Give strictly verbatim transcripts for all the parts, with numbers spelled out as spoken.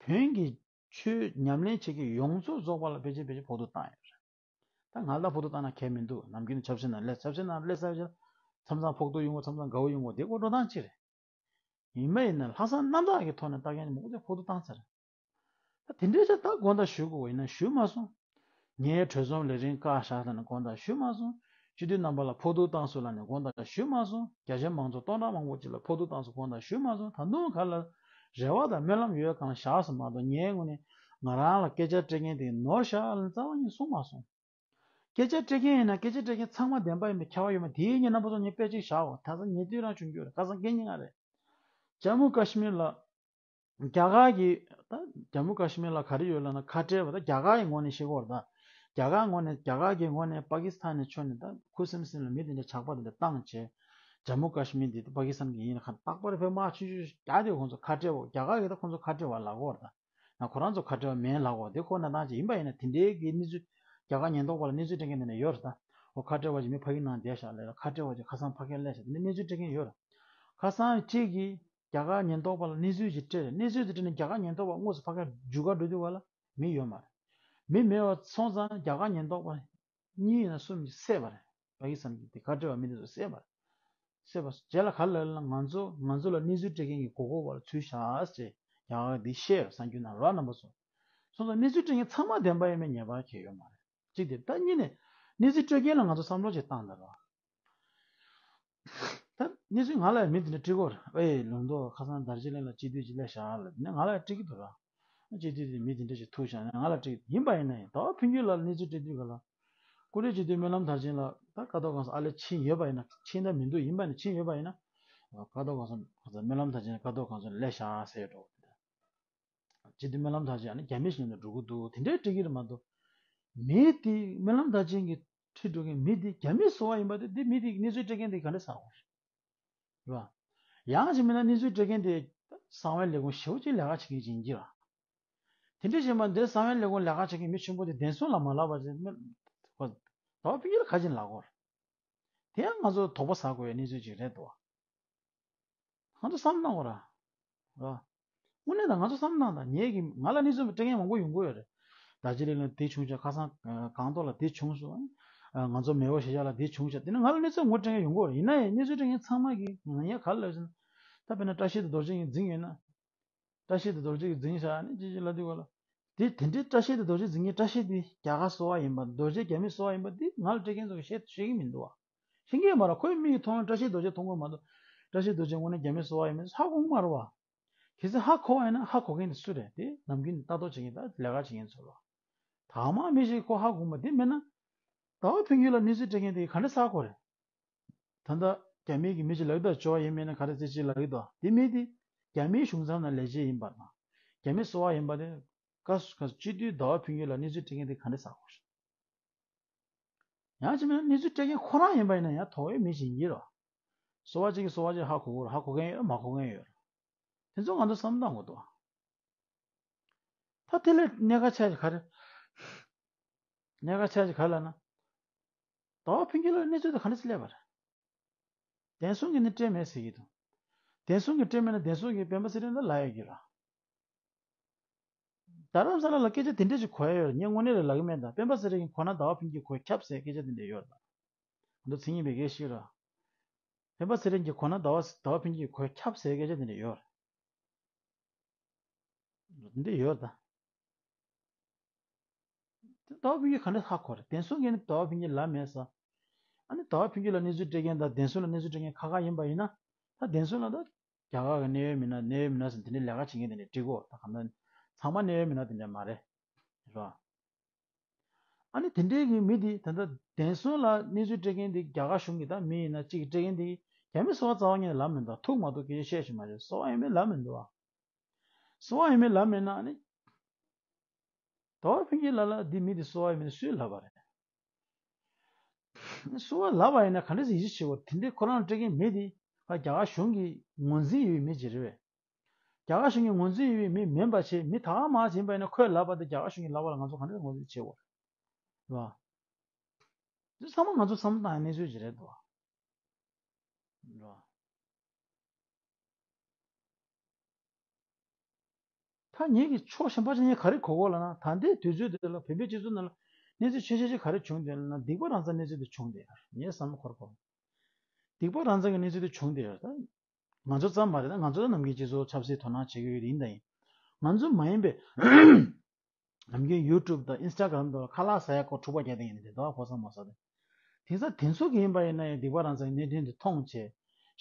བོན་གྱི་ཆོས་ཉམས་ལེན་བྱེད་མཁན་ཡོངས་རྫོགས་རྫོགས་པ་ལ་ཕལ་ཆེར་ཕལ་ཆེར་ཕོག་ཐུག་བཏང་ཡོད་རེད། ད་ང་ལ་ཕོག་ཐུག་བཏང་ན་གལ་མི་འདུག་ནམ་རྒྱུན་ནས་ཆབ་སྲིད་ནང་སླེབས། ཆབ་སྲིད་ནང་སླེབས་ཚར་རྗེས་མཚམས་མཚམས་ཕོག་ཐུག་ཡོང་གི། མཚམས་མཚམས་དགའ་བོ་ཡོང་གི། དེ་ཀོ་འགྲོ་སྟངས་གཅིག་རེད། ཡིན་པ་ཡིན་ན་ལྷག་བསམ་རྣམ་དག་གི་ཐོག་ནས་ལྟ་མཁན་མང་པོ་ཅིག་ཕོག་ཐུག་བཏང་ཚར། ད་དེ་འདྲའི་ཆ་ད་དགོངས་དག་ཞུ་དགོས་པ་ཡིན་ན་ཞུས་མ་སོང་། ངའི་གྲོས་ཚོགས་ལས་རིམ་བཀག་བཞག་ཟེར་ནས་དགོངས་དག་ཞུས་མ་སོང་། སྤྱི་འཐུས་རྣམ་པ་ལ་ཕོག་ཐུག་བཏང་སོང་ལབ་ནས་དགོངས་དག་ཞུས་མ་སོང་། རྒྱ་ཆེ་མང་ཚོགས་སྟོང་ཕྲག་མང་པོ་ཅིག་ལ་ཕོག་ཐུག་བཏང་སོང་། དགོངས་དག་ཞུས་མ་སོང་། ད་དུང་ག་ལ་རེ་བ་དང་སྨོན་ལམ་ཡོད་གང་བཞག་ཟེར་མ་གཏོགས། ངའི་ངོས་ནས་ང་རང་ལ་སྐད་ཆ་སྤྲད་མཁན་དེ་ནོར་བཞག་ལབ་ནས་རྩ་བ་ཉིད་གསུངས་མ་སོང་། སྐད་ཆ་སྤྲད་མཁན་ཡིན་ན་སྐད་ཆ་སྤྲད་མཁན་ཚང་མ་བདེན་པ་ཡིན་པའི་ཁྱབ་པ་ཡོད་མ་རེད། དེའི་ཉིན་རྣམ་པ་ཚོ་ངས་དཔེ་གཅིག་བཞག་འོ། ད་ཚ་ཉེ་དུས་རང་བྱུང་རྒྱུ་རེད། ཁ་སང་སྐད་ཉིན་ང་རེད། ཇམ་མུ་ཀ་ཤི་མིར་ལ་རྒྱ་གར་གྱི་ད་ཇམ་མུ་ཀ་ཤི་མིར་ལ་ག་རེ་ཡོད་ལབ་ན། ཁ་བྲལ་བ། ད་རྒྱ་གར་གྱི་ངོས་ནས་བཤད་ཀྱི་ཡོད་རེད། ད་རྒྱ་གར་ངོས་ནས་རྒྱ་གར་གྱི་ངོས་ནས་པ་ཀི་སི་ཐན་ནས་ཕྱོགས་ནས་ད་ཁུ་སིམ་སིམ་ལ་མི་དེ་འདྲ་ཇག་པ་དེ་འདྲ་བཏང་བྱས། ཇམ་མུ་ཀ་ཤི་མིར་དེ་ད་པ་ཀི་སི་ཐན་གྱི་ཡིན་ན་ཁ་རྟག་པར་ཕེབས་དམག་ཆུང་ཆུང་རྒྱག་དེ། ཁོང་ཚོ་ཁ་བྲལ་བ། རྒྱ་གར་གྱིས་ད་ཁོང་ཚོ་ཁ་བྲལ་བ་ལབ་ཀྱི་ཡོད་རེད། ད་ང་ཁོ་རང་ཚོ་ཁ་བྲལ་བ་མིན་ལབ་ཀྱི་ཡོད་རེད། དེ་ཁོ་གནས་སྟངས་ཅིག་ཡིན་པ་ཡིན་ན། དེ་འདྲའི་གི་གནས་ཚུལ་རྒྱ་གར་ཉེན་རྟོག་པ་ལ་གནས་ཚུལ་སྤྲད་མཁན་དེ་འདྲ་ཡོད་རེད། ད་འོ་ཁ་བྲལ་བ་ཅིག་མི་ཕ་གིའི་ནང་བསྡད་བཞག་ལབ་ཡོད་རེད། ཁ་བྲལ་བ་ཅིག་ཁ་སང་ཕ་གིར་སླེབས་བཞག་དེ་འདྲ་གནས་ཚུལ་སྤྲད་མཁན་ཡོད་རེད། ཁ་སང་གཅིག་གིས་རྒྱ་གར་ཉེན་རྟོག་པ་ལ་གནས་ཚུལ་ཅིག་སྤྲད་རེད། གནས་ཚུལ་དེ་སྤྲད་ནས་རྒྱ་གར་ཉེན་རྟོག་པ་དངོས་སུ་ཕ་གིར་རྒྱུག་གར་འགྲོ་དུས་ག་ལ་མི་ཡོད་མ་རེད། མི་མེད་པ་སོང་ཙང་རྒྱ་གར་ཉེན་རྟོག་པ་གཉིས་ཡིན་ན་གསུམ་གྱིས་བསད་པ་རེད། པ་ཀི་སི་ཐན་གྱི་དེ་ཁ་བྲལ་བ་མི་དེ་ཚོ་བསད་པ་རེད། བསད་པ་རྗེས་ལ་ག་རེ་ལབ་ན། ང་ཚོ་ང་ཚོ་ལ་གནས་ཚུལ་སྤྲད་མཁན་གྱི་མགོ་སྐོར་བ་ལ་ཚུར་བཞག་ཅེས་རྒྱ་གར་འདི་བཤད་ཡོད། གསར་འགྱུར་ནང་རོ་རྣམ་པ་ཚོ། སོང་ཙང་གནས་ཚུལ་སྤྲད་མཁན་ཚང་མ་བདེན་པ་ཡིན་མིན་ངེས་པར་གྱི་ཡོད་མ་རེད། གཅིག་དེ། ད་གཉིས་ནས་གནས་ཚུལ་སྤྲོད་མཁན་ལ་ང་ཚོ་བསམ་བློ་ཅིག་བཏང་དང་རོགས། ད་གནས་ཚུལ་ང་ལ་མི་དེ་འདྲ་སྤྲད་ཀྱི་ཡོད་རེད། ཨེ་ལུང་རྟོགས་ཁ་སང་དར་རྗེ་གླིང་ལ་སྤྱི་འཐུས་ཅིག་སླེབས་བཞག་ལབ་ནས་ང་ལ་སྤྲད་ཀྱི་འདུག་ར། སྤྱི་འཐུས་དེ་མི་དེ་འདྲ་ཞིག་ཐུག་བཞག་ནས་ང་ལ་སྤྲད་ཀྱི་འདུག་ཡིན་པ་ཡིན་ན་ཡང་ཟླ་བ་ཕུན་སྐྱིད་ལགས་གནས་ཚུལ་སྤྲད་དུས་ག་ལ། ཀུ་ཤྲི་སྤྱི་འཐུས་སྨོན་ལམ་མཐར་ཕྱིན་ལགས་ད་ཀ་ཐོག་ཁང་གསར་ཨ་ལེ་ཕྱིན་ཡོད་པ་ཡིན་ན། ཕྱིན་ད་མི་འདུག་ཡིན་པ་ཡིན་ན། ཕྱིན་ཡོད་པ་ཡིན་ན། ཀ་ཐོག་ཁང་གསར་སྨོན་ལམ་མཐར་ཕྱིན་ཀ་ཐོག་ཁང་གསར་སླེབས་བཞག་ཟེར་འགྲོ། སྤྱི་འཐུས་སྨོན་ལམ་མཐར་ཕྱིན་ཨ་ནི་རྒྱ་མི་ཞིག་ལ་འགྲོ་གི་འདུག་དེ་འདྲའི་སྤྲད་ཀྱི་རེད་མ་གཏོགས། མི་དེ་སྨོན་ལམ་མཐར་ཕྱིན་གྱི་ཁྲིད་འགྲོ་མཁན་མི་དེ་རྒྱ་མི་སོ་པ་ཡིན་པ་དེ། དེ་མི་དེ་གནས་ཚུལ་སྤྲད་མཁན་དེ་ག་འདྲ་ཟ་དགོས་རེད་པ། ཡང་ཅིག་མིན་ན་གནས་ཚུལ་སྤྲད་མཁན་དེ་གསང་བའི་ལས་ཁུངས་ཞེ་པོ་ཅིག་ལས་ཀ་བྱེད་མཁན་ཅིག་ཡིན་གྱི་རེད། དེ་འདྲ་བྱས་པ་འདིར་གསང་བའི་ལས་ཁུངས་ལས་ཀ་བྱེད་མཁན་མི་ཆེན་པོ་དེ་བདེན་སྲུང་ལ་མ་ལབ་པ་ཅིག་མི་ཟླ་བ་ཕུན་སྐྱིད་ལ་ག་ཅིག་ལབ་དགོས་རེད། དེ་ཡང་ང་ཚོ་དོགས་པ་ཟ་དགོས་པའི་གནས་ཚུལ་ཅིག་རེད་འདུག་ང་ཚོ་བསམ་བློ་བཏང་དགོས་ར། ར། དངོས་གནས་ད་ང་ཚོ་བསམ་བློ་བཏང་དང་། ངེད་ཀྱི་ང་ལ་གནས་ཚུལ་སྤྲད་མཁན་མང་པོ་ཡོང་གི་ཡོད་རེད། དར་རྗེ་གླིང་ལ་དེ་བྱུང་ཤག་ཁ་སང་སྒང་ཏོག་ལ་དེ་བྱུང་སོང་། ང་ཚོ་མེས་པོ་ཞེ་ཆགས་ལ་དེ་བྱུང་ཤག་དེ་ནི་ང་ལ་གནས་ཚུལ་ངོ་སྤྲད་མཁན་ཡོང་གི་ཡོད་རེད། ཡིན་ན་ཡང་གནས་ཚུལ་སྤྲད་མཁན་ཚང་མ་གིས་ང་ཡ་ག་ལ་ཟེར་ན། ད་དཔེར་ན་བཀྲ་ཤིས་དང་རྡོ་རྗེ་གཉིས་འཛིང་ཡོད་ན། བཀྲ་ཤིས་དང་རྡོ་རྗེ་གཉིས་འཛིང་ཤག་ནི་ཅི་ཅི་ལབ་དུས་ག་ལ། དེ་དེ་འདྲའི་བཀྲ་ཤིས་དང་རྡོ་རྗེ་འཛིང་མཁན། བཀྲ་ཤིས་དེ་རྒྱ་གར་སོ་པ་ཡིན་པ། རྡོ་རྗེ་རྒྱ་མི་སོ་པ་ཡིན་པ་དེ་ང་ལ་སྤྲད་མཁན་ཚོ་གིས་ཤེས་ཤེས་ཀྱི་མི་འདུག་བ། ཤེས་ཀྱི་མ་རེད། ཁོའི་མིག་གིས་མཐོང་ན་བཀྲ་ཤིས་རྡོ་རྗེ་མཐོང་གི་མ་གཏོགས། བཀྲ་ཤིས་རྡོ་རྗེ་དངོས་གནས་རྒྱ་མི་སོ་པ་ཡིན་མིན་ཧ་གོ་གི་མ་རེད་བ། གལ་སྲིད་ཧ་གོ་བ་ཡིན་ན་ཧ་གོ་མཁན་དེ་སུ་རེད། དེ་ནམ་རྒྱུན་ལྟ་རྟོག་བྱེད་མཁན་དང་ལས་ཀ་བྱེད་མཁན་ཚོ་རེད་བ། དང་མ་མི་ཞིག་ཁོ་ཧ་གོ་མ་དེ་མེད་ན། ཟླ་བ་ཕུན་སྐྱིད་ལ་གནས་ཚུལ་སྤྲད་མཁན་དེ་ག་འདྲ་ཟ་དགོས་རེད། ད་ལྟ་རྒྱ་མི་གི་མི་ཞིག་ལབ་ཀྱི་འདུག་སྦྱོར་བ་ཡིན་མིན་ན་ག་རེ་ཟེར་ཅིག་ལབ་ཀྱི་འདུག་དེ་མི་དེ་རྒྱ་མིའི་གཞུང་ཚབ་ནང་ལས་བྱེད་ཡིན་པ་དང་། རྒྱ་མི་སོ་པ་ཡིན་པ་དེ། བཀའ་བཀའ་སྤྱི་འཐུས་ཟླ་བ་ཕུན་སྐྱིད་ལ་གནས་ཚུལ་སྤྲད་མཁན་དེ་ག་འདྲ་ཟ་དགོས་རེད། ཡང་ཅིག་མིན་ན་གནས་ཚུལ་སྤྲད་མཁན་ཁོ་རང་ཡིན་པ་ཡིན་ན་ཡང་དོགས་ཡོད་མི་ཞིག་ཡིན་གྱི་རེད། སོ་པ་གཅིག་གིས་སོ་པ་གཅིག་ཧ་གོ་དགོས་རེད། ཧ་གོ་མཁན་ཡོད་རེད། མ་གོ་མཁན་ཡོད་རེད། དེ་ཚོ་ང་ཚོ་བསམ་བློ་བཏང་དགོས་འདུག་ད་དེ་ལས་གནད་འགག་ཆེ་ཤོས་ག་རེ། གནད་འགག་ཆེ་ཤོས་ག་རེ་ལབ་ན། ཟླ་བ་ཕུན་སྐྱིད་ལ་གནས་ཚུལ་དེ་ག་འདྲ་སེ་སླེབས་པ་རེད། བདེན་སྲུང་གིས་ནི་སྤྲད་མེད་ཟེར་གྱི་འདུག་བདེན་སྲུང་གིས་སྤྲད་མེད་ན་བདེན་སྲུང་གིས་སྤེན་པ་ཚེ་རིང་ལ་ལབ་ཡོད་ཀྱི་རེད། རྡ་རམ་ས་ལ་ལ་སྐད་ཆ་དེ་འདྲ་ཞིག་གོ་ཡ་ཡོད་རེད། ངས་དངོས་གནས་རེད་ལབ་ཀྱི་མེད་ད། སྤེན་པ་ཚེ་རིང་གིས་གོ་ན་ཟླ་བ་ཕུན་སྐྱིད་གོ་ཁྱབ་ཟེར་སྐད་ཆ་དེ་འདྲ་ཡོད་རེད་ད། ང་ཚོ་མཚན་ཉིད་མེད་མཁན་ཞིག་རེད། སྤེན་པ་ཚེ་རིང་གིས་གོ་ན་ཟླ་བ་ཟླ་བ་ཕུན་སྐྱིད་གོ་ཁྱབ་ཟེར་སྐད་ཆ་དེ་འདྲ་ཡོད་རེད། དེ་འདྲ་ཡོད་རེད་ད། དེ་ཟླ་བ་ཕུན་སྐྱིད་ག་འདྲ་ཧ་གོ་རེད། བདེན་སྲུང་གིས་ནི་ཟླ་བ་ཕུན་སྐྱིད་ལབ་མེད་ས། ཨ་ནི་ཟླ་བ་ཕུན་སྐྱིད་ལ་གནས་ཚུལ་སྤྲད་མཁན་དང་བདེན་སྲུང་ལ་གནས་ཚུལ་སྤྲད་མཁན་ཁ་ཁ་ཡིན་པ་ཡིན་ན། ད་བདེན་སྲུང་ལ་ད་རྒྱ་གར་གྱི་གནད་ཡོད་མི་སྣ་གནད་ཡོད་མི་སྣ་ཟེར་དེ་འདྲའི་ལས་ཀ་བྱེད་མཁན་དེ་འདྲ་འགྲིག་གོ། ད་གང་ལྟར་ཚང་མ་གནད་ཡོད་མི་སྣ་དེ་འདྲ་མ་རེད། རེད་བ། ཨ་ནི་དེ་འདྲའི་གི་མི་དེ་ད་ལྟ་བདེན་སྲུང་ལ་གནས་ཚུལ་སྤྲད་མཁན་དེ་རྒྱ་གར་གཞུང་གི་ད་མི་ཡིན་ན་གཅིག་གིས་སྤྲད་མཁན་དེ་རྒྱ་མི་སོ་པ་རྩ་བ་ཉིད་ནས་ལབ་མི་འདུག་ཐུག་མ་ཐུག་སྐད་ཆ་བཤད་ཤེས་མ་རེད། སོ་པ་ཡིན་མིན་ལབ་མི་འདུག་བ། སོ་པ་ཡིན་མིན་ལབ་མེད་ན་ཨ་ནི། ཟླ་བ་ཕུན་སྐྱིད་ལ་ལ་འདི་མི་འདི་སོ་པ་ཡིན་མིན་སུས་ལབ་པ་རེད། སོ་པ་ལབ་པ་ཡིན་ན་ག་འདྲ་ཟེར་ཡིད་ཆེས་བོ། དེ་འདྲའི་ཁོ་རང་སྤྲད་མཁན་མི་འདི་ཕ་རྒྱ་གར་གཞུང་གི་ངོས་འཛིན་ཡོད་པའི་མི་ཅིག་རེད་པས། རྒྱ་གར་གཞུང་གི་ངོས་འཛིན་ཡོད་པའི་མི་མིན་པ་བྱས། མི་ད་ག་མང་ཅིག་ཡིན་པ་ཡིན་ན་ཁོས་ལབ་པ་དེ་རྒྱ་གར་གཞུང་གིས་ལབ་པ་ལ་ང་ཚོ་ག་འདྲ་ངོས་འཛིན་བྱེད་དགོས་རེད། རེད་པ། འདི་ཚང་མ་ང་ཚོ་བསམ་བློ་བཏང་ཡ་གནས་ཚུལ་ཅིག་རེད་འདུག་པ། རེད་པ། ད་ངེད་ཀྱི་ཕྱོགས་གཞན་པ་ཅིག་ངས་ག་རེ་གོ་གོ་ལབ་ན། ད་ལྟའི་དུས་ཚོད་འདི་ལ་བོད་པའི་སྤྱི་ཚོགས་ནང་ལ་གནས་ཚུལ་ཆེ་ཤོས་ཅིག་ག་རེ་བྱུང་བསྡད་ལབ་ན། སྡིག་པ་རང་མཚང་གནས་ཚུལ་དེ་བྱུང་བསྡད་ཡོད། ངས་བསམ་བློ་འཁོར་གོ། སྡིག་པ་རང་མཚང་གི་གནས་ཚུལ་དེ་བྱུང་བསྡད་ཡོད། ད་ང་ཚོ་ཙམ་མ་རེད། ད་ང་ཚོ་ད་ནམ་རྒྱུན་སྤྱི་ཚོགས་ཆབ་སྲིད་དོ་སྣང་བྱེད་ཀྱི་ཡོད་ཡིན། ད་ཡིན་ང་ཚོ་མ་ཡིན་པའི་ནམ་རྒྱུན་ཡུ་ཊུབ་དང་ཨིན་སི་ཊ་གྷ་རམ་དུ་ཁ་ལག་ཟ་ཡ་ཁོ་འཁྲུག་པ་རྒྱག་དེ་ཡིན་དེ་འདུག་ཕོ་གསར་མོ་གསར་དེ། དེང་སང་དེ་ཚོ་གི་ཡིན་པ་ཡིན་ན་ཡང་སྡིག་པ་རང་མཚང་གི་གནད་དོན་དེ་མཐོང་བྱས།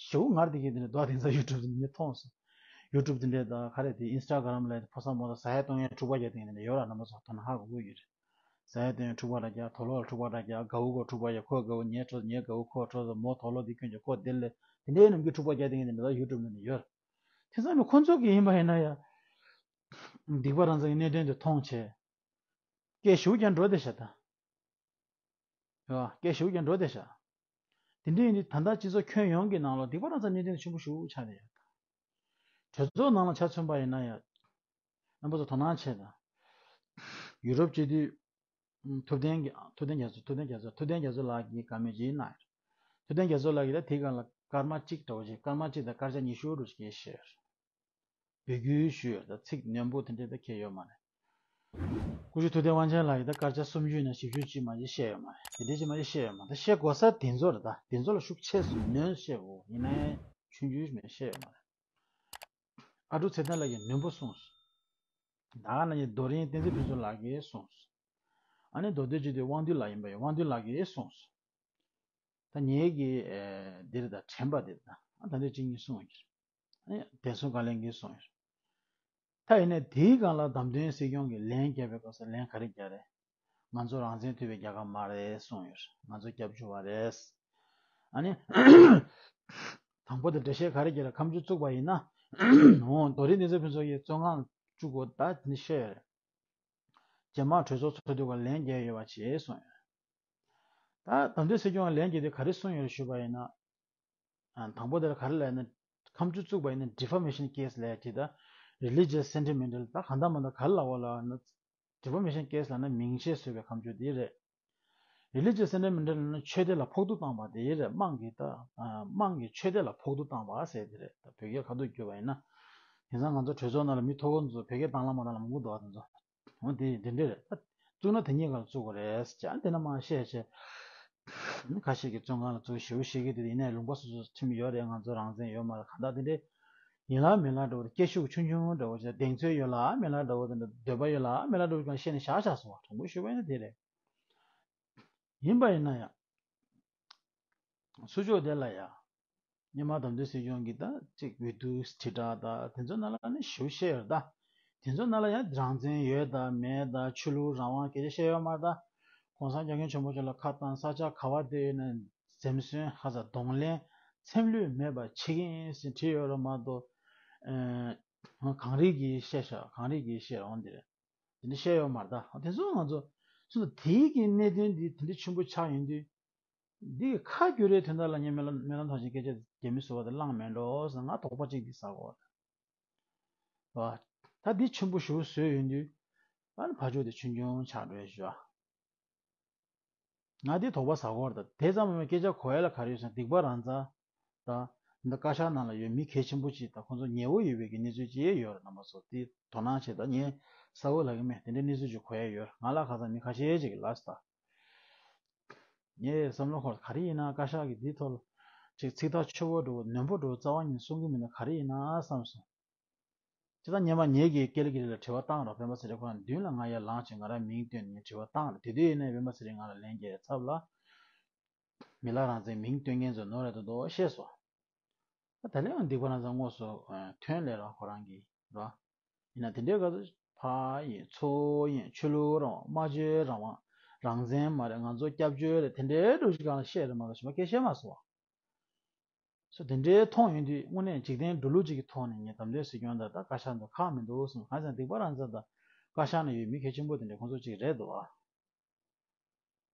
ཞེ་པོ་ངར་དེ་གི་དེ་འདྲ་འདུག་དེང་སང་ཡུ་ཊུབ་དེ་ངས་མཐོང་སོང་། ཡུ་ཊུབ་དེ་འདྲས་དང་ག་རེ་དེ་ཨིན་སི་ཊ་གྷ་རམ་ལ་ཕོ་གསར་མོ་གསར་ཟ་ཡ་བཏུང་ཡ་འཁྲུག་པ་རྒྱག་དེ་ཡིན་དེ་འདྲ་ཡོད་ར། རྣམ་པ་ཚོ་དོ་སྣང་ཧ་གོ་གི་ཡོད་རེད། ཟ་ཡ་བཏུང་ཡ་འཁྲུག་པ་ར་རྒྱག་དོ་ལོ་ལ་འཁྲུག་པ་ར་རྒྱག་དགའ་བོ་ཁོ་འཁྲུག་པ་རྒྱག་ཁོ་དགའ་བོ་ངའི་གྲོགས་ངའི་དགའ་བོ་ཁོ་གྲོགས་ཟ་མོ་དོ་ལོ་དེ་ཁྱོད་ཀྱི་ཁོ་དེ་ལས་དེ་འདྲའི་ནམ་རྒྱུན་འཁྲུག་པ་རྒྱག་དེ་ཡིན་དེ་འདྲ་ཡུ་ཊུབ་ནང་ནས་ཡོད་ར། དེ་ཙམ་ནས་ཁོ་ཚོ་གི་ཡིན་པ་ཡིན་ན་ཡ། སྡིག་པ་རང་མཚང་གི་གནད་དོན་དེ་མཐོང་བྱས། སྐད་ཞུ་ཀྱང་འགྲོ་བསྡད་ཤག་ད། ཡོ། སྐད་ཞུ་ཀྱང་འགྲོ་བསྡད་ཤག་དེ་འདྲ་ཡིན་དུས་ད་ལྟ་སྤྱི་ཚོགས་ཁྱོན་ཡོངས་ཀྱི་ནང་ལ་སྡིག་པ་རང་མཚང་གནད་དོན་ཆེན་པོ་ཞེ་པོ་ཆགས་བསྡད་ཡོད། གྲོས་ཚོགས་ནང་ལ་ཆ་མཚོན་པ་ཡིན་ན་ཡང་། རྣམ་པ་ཚོ་དོ་སྣང་བྱེད་དང་། ཡུ་རོབ་སྤྱི་འཐུས། ཐུབ་བསྟན་རྒྱ་ཐུབ་བསྟན་རྒྱ་མཚོ་ཐུབ་བསྟན་རྒྱ་མཚོ་ཐུབ་བསྟན་རྒྱ་མཚོ་ལགས་ཀྱིས་བཀའ་མོལ་ཅིག་གནང་ཡོད། ཐུབ་བསྟན་རྒྱ་མཚོ་ལགས་ཀྱིས་ད་དེའི་སྒང་ལ་སྐར་མ་གཅིག་འདྲ་བོ་ཅིག་སྐར་མ་གཅིག་དང་སྐར་ཆ་ཉི་ཤུ་འདྲ་བོ་ཅིག་བཤད་ཡོད། འབོད་སྐུལ་ཞུས་ཡོད། ད་ཚིག་རྣོན་པོ་དེ་འདྲས་ད་ཁྱེད་ཡོད་མ་རེད། སྐུ་ཞབས་ཐུབ་བསྟན་དབང་ཆེན་ལགས་ཀྱིས་ད་སྐར་ཆ་སུམ་ཅུ་ནས་བཞི་བཅུ་ཅིག་མ་གཏོགས་བཤད་ཡོད་མ་རེད། དེ་འདྲས་ཅིག་མ་གཏོགས་བཤད་ཡོད་མ་རེད། ད་བཤད་དགོས་ས་དེ་ཚོ་རེད། ད་དེ་ཚོ་ལ་ཤུགས་ཆེ་སུ་ནོན་བཤད་དགོས། ཡིན་ནའི་ཆུང་ཆུང་མེད་བཤད་ཡོད་མ་རེད། ཨ་ཀྲུག་ཚེ་བརྟན་ལགས་ཀྱིས་རྣོན་པོ་གསུངས་སོང་། ད་ག་ནང་བཞིན་རྡོ་རིང་བསྟན་འཛིན་ཕུན་ཚོགས་ལགས་ཀྱིས་གསུངས་སོང་། ཨ་ནི་མདོ་སྟོད་སྤྱི་འཐུས་དབང་འདུས་ལགས་ཡིན་པ་ཡིན་དབང་འདུས་ལགས་ཀྱིས་གསུངས་སོང་། ད་ངེད་ཀྱི་ཨེ་འདིར་ད་དྲན་པ་འདིར་ད་ཨ་ད་འདི་གཅིག་གཉིས་གསུངས་ཡོད། ཨ་ནི་བདེ་སྲུང་བཀའ་བློན་གྱིས་གསུངས་ཡོད། ད་ཡིན་ནའི་དེའི་སྒང་ལ་བདམས་ཐོན་སྲིད་སྐྱོང་གིས་ལན་བརྒྱབ་པའི་སྐབས་སུ་ལན་ག་རེ་བརྒྱབ་རེད། ང་ཚོ་རང་བཙན་མཐུན་པའི་རྒྱལ་ཁབ་མ་རེད་གསུངས་ཡོད། ང་ཚོ་སྐྱབས་བཅོལ་བ་རེད། ཨ་ནི། དང་པོ་དེ་འགྲེལ་བཤད་ག་རེ་བརྒྱབ་རེད། ཁ་མཆུ་བཙུགས་པ་ཡིན་ན། འོ་རྡོ་རིང་བསྟན་འཛིན་ཕུན་ཚོགས་ཀྱིས་བཙོན་ཁང་བཅུག་དགོས་ད་དེ་ནི་བཤད་ཡོད་རེད། རྗེས་མ་གྲོས་ཚོགས་ཚོགས་དུས་སྐབས་ལན་བརྒྱབ་ཡོད་པ་བྱས་གསུངས་ཡོད། ད་བདམས་ཐོན་སྲིད་སྐྱོང་ལ་ལན་བརྒྱབ་དུས་ག་རེ་གསུངས་ཡོད་ཞུས་པ་ཡིན་ན། ཨ་དང་པོ་དེ་ལ་ག་རེ་ལབ་ན། ཁ་མཆུ་བཙུགས་པ་ཡིན་ན་defamation case ལབ་ཡ་དེ་ད་religious sentimental ད་གང་ལྟར་མ་ལྟར་ག་རེ་ལབ་དགོས་ལབ་ན། defamation case ལབ་ན་མིང་ཆད་བཟོས་པའི་ཁ་མཆུ་དེ་རེད། religious sentimental ལབ་ན་ཆོས་དད་ལ་ཕོག་ཐུག་བཏང་བ་དེ་རེད། དམངས་ཀྱི་ད་ཨ་དམངས་ཀྱི་ཆོས་དད་ལ་ཕོག་ཐུག་བཏང་བ་ཟེར་དེ་རེད། ད་བོད་སྐད་ཁ་ཐུག་བསྒྱུར་བ་ཡིན་ན། དེང་སང་ང་ཚོ་གྲོས་ཚོགས་ནང་ལ་མི་མཐོ་པོ་ཚོ་བོད་སྐད་བཏང་ལ་མ་བཏང་ལ་མང་པོ་འདུག་བ་དེ་ཚོ། འོ་དེ་དེ་འདྲ་རེད། ད་བཙུགས་ན་དེ་གཉིས་ཀ་ལ་བཙུགས་དགོས་རེད་ཟེར་ཨ་དེ་ན་མ་བཤད་བྱས། ཁ་ཤས་ཀྱིས་བཙོན་ཁང་ལ་བཙུགས་ཞེ་པོ་བཤད་ཀྱི་འདུག་ཡིན་ནའི་ལུང་པ་སོ་སོ་ཁྲིམས་ཡོད་རེད། ང་ཚོ་རང་བཙན་ཡོད་མ་རེད། གང་ལྟར་དེ་འདྲའི་ཡིན་ལ་མིན་ལ་འདྲ་བོ་དེ་སྐད་ཤུགས་ཆུང་ཆུང་འདྲ་བོ་བྱས་གདེང་ཚོད་ཡོད་ལ་མིན་ལ་འདྲ་བོ་དེ་འདྲ་འདོད་པ་ཡོད་ལ་མིན་ལ་འདྲ་བོ་གང་བཤད་ནས་བཞག་བཞག་སོང་བ། དྲང་པོ་ཞུས་པ་ཡིན་ན་དེ་རེད། ཡིན་པ་ཡིན་ན་ཡང་། ཚུར་ཕྱོགས་དེ་ལ་ཡང་། སྔོན་མ་བདམས་ཐོན་སྲིད་སྐྱོང་གིས་ད་ཅིག་འོས་བསྡུ་དྲིལ་བསྒྲགས་དང་དེ་ཚོ་ནང་ལ་ནི་ཞེ་པོ་བཤད་ཡོད་རེད་ད། དེ་ཚོ་ནང་ལ་ཡང་རང་བཙན་ཡོད་དང་མེད་དང་ཆོས་ལུགས་རང་དབང་སྐད་ཆ་བཤད་ཡོད་མ་རེད་ད། ༸གོང་ས་༸སྐྱབས་མགོན་ཆེན་པོ་མཆོག་ལ་ཁ་བཏང་ས་ཆ་ག་བ་བསྡད་ཡོད་ན་འཛེམ་ཟོན་ཧ་ཟ་གདོང་ལེན་འཚེམ་ལུས་མེད་པ་བྱེད་ཀྱི་ཡིན་ཟེར་བྲིས་ཡོད་རེད་མ་གཏོགས། ཨེ། གངས་རི་གིས་བཤད་ཤག་གངས་རི་གིས་བཤད་འོང་འདི་རེད། དེ་འདྲ་བཤད་ཡོད་མ་རེད་ད། དེ་ཚོ་ང་ཚོ་སོ་སོ་དེའི་གི་གནད་དོན་འདི་དེ་འདྲ་ཆེན་པོ་ཆགས་ཡོང་དུས། འདི་གི་ཁ་བསྒྱུར་རེའི་དོན་དག་ལ་ངས་སྨོན་ལམ་སྨོན་ལམ་ཐོག་ཆེན་སྐད་ཆ་རྒྱ་མི་བཟོ་བ་དེ་བླངས་མེད་འགྲོ་ཟེར་ང་དོགས་པ་གཅིག་འདི་ཟ་གོ་རེད། ད་འདི་ཆེན་པོ་ཞེ་པོ་བཟོས་ཡོང་དུས། ཨ་ནི་ཕར་ཕྱོགས་དེ་ཆུང་ཆུང་ཆགས་འགྲོ་ཡ་ཞུ་ཨ། ང་དེ་དོགས་པ་ཟ་གོ་རེད་ད། དེ་ཙམ་མ་སྐད་ཆ་གོ་ཡ་ལ་ག་རེ་ཡོད་ཟེར་ན་སྡིག་པ་རང་མཚང་། ད་འདི་བཀའ་ཤག་ནང་ལ་ཡོད་མི་གལ་ཆེན་པོ་ཅིག་ད་ཁོང་ཚོ་ཉེ་བོ་ཡོད་པའི་གི་གནས་ཚུལ་ཅིག་ཡོད་རེད། རྣམ་པ་ཚོ་དེ་དོ་སྣང་བྱེད་ད། ངས་གསལ་བོ་ལབ་གི་མེད། དེ་འདྲའི་གནས་ཚུལ་ཅིག་གོ་ཡ་ཡོད་རེད། ང་ལ་ཁ་སང་མི་ཁ་ཤས་ཅིག་གིས་ལབ་སོང་ད། ངས་བསམ་བློ་འཁོར་ག་རེ་ཡིན་ན་བཀའ་ཤག་གིས་འདིའི་ཐོག་ལ་ཅིག་ཚིག་ཐག་ཆོད་པོ་འདྲ་བོ་ནན་པོ་འདྲ་བོ་རྩ་བ་ཉིད་ནས་གསུང་གི་མིན་ན་ག་རེ་ཡིན་ན་བསམ་སོང་། སྤྱིར་བཏང་སྔོན་མ་ངེད་ཀྱིས་ཀེ་ལི་ཀི་རི་ལ་དྲི་བ་བཏང་རོགས། སྤེན་པ་ཚེ་རིང་ཁོ་རང་མདུན་ལ་ང་ཡར་ལངས་བྱས་ང་རང་མིང་བཏོན་ནས་ངས་དྲི་བ་བཏང་རེད། དེ་དུས་ཡིན་ནའི་སྤེན་པ་ཚེ་རིང་ང་ལ་ལན་རྒྱག་ཡའི་ཚབ་ལ། མི་ལ་རང་བཙན་མིང་བཏོན་མཁན་ཚོ་ནོར་རེད་འདུག་བཤད་སོང་། ད་ལན་ཡང་སྡིག་པ་རང་མཚང་དངོས་སུ་ཐོན་ལེ་ར་ཁོ་རང་གིས་ར། ཡིན་ན་དེ་འདྲའི་སྐབས་སུ་ཕ་ཡིན་ཚོ་ཡིན་ཆོས་ལུགས་རང་དབང་སྨྲ་བརྗོད་རང་དབང་རང་བཙན་མ་རེད་ང་ཚོ་སྐྱབས་བཅོལ་རེད་དེ་འདྲའི་འགྲོ་ཞིག་གང་ལ་བཤད་རེད་མ་གཏོགས་གཞན་པ་སྐད་བཤད་མ་སོང་བ། སོ་དེ་འདྲའི་མཐོང་ཡོང་དུས་དངོས་གནས་འཇིག་རྟེན་འགྲོ་ལུགས་གཅིག་གི་ཐོག་ནས་ངས་བདམས་ཐོན་སྲིད་སྐྱོང་དང་ད་བཀའ་ཤག་ཚོ་ཁག་མི་འདུག་གསུངས། གང་ཟེར་ན་སྡིག་པ་རང་མཚང་དང་བཀའ་ཤག་ནང་ཡོད་མི་གལ་ཆེན་པོ་དེ་འདྲ་ཁོང་ཚོ་གཅིག་རེད་འདུག་ཨ།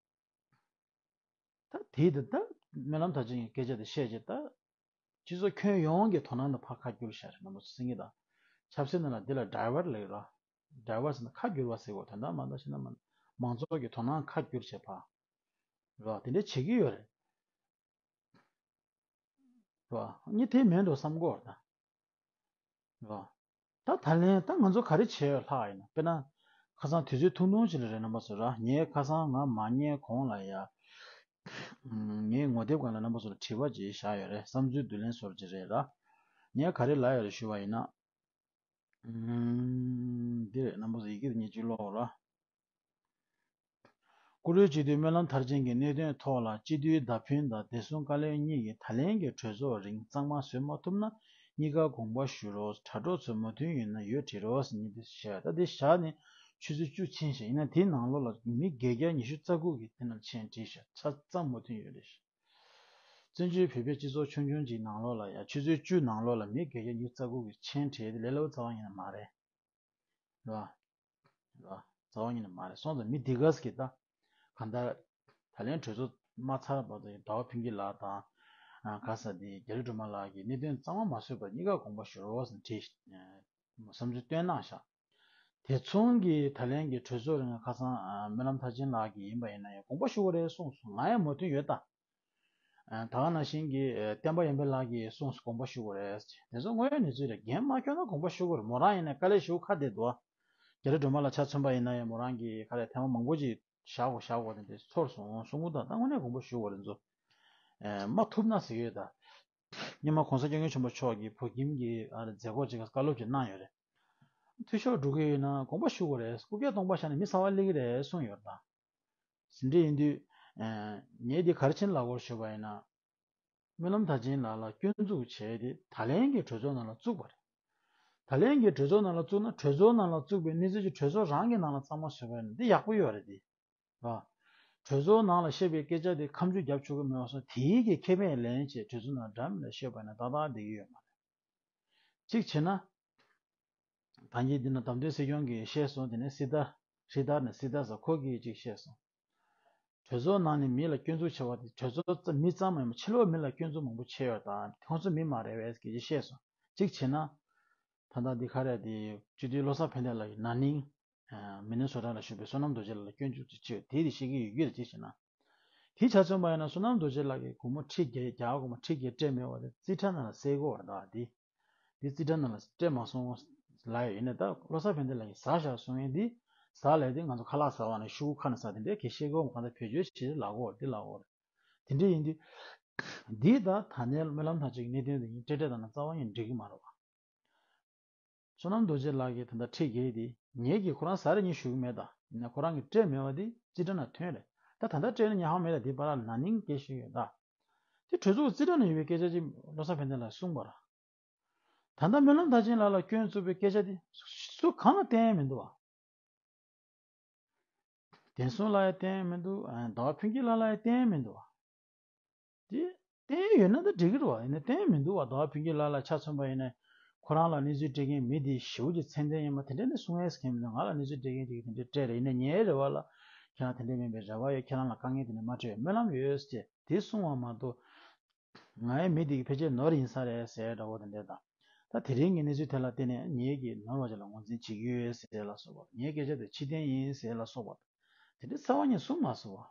ད་དེའི་དེ་ད་སྨོན་ལམ་ཐོག་ཆེན་གྱི་སྐད་ཆ་དེ་བཤད་རྗེས་ད། སྤྱི་ཚོགས་ཁྱོན་ཡོངས་ཀྱི་དོ་སྣང་དང་ཕར་ཁ་བསྒྱུར་བྱས་རེད་རྣམ་པ་ཚོ་སེང་གེ་དང་། ཆབ་སྲིད་ནང་ལ་འདི་ལ་ཌའི་ཝར་ལབ་ཀྱི་རེད། ཌའི་ཝར་ཟེར་ན་ཁ་བསྒྱུར་བ་ཟེར་གོ་དོན་དག་མ་གཏོགས་ཕྱི་ནང་མ། མང་ཚོགས་ཀྱི་དོ་སྣང་ཁ་བསྒྱུར་བྱས་ཕར། རེད་བ། དེ་འདྲ་བྱེད་ཀྱི་ཡོད་རེད། རེད་བ། ངས་དེ་མིན་འགྲོ་བསམ་གོ་རེད་ད། རེད་བ། ད་ད་ལན་ད་ང་ཚོ་ག་རེ་བྱས་ཡོད་ལྷག་ཡིན་ན། དཔེར་ན་ཁ་སང་དུས་ཚོད་ཐུང་ཐུང་ཅིག་ལ་རེད། རྣམ་པ་ཚོ་ར། ངས་ཁ་སང་ང་མ་ཉལ་གོང་ལ་ཡ། ངའི་ངོ་དེབ་སྒང་ལ་རྣམ་པ་ཚོ་ལ་དྲི་བ་ཅིག་བཞག་ཡོད་རེད། བསམ་ཚུལ་བསྡུ་ལེན་བཟོ་འདྲ་ཅིག་རེད་ར། ངས་ག་རེ་ལབ་ཡོད་རེད་ཞུ་བ་ཡིན་ན། ཨུམ། འདི་རེད། རྣམ་པ་ཚོ་ཡི་གེ་དེ་ཉིད་ཅིག་ཀློག་ར། བཀུར་འོས་སྤྱི་འཐུས་སྨོན་ལམ་མཐར་ཕྱིན་གྱི་གནད་དོན་ཐོག་ལ། སྤྱི་འཐུས་མདའ་འཕེན་དང་བདེ་སྲུང་བཀའ་བློན་གཉིས་ཀྱིས་ད་ལན་གྱི་གྲོས་ཚོགས་རིང་གཙང་མ་བཟོས་མ་ཐུབ་ན། གཉིས་ཀ་དགོངས་པ་ཞུ་རོགས། དྲ་གྲོགས་ཚོས་མོས་མཐུན་ཡོད་ན་ཡོད་བྲིས་རོགས་ཟེར་ནས་འདི་བཞག་ད་འདི་བཞག་ནས་ཆུ་ཚོད་བཅུ་ཕྱིན་ཤག་ཡིན་ན་དེའི་ནང་ལོགས་ལ་མི་བརྒྱད་བརྒྱ་ཉི་ཤུ་རྩ་དགུ་གིས་དེ་ནང་མཆན་བྲིས་ཤག་ཆ་ཚང་མོས་མཐུན་ཡོད་རེད་ཤག་བཙན་བྱོལ་བོད་པའི་སྤྱི་ཚོགས་ཆུང་ཆུང་ཅིག་ནང་ལོགས་ལ་ཡ་ཆུ་ཚོད་བཅུ་ནང་ལོགས་ལ་མི་བརྒྱད་བརྒྱ་ཉི་ཤུ་རྩ་དགུ་གིས་མཆན་བྲིས་དེ་ལས་སླ་པོ་རྩ་བ་ཉིད་ནས་མ་རེད། རེད་བ། རེད་བ། རྩ་བ་ཉིད་ནས་མ་རེད། སོང་ཙང་མི་འདི་ག་ཟེར་གྱི་ད། གང་ལྟར། ད་ལན་གྲོས་ཚོགས་མ་ཚར་བར་དུ་ཟླ་བ་ཕུན་སྐྱིད་ལགས་དང་། ཨ། ག་ས་དེ་རྒྱ་རི་སྒྲོལ་མ་ལགས་ཀྱིས་གནད་དོན་གཙང་མ་མ་བཟོས་པར་གཉིས་ཀ་དགོངས་པ་ཞུ་རོགས་ཟེར་བྲིས། བསམ་ཚུལ་བཏོན་གནང་ཤག་དེ་མཚུངས་ཀྱི་ད་ལན་གྱི་གྲོས་ཚོགས་རིང་ཁ་སང་། ཨ། སྨོན་ལམ་མཐར་ཕྱིན་ལགས་ཀྱིས་ཡིན་པ་ཡིན་ན་ཡང་དགོངས་པ་ཞུ་དགོས་རེད་གསུངས་སོང་། ང་ཡང་མོས་མཐུན་ཡོད་ད། ཨ། ད་ག་ནང་བཞིན་གྱི། ཨ། བསྟན་པ་ཡར་འཕེལ་ལགས་ཀྱིས་གསུངས་སོང་། དགོངས་པ་ཞུ་དགོས་རེད། དེ་ཚོ་དངོས་ཡོད་གནས་ཚུལ་རེད། འགན་མ་འཁྱོངས་ན་དགོངས་པ་ཞུ་དགོས་རེད། མོ་རང་ཡིན་ན་དཀའ་ལས་ཞེ་པོ་ཁག་བསྡད་འདུག་རྒྱ་རི་སྒྲོལ་མ་ལགས་ཆ་མཚོན་པ་ཡིན་ན་ཡང་མོ་རང་གིས་ག་རེ་ཐེངས་མ་མང་པོ་ཅིག་བཞག་དགོས་བཞག་དགོས་དེ་འདྲ་ཚོར་སོང་གསུང་གི་འདུག་ད་དངོས་གནས་དགོངས་པ་ཞུ་དགོས་རེད་ཚོ། ཨ། མ་ཐུབ་ན་ཟེར་གྱི་ཡོད་ད། སྔོན་མ་༸གོང་ས་༸སྐྱབས་མགོན་ཆེན་པོ་མཆོག་གིས་བོད་ཁྱིམ་གྱི། ཨ། མཛད་སྒོ་ཅིག་བཀའ་སློབ་ཅིག་གནང་ཡོད་རེད། འཐུས་ཤོར་འགྲོ་གི་ཡོད་ན་དགོངས་པ་ཞུ་དགོས་རེད། རྐུབ་བཀྱག་སྟོང་པ་བཞག་ནས་མི་གསར་པ་སླེབས་ཀྱི་རེད་གསུངས་ཡོད་རེད་ད། དེ་འདྲ་ཡིན་དུས། ཨ། ངས་འདི་ག་རེ་བྱས་ནས་ལབ་དགོས་རེད་ཞུས་པ་ཡིན་ན། སྨོན་ལམ་མཐར་ཕྱིན་ལགས་ལ་སྐྱོན་འཛུགས་བྱས་ཏེ་ད་ལན་གྱི་གྲོས་ཚོགས་ནང་ལ་བཙུགས་པ་རེད། ད་ལན་གྱི་གྲོས་ཚོགས་ནང་ལ་བཙུགས་ན་གྲོས་ཚོགས་ནང་ལ་བཙུགས་པའི་གནས་ཚུལ་ཅིག་གྲོས་ཚོགས་རང་གི་ནང་ལ་གཙང་མ་བཟོས་པ་ཡིན་ན་འདི་ཡག་པོ་ཡོད་རེད་དེ། ར། གྲོས་ཚོགས་ནང་ལ་བཤད་པའི་སྐད་ཆ་དེ་ཁ་མཆུ་རྒྱབ་ཆོག་གི་མེད་པ་སོང་། དེའི་གི་ཁེ་ཕན་ལེན་བྱས་གྲོས་ཚོགས་ནང་འདྲ་མི་འདྲ་བཤད་པ་ཡིན་ན་ཏག་ཏག་བསྡད་ཀྱི་ཡོད་མ་རེད། གཅིག་བྱས་ན། ད་གིན་འདི་ན་བདམས་ཐོན་སྲིད་སྐྱོང་གིས་བཤད་སོང་། དེ་ནས་སྲི་ད། སྲི་ད་ནས་སྲི་ད་ཟེར་ཁོ་གིས་ཅིག་བཤད་སོང་། གྲོས་ཚོགས་ནང་ནས་མི་ལ་སྐྱོན་འཛུགས་བྱས་པ་དེ་གྲོས་ཚོགས་མི་གཙང་མ་ཡིན་པ་ཕྱི་ལོགས་མི་ལ་སྐྱོན་འཛུགས་མང་པོ་བྱས་ཡོད་དང་ཁོང་ཚོ་མི་མ་རེད་པས་ཟེར་གྱི་བཤད་སོང་། གཅིག་བྱས་ན། ད་ལྟ་འདི་ག་རེ་དེ་སྤྱི་འཐུས་བློ་བཟང་ཕན་བདེ་ལགས་ཀྱི་ན་ནིང་། ཨ། མི་ནི་སོ་ཊ་ལ་བཞུགས་པའི་བསོད་ནམས་རྡོ་རྗེ་ལགས་ལ་སྐྱོན་འཛུགས་ཅིག་བྱས་ཡོད་དེ་དེ་བཤད་ཀྱི་ཡོད་རྒྱུ་རེད། གཅིག་བྱས་ན། དེ་ཆ་མཚོན་པ་ཡིན་ན་བསོད་ནམས་རྡོ་རྗེ་ལགས་ཀྱིས་སྒོར་མོ་ཁྲི་བརྒྱད་བརྒྱ་སྒོར་མོ་ཁྲི་བརྒྱད་སྤྲད་མེད་པ་དེ་རྩིས་ཁྲ་ནང་ལ་གསལ་གོ་བར་གདའ་དེ། དེ་རྩིས་ཁྲ་ནང་ལ་སྤྲད་མ་སོང་ལབ་ཡོད། ཡིན་ནའི་ད་བློ་བཟང་ཕན་བདེ་ལགས་ཀྱིས་ཟ་བཞག་གསུང་ཡས་འདི། ཟ་ལབ་དེ་ང་ཚོ་ཁ་ལག་ཟ་བ་ནས་ཤོག་བུ་ཁ་ནས་ཟ་དེ་འདྲའི་གལ་ཤེས་གོ་གང་ལྟར་བེད་སྤྱོད་བྱེད་ལབ་གོ་བར་དེ་ལབ་གོ་བར། དེ་འདྲ་ཡིན་དུས། འདི་ད་ད་ནས་སྨོན་ལམ་ཐང་ཅིག་གནད་དོན་དེ་ཡིན་སྤྲད་སྤྲད་དང་ན་རྩ་བ་ཉིད་འགྲིག་གི་མ་རེད་བ། བསོད་ནམས་རྡོ་རྗེ་ལགས་ཀྱིས་ད་ལྟ་ཁྲི་བརྒྱད་དེ་ངེད་ཀྱིས་ཁོ་རང་ཟ་རེ་གཉིས་ཞུ་གི་མེད་ད། ཡིན་ན་ཁོ་རང་གིས་སྤྲད་མེད་པ་དེ་རྩིས་ཁྲ་ནང་ཐོན་རེད། ད་ད་ལྟ་སྤྲད་ན་ཉག་ཕ་མེད་ད། དེ་བར་ལ་ན་ནིང་སྐད་ཤོད་ཡོད་ད། དེ་གྲོས་ཚོགས་རྩིས་ཁྲ་ནང་ཡོད་པའི་སྐད་ཆ་ཅིག་བློ་བཟང་ཕན་བདེ་ལགས་གསུངས་པ་ར། ད་ལྟ་སྨོན་ལམ་མཐར་ཕྱིན་ལགས་ལ་སྐྱོན་བཙུགས་པའི་སྐད་ཆ་དེ་སུ་གང་ལ་བསྟན་ཡ་མི་འདུག་བ། བདེ་སྲུང་ལ་ཡང་བསྟན་ཡ་མི་འདུག་ཨ། ཟླ་བ་ཕུན་སྐྱིད་ལགས་ལ་ཡང་བསྟན་ཡ་མི་འདུག་བ། དེ་བསྟན་ཡ་ཡོད་ན་ད་འགྲིག་གི་རེད་བ། ཡིན་ན་བསྟན་ཡ་མི་འདུག་བ། ཟླ་བ་ཕུན་སྐྱིད་ལགས་ལ་ཆ་མཚོན་པ་ཡིན་ན་ཁོ་རང་ལ་གནས་ཚུལ་སྤྲད་མཁན་མི་དེ་ཞེ་པོ་ཅིག་ཚད་ལྡན་ཡིན་པ་དེ་འདྲ་ནི་གསུང་ཡས་མཁན་མི་འདུག་ང་ལ་གནས་ཚུལ་སྤྲད་མཁན་ཅིག་དེ་འདྲ་སྤྲད་རེད། ཡིན་ན་ངའི་རེ་བ་ལ་ཁྱེད་རང་དེ་འདྲ་མིན་པའི་རེ་བ་ཡོད། ཁྱེད་རང་ལ་དཀའ་ངལ་དེ་འདྲ་མ་འཕྲད་སྨོན་ལམ་ཡོད་ཅེས་དེ་གསུང་བ་མ་གཏོགས། ང་ཡི་མི་དེ་གི་ཕལ་ཆེར་ནོར་ཡིན་ས་རེད་ཟེར་འདྲ་བོ་དེ་འདྲ་དང་། ད་དེ་རིང་གི་གནས་ཚུལ་དེ་ལ་བརྟེན་ནས་ངེད་ཀྱིས་ནོར་བ་ཅིག་ལ་ངོས་འཛིན་བྱེད་ཀྱི་ཡོད་ཟེར་ལ་སོགས་པ། ངའི་སྐད་ཆ་དེ་ཕྱིར་འཐེན་ཡིན་ཟེར་ལ་སོགས་པ། དེ་འདྲ་རྩ་བ་ཉིད་གསུངས་མ་སོང་བ།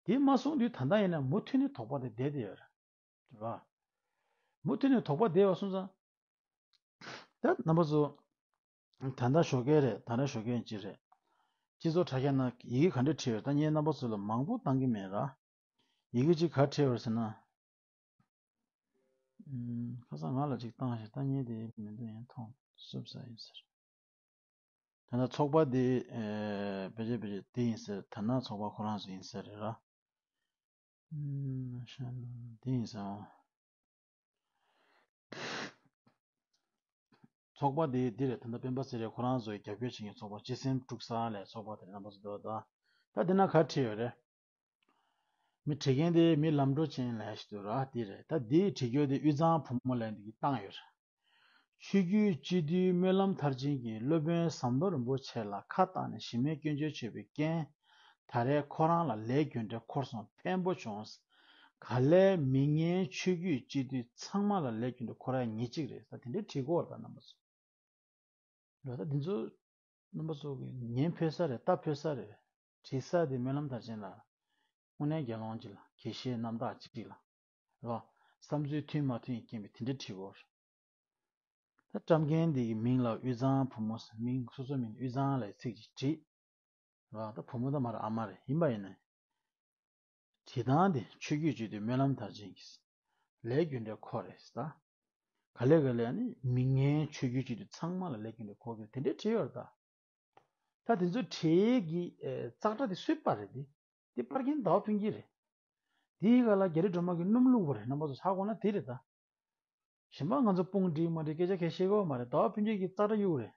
དེ་མ་གསུངས་དུས་ད་ལྟ་ཡིན་ན་མུ་མཐུད་ནས་དོགས་པ་དེ་བསྡད་དེ་ཡོད་རེད་བ། མུ་མཐུད་ནས་དོགས་པ་བསྡད་པ་སོང་ཙང་། ད་རྣམ་པ་ཚོ། ད་ལྟ་ཞོགས་ཀས་རེད། ད་ལྟ་ཞོགས་ཀས་ཅིག་རེད། སྤྱི་ཚོགས་དྲ་རྒྱ་ནང་ཡི་གེ་ག་འདྲ་བྲིས་ཡོད། ད་ངས་རྣམ་པ་ཚོ་ལ་མང་པོ་བཏང་གི་མེད་ར། ཡི་གེ་ཅིག་ག་བྲིས་ཡོད་ཟེར་ན། ཨུམ། ཁ་སང་ང་ལ་ཅིག་བཏང་ཞིག་ད་ངས་དེ་མི་འདུག་ཡང་མཐོང་སུབ་ས་ཡིན་ཟེར། ད་ལྟ་ཚོགས་པ་དེ། ཨེ། བེ་ཇེ་བེ་ཇེ་དེ་ཡིན་ཟེར། ད་ནང་ཚོགས་པ་ཁོ་རང་ཚོ་ཡིན་ཟེར་རེད་ར། ཨུམ། ཤ་དེ་ཡིན་ཟེར། ཚོགས་པ་དེ་འདི་རེད། ད་ལྟ་སྤེན་པ་ཚེ་རིང་ཁོ་རང་ཚོའི་རྒྱབ་སྐྱོར་བྱེད་མཁན་ཚོགས་པ་སྤྱི་སེམས་དཀྲུག་ས་ལས་ཚོགས་པ་དེ་རེད། རྣམ་པ་ཚོ་འདུག་ད། ད་འདི་ན་ག་བྲིས་ཡོད་རེད། མི་བྲིས་མཁན་དེ་མི་ལམ་འགྲོ་ཅན་ལས་ཞིག་འདུག་ར། འདི་རེད། ད་འདི་བྲིས་རྒྱུ་དེ་དབུས་གཙང་བུ་མོ་ལས་འདི་གི་བཏང་ཡོད་རེད། ཆོས་བརྒྱུད་སྤྱི་འཐུས་སྨོན་ལམ་མཐར་ཕྱིན་གྱིས་སློབ་དཔོན་ཟམ་གདོང་རིན་པོ་ཆེ་ལ་ཁ་བཏགས་ནས་གཞི་མེད་སྐྱོན་བརྗོད་བྱས་པའི་རྐྱེན། ད་རེས་ཁོ་རང་ལ་ལས་རྒྱུ་འབྲས་འཁོར་སོང་། ཕན་པོ་བྱུང་། ག་ལས་མི་ངན་ཆོས་བརྒྱུད་སྤྱི་འཐུས་ཚང་མ་ལ་ལས་རྒྱུ་འབྲས་འཁོར་ཡ་ཉེས་གཅིག་རེད། ད་དེ་འདྲའི་བྲིས་སྐོར་ད་རྣམ་པ་ཚོ། ལོ་ད་འདི་ཚོ་རྣམ་པ་ཚོ་གི་ཉན་ཕོད་ས་རེད། ལྟ་ཕོད་ས་རེད། བྲིས་ས་དེ་སྨོན་ལམ་མཐར་ཕྱིན་ལ། དངོས་གནས་དགེ་སློང་གཅིག་ལ། དགེ་བཤེས་རྣམ་དག་གཅིག་ལ། རེད་བ། བསམ་ཚུལ་མཐུན་མ་མཐུན་ཡི་རྐྱེན་པས་དེ་འདྲ་བྲིས་སྐོར། ད་ བཀྲམ་མཁན་འདི་གི་མིང་ལ་དབུས་གཙང་བུ་མོ་ཟེར། མིང་སོ་སོ་མིང་དབུས་གཙང་ལ་ཚིག་ཅིག་བྲིས། ར་ད་བུ་མོ་ད་མ་ར་ཨ་མ་རེད། ཡིན་པ་ཡིན་ན། བྲིས་སྟངས་དེ་ཆོས་བརྒྱུད་སྤྱི་འཐུས་སྨོན་ལམ་མཐར་ཕྱིན་གྱིས། ལས་རྒྱུ་འབྲས་འཁོར་རེད་ད། ག་ལེ་ག་ལེ་ཨ་ནི་མི་ངན་ཆོས་བརྒྱུད་སྤྱི་འཐུས་ཚང་མ་ལ་ལས་རྒྱུ་འབྲས་འཁོར་གྱི་དེ་འདྲའི་བྲིས་ཡོད་རེད་ད། ད་དེ་ཚོ་བྲིས་ཀྱི་ཙག་སྒྲ་དེ་སུས་པར་རེད་དེ། དེ་པར་མཁན་ཟླ་བ་ཕུན་སྐྱིད་རེད། དེའི་སྒང་ལ་རྒྱ་རི་སྒྲོལ་མ་གི་སྣུམ་བླུགས་པ་རེད། རྣམ་པ་ཚོ་ཧ་གོ་ན་དེ་རེད་ད། གཞན་པ་ང་ཚོ་དཔུང་སྒྲིག་མ་སྒྲིག་སྐད་ཆ་གལ་ཤེས་གོ་མ་རེད། ཟླ་བ་ཕུན་སྐྱིད་ཀྱི་ཙག་སྒྲ་གཡུག་རེད།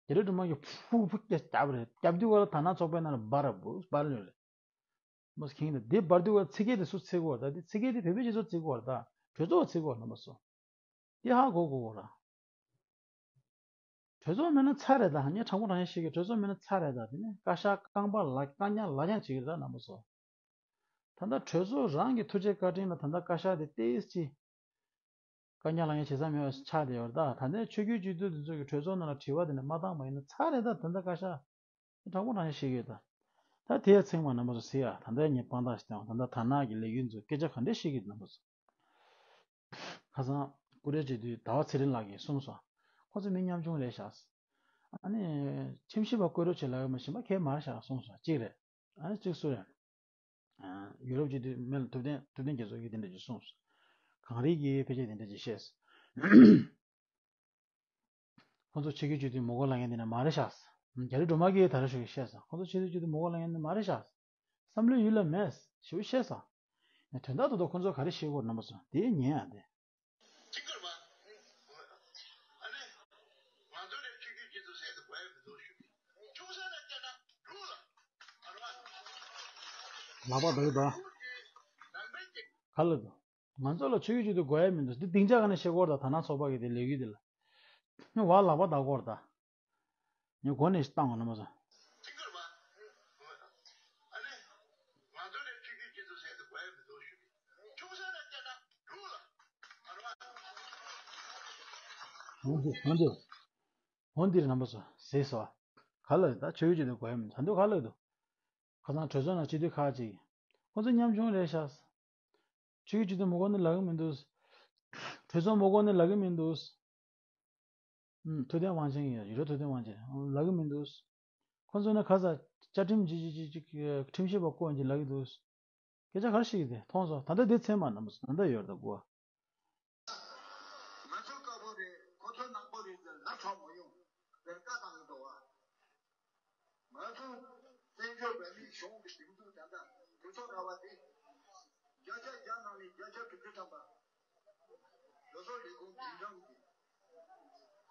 རྒྱ་རི་སྒྲོལ་མ་གི་ཕུ་ཕུ་སྐད་རྒྱབ་རེད། རྒྱབ་དུས་སྒང་ལ་དར་ནག་ཚོགས་པའི་ནང་ལ་འབར་ར་འབུ་འབར་ལོས་རེད། མོས་ཁེངས་ད་དེ་འབར་དུས་སྒང་ཚིག་སྐད་དེ་སུ་ཚིག་གོ་ར་ད། དེ་ཚིག་སྐད་དེ་བོད་པའི་སྤྱི་ཚོགས་ཚིག་གོ་ར་ད། གྲོས་ཚོགས་ཚིག་གོ་རྣམ་པ་ཚོ། དེ་ཧ་གོ་གོ་གོ་ར། གྲོས་ཚོགས་མེད་ན་ཚར་རེད་ད། ངས་དྲང་པོ་དྲང་བཞག་བཤད་གི། གྲོས་ཚོགས་མེད་ན་ཚར་རེད་ད། དེ་ནས་བཀའ་ཤག་རྐང་པ་ལ་བཀའ་རྙོག་ལ་རྐྱང་བྱེད་གི་རེད་ད་རྣམ་པ་ཚོ། ད་ལྟ་གྲོས་ཚོགས་རང་གི་ཐུགས་རྗེ་བཀའ་དྲིན་ལ་ད་ལྟ་བཀའ་ཤག་དེ་ཏོག་ཙམ་ཅིག་བཀའ་རྙོག་ལ་རྐྱང་བྱེད་ས་མེད་པ་ཆགས་བསྡད་ཡོད་རེད་ད། ད་ལྟའི་ཆོས་བརྒྱུད་སྤྱི་འཐུས་དེ་ཚོ་གི་གྲོས་ཚོགས་ནང་ལ་དྲི་བ་དེ་འདྲ་མ་བཏང་བ་ཡིན་ན་ཚར་རེད་ད། ད་ལྟ་བཀའ་ཤག་དྲང་པོ་དྲང་བཞག་བཤད་གི་ཡོད་ད། ད་དེ་ཡ་ཚང་མ་རྣམ་པ་ཚོ་གཟིགས་ཨ། ད་ལྟ་ངས་དཔང་རྟགས་ཤིག་བཏང་བ། ད་ལྟ་དར་ནག་གི་ལས་འགུལ་ཚོ་སྐད་ཆ་ག་འདྲས་བཤད་གི་རྣམ་པ་ཚོ། ཁ་སང་ཀུ་རེ་བྱེད་དུས་ཟླ་བ་ཚེ་རིང་ལགས་ཀྱིས་གསུངས་སོང་། ཁོ་ཚོ་མི་ཉམ་ཆུང་རེད་ཤག། ཨ་ནི་ཁྲིམས་ཞིབ་པ་བསྐོ་རོགས་བྱེད་ལབ་ཡོད་མ་གཞི་མ་གལ་མ་རེད་ཤག་གསུངས་སོང་། གཅིག་རེད། ཨ་ནི་གཅིག་སུ་རེད། ཡུ་རོབ་སྤྱི་འཐུས་མེ་ལ་ཐུབ་བསྟན་ཐུབ་བསྟན་རྒྱ་མཚོ་གིས་དེ་འདྲ་ཅིག་གསུངས་སོང་། གངས་རི་གིས་ཕལ་ཆེར་དེ་འདྲ་ཅིག་བཤད་སོང་། ཁོ་ཚོ་ཆོས་བརྒྱུད་སྤྱི་འཐུས་མི་དགོས་ལབ་མཁན་དེ་འདྲ་མ་རེད་ཤག། རྒྱ་རི་སྒྲོལ་མ་གིས་ད་རེས་ཞུ་གི་བཤད་སོང་། ཁོ་ཚོ་ཆོས་བརྒྱུད་སྤྱི་འཐུས་མི་དགོས་ལབ་མཁན་དེ་མ་རེད་ཤག། བསམ་བློའི་ཡུལ་ལ་མེད་ཞེས་བཤད་སོང་། ངས་དོན་དག་ཏུ་ཁོ་ཚོ་ག་རེ་བཤད་ཀྱི་ཡོད་རྣམ་པ་ཚོ་དེ་ཉན་ཡ་དེ། ལག་པ་འདར་གི་འདུག་ཨ། ག་ལ་འདུག། ང་ཚོ་ལ་ཆོས་བརྒྱུད་སྤྱི་འཐུས་དགོས་ཡ་མི་འདུག། འདི་སྡིངས་ཆ་ག་ནས་བཤད་ཀྱི་ཡོད་རེད་ད། དར་ནག་ཚོགས་པ་གི་དེ་ལས་འགུལ་དེ་ལ། ངས་བར་ལག་པ་འདར་གྱི་ཡོད་རེད་ད། ངས་སྒོ་ནས་བཏང་བ་རྣམ་པ་ཚོ། འོ་འདི་འོ་འདི་འོ་འདི་རེད་རྣམ་པ་ཚོ་གཟིགས་སོང་། ག་ལ་རེད་ད། ཆོས་བརྒྱུད་སྤྱི་འཐུས་དགོས་ཡ་མི་འདུག། ད་འདི་ག་ལ་འདུག། ཁ་སང་གྲོས་ཚོགས་ནང་སྤྱི་འཐུས་ཁག་ཅིག་ཁོ་ཚོ་ཉམ་ཆུང་རེད་ཤག། ཆོས་བརྒྱུད་སྤྱི་འཐུས་མི་དགོས་ནི་ལབ་ཀྱི་མི་འདུག། གྲོས་ཚོགས་མི་དགོས་ནི་ལབ་ཀྱི་མི་འདུག། ཨུམ། ཐུབ་བསྟན་དབང་ཆེན་ཡིན། ཡུ་རོབ་ཐུབ་བསྟན་དབང་ཆེན་ལབ་ཀྱི་མི་འདུག། ཁོ་ཚོ་ནི་ཁ་ས་བཅའ་ཁྲིམས་ཅིག་ཅིག་ཅིག་ཅིག་ཁྲིམས་ཞིབ་པ་བསྐོ་ཡིན་ཅིག་ལབ་ཀྱི་འདུག། སྐད་ཆ་ག་རེ་བཤད་ཀྱི་དེ་མཐོང་སོང་། ད་ལྟ་དེ་ཚད་མ་རྣམ་པ་ཚོ་ད་ལྟ་ཡོད་རེད་ད་གོ། ང་ཚོ་དཀར་པོ་རེད། ཁོ་ཚོ་ནག་པོ་རེད་ཟེར་ལབ་ཆོག་མ་ཡོང་ཟེར་བཀའ་བཏང་གི་འདུག་བ། ང་ཚོ་བཙན་བྱོལ་བོད་མིའི་གཞུང་གི་སྒྲིག་འཛུགས་ད་ལྟ་གྲོས་ཚོགས་ར་བ་དེ་བརྒྱ་ཆ་བརྒྱ་ནང་ནས་བརྒྱ་ཆ་དྲུག་ཅུ་ཐམ་པ་སོ་སོ་ལས་ཁུངས་འཛིན་སྐྱོང་གི་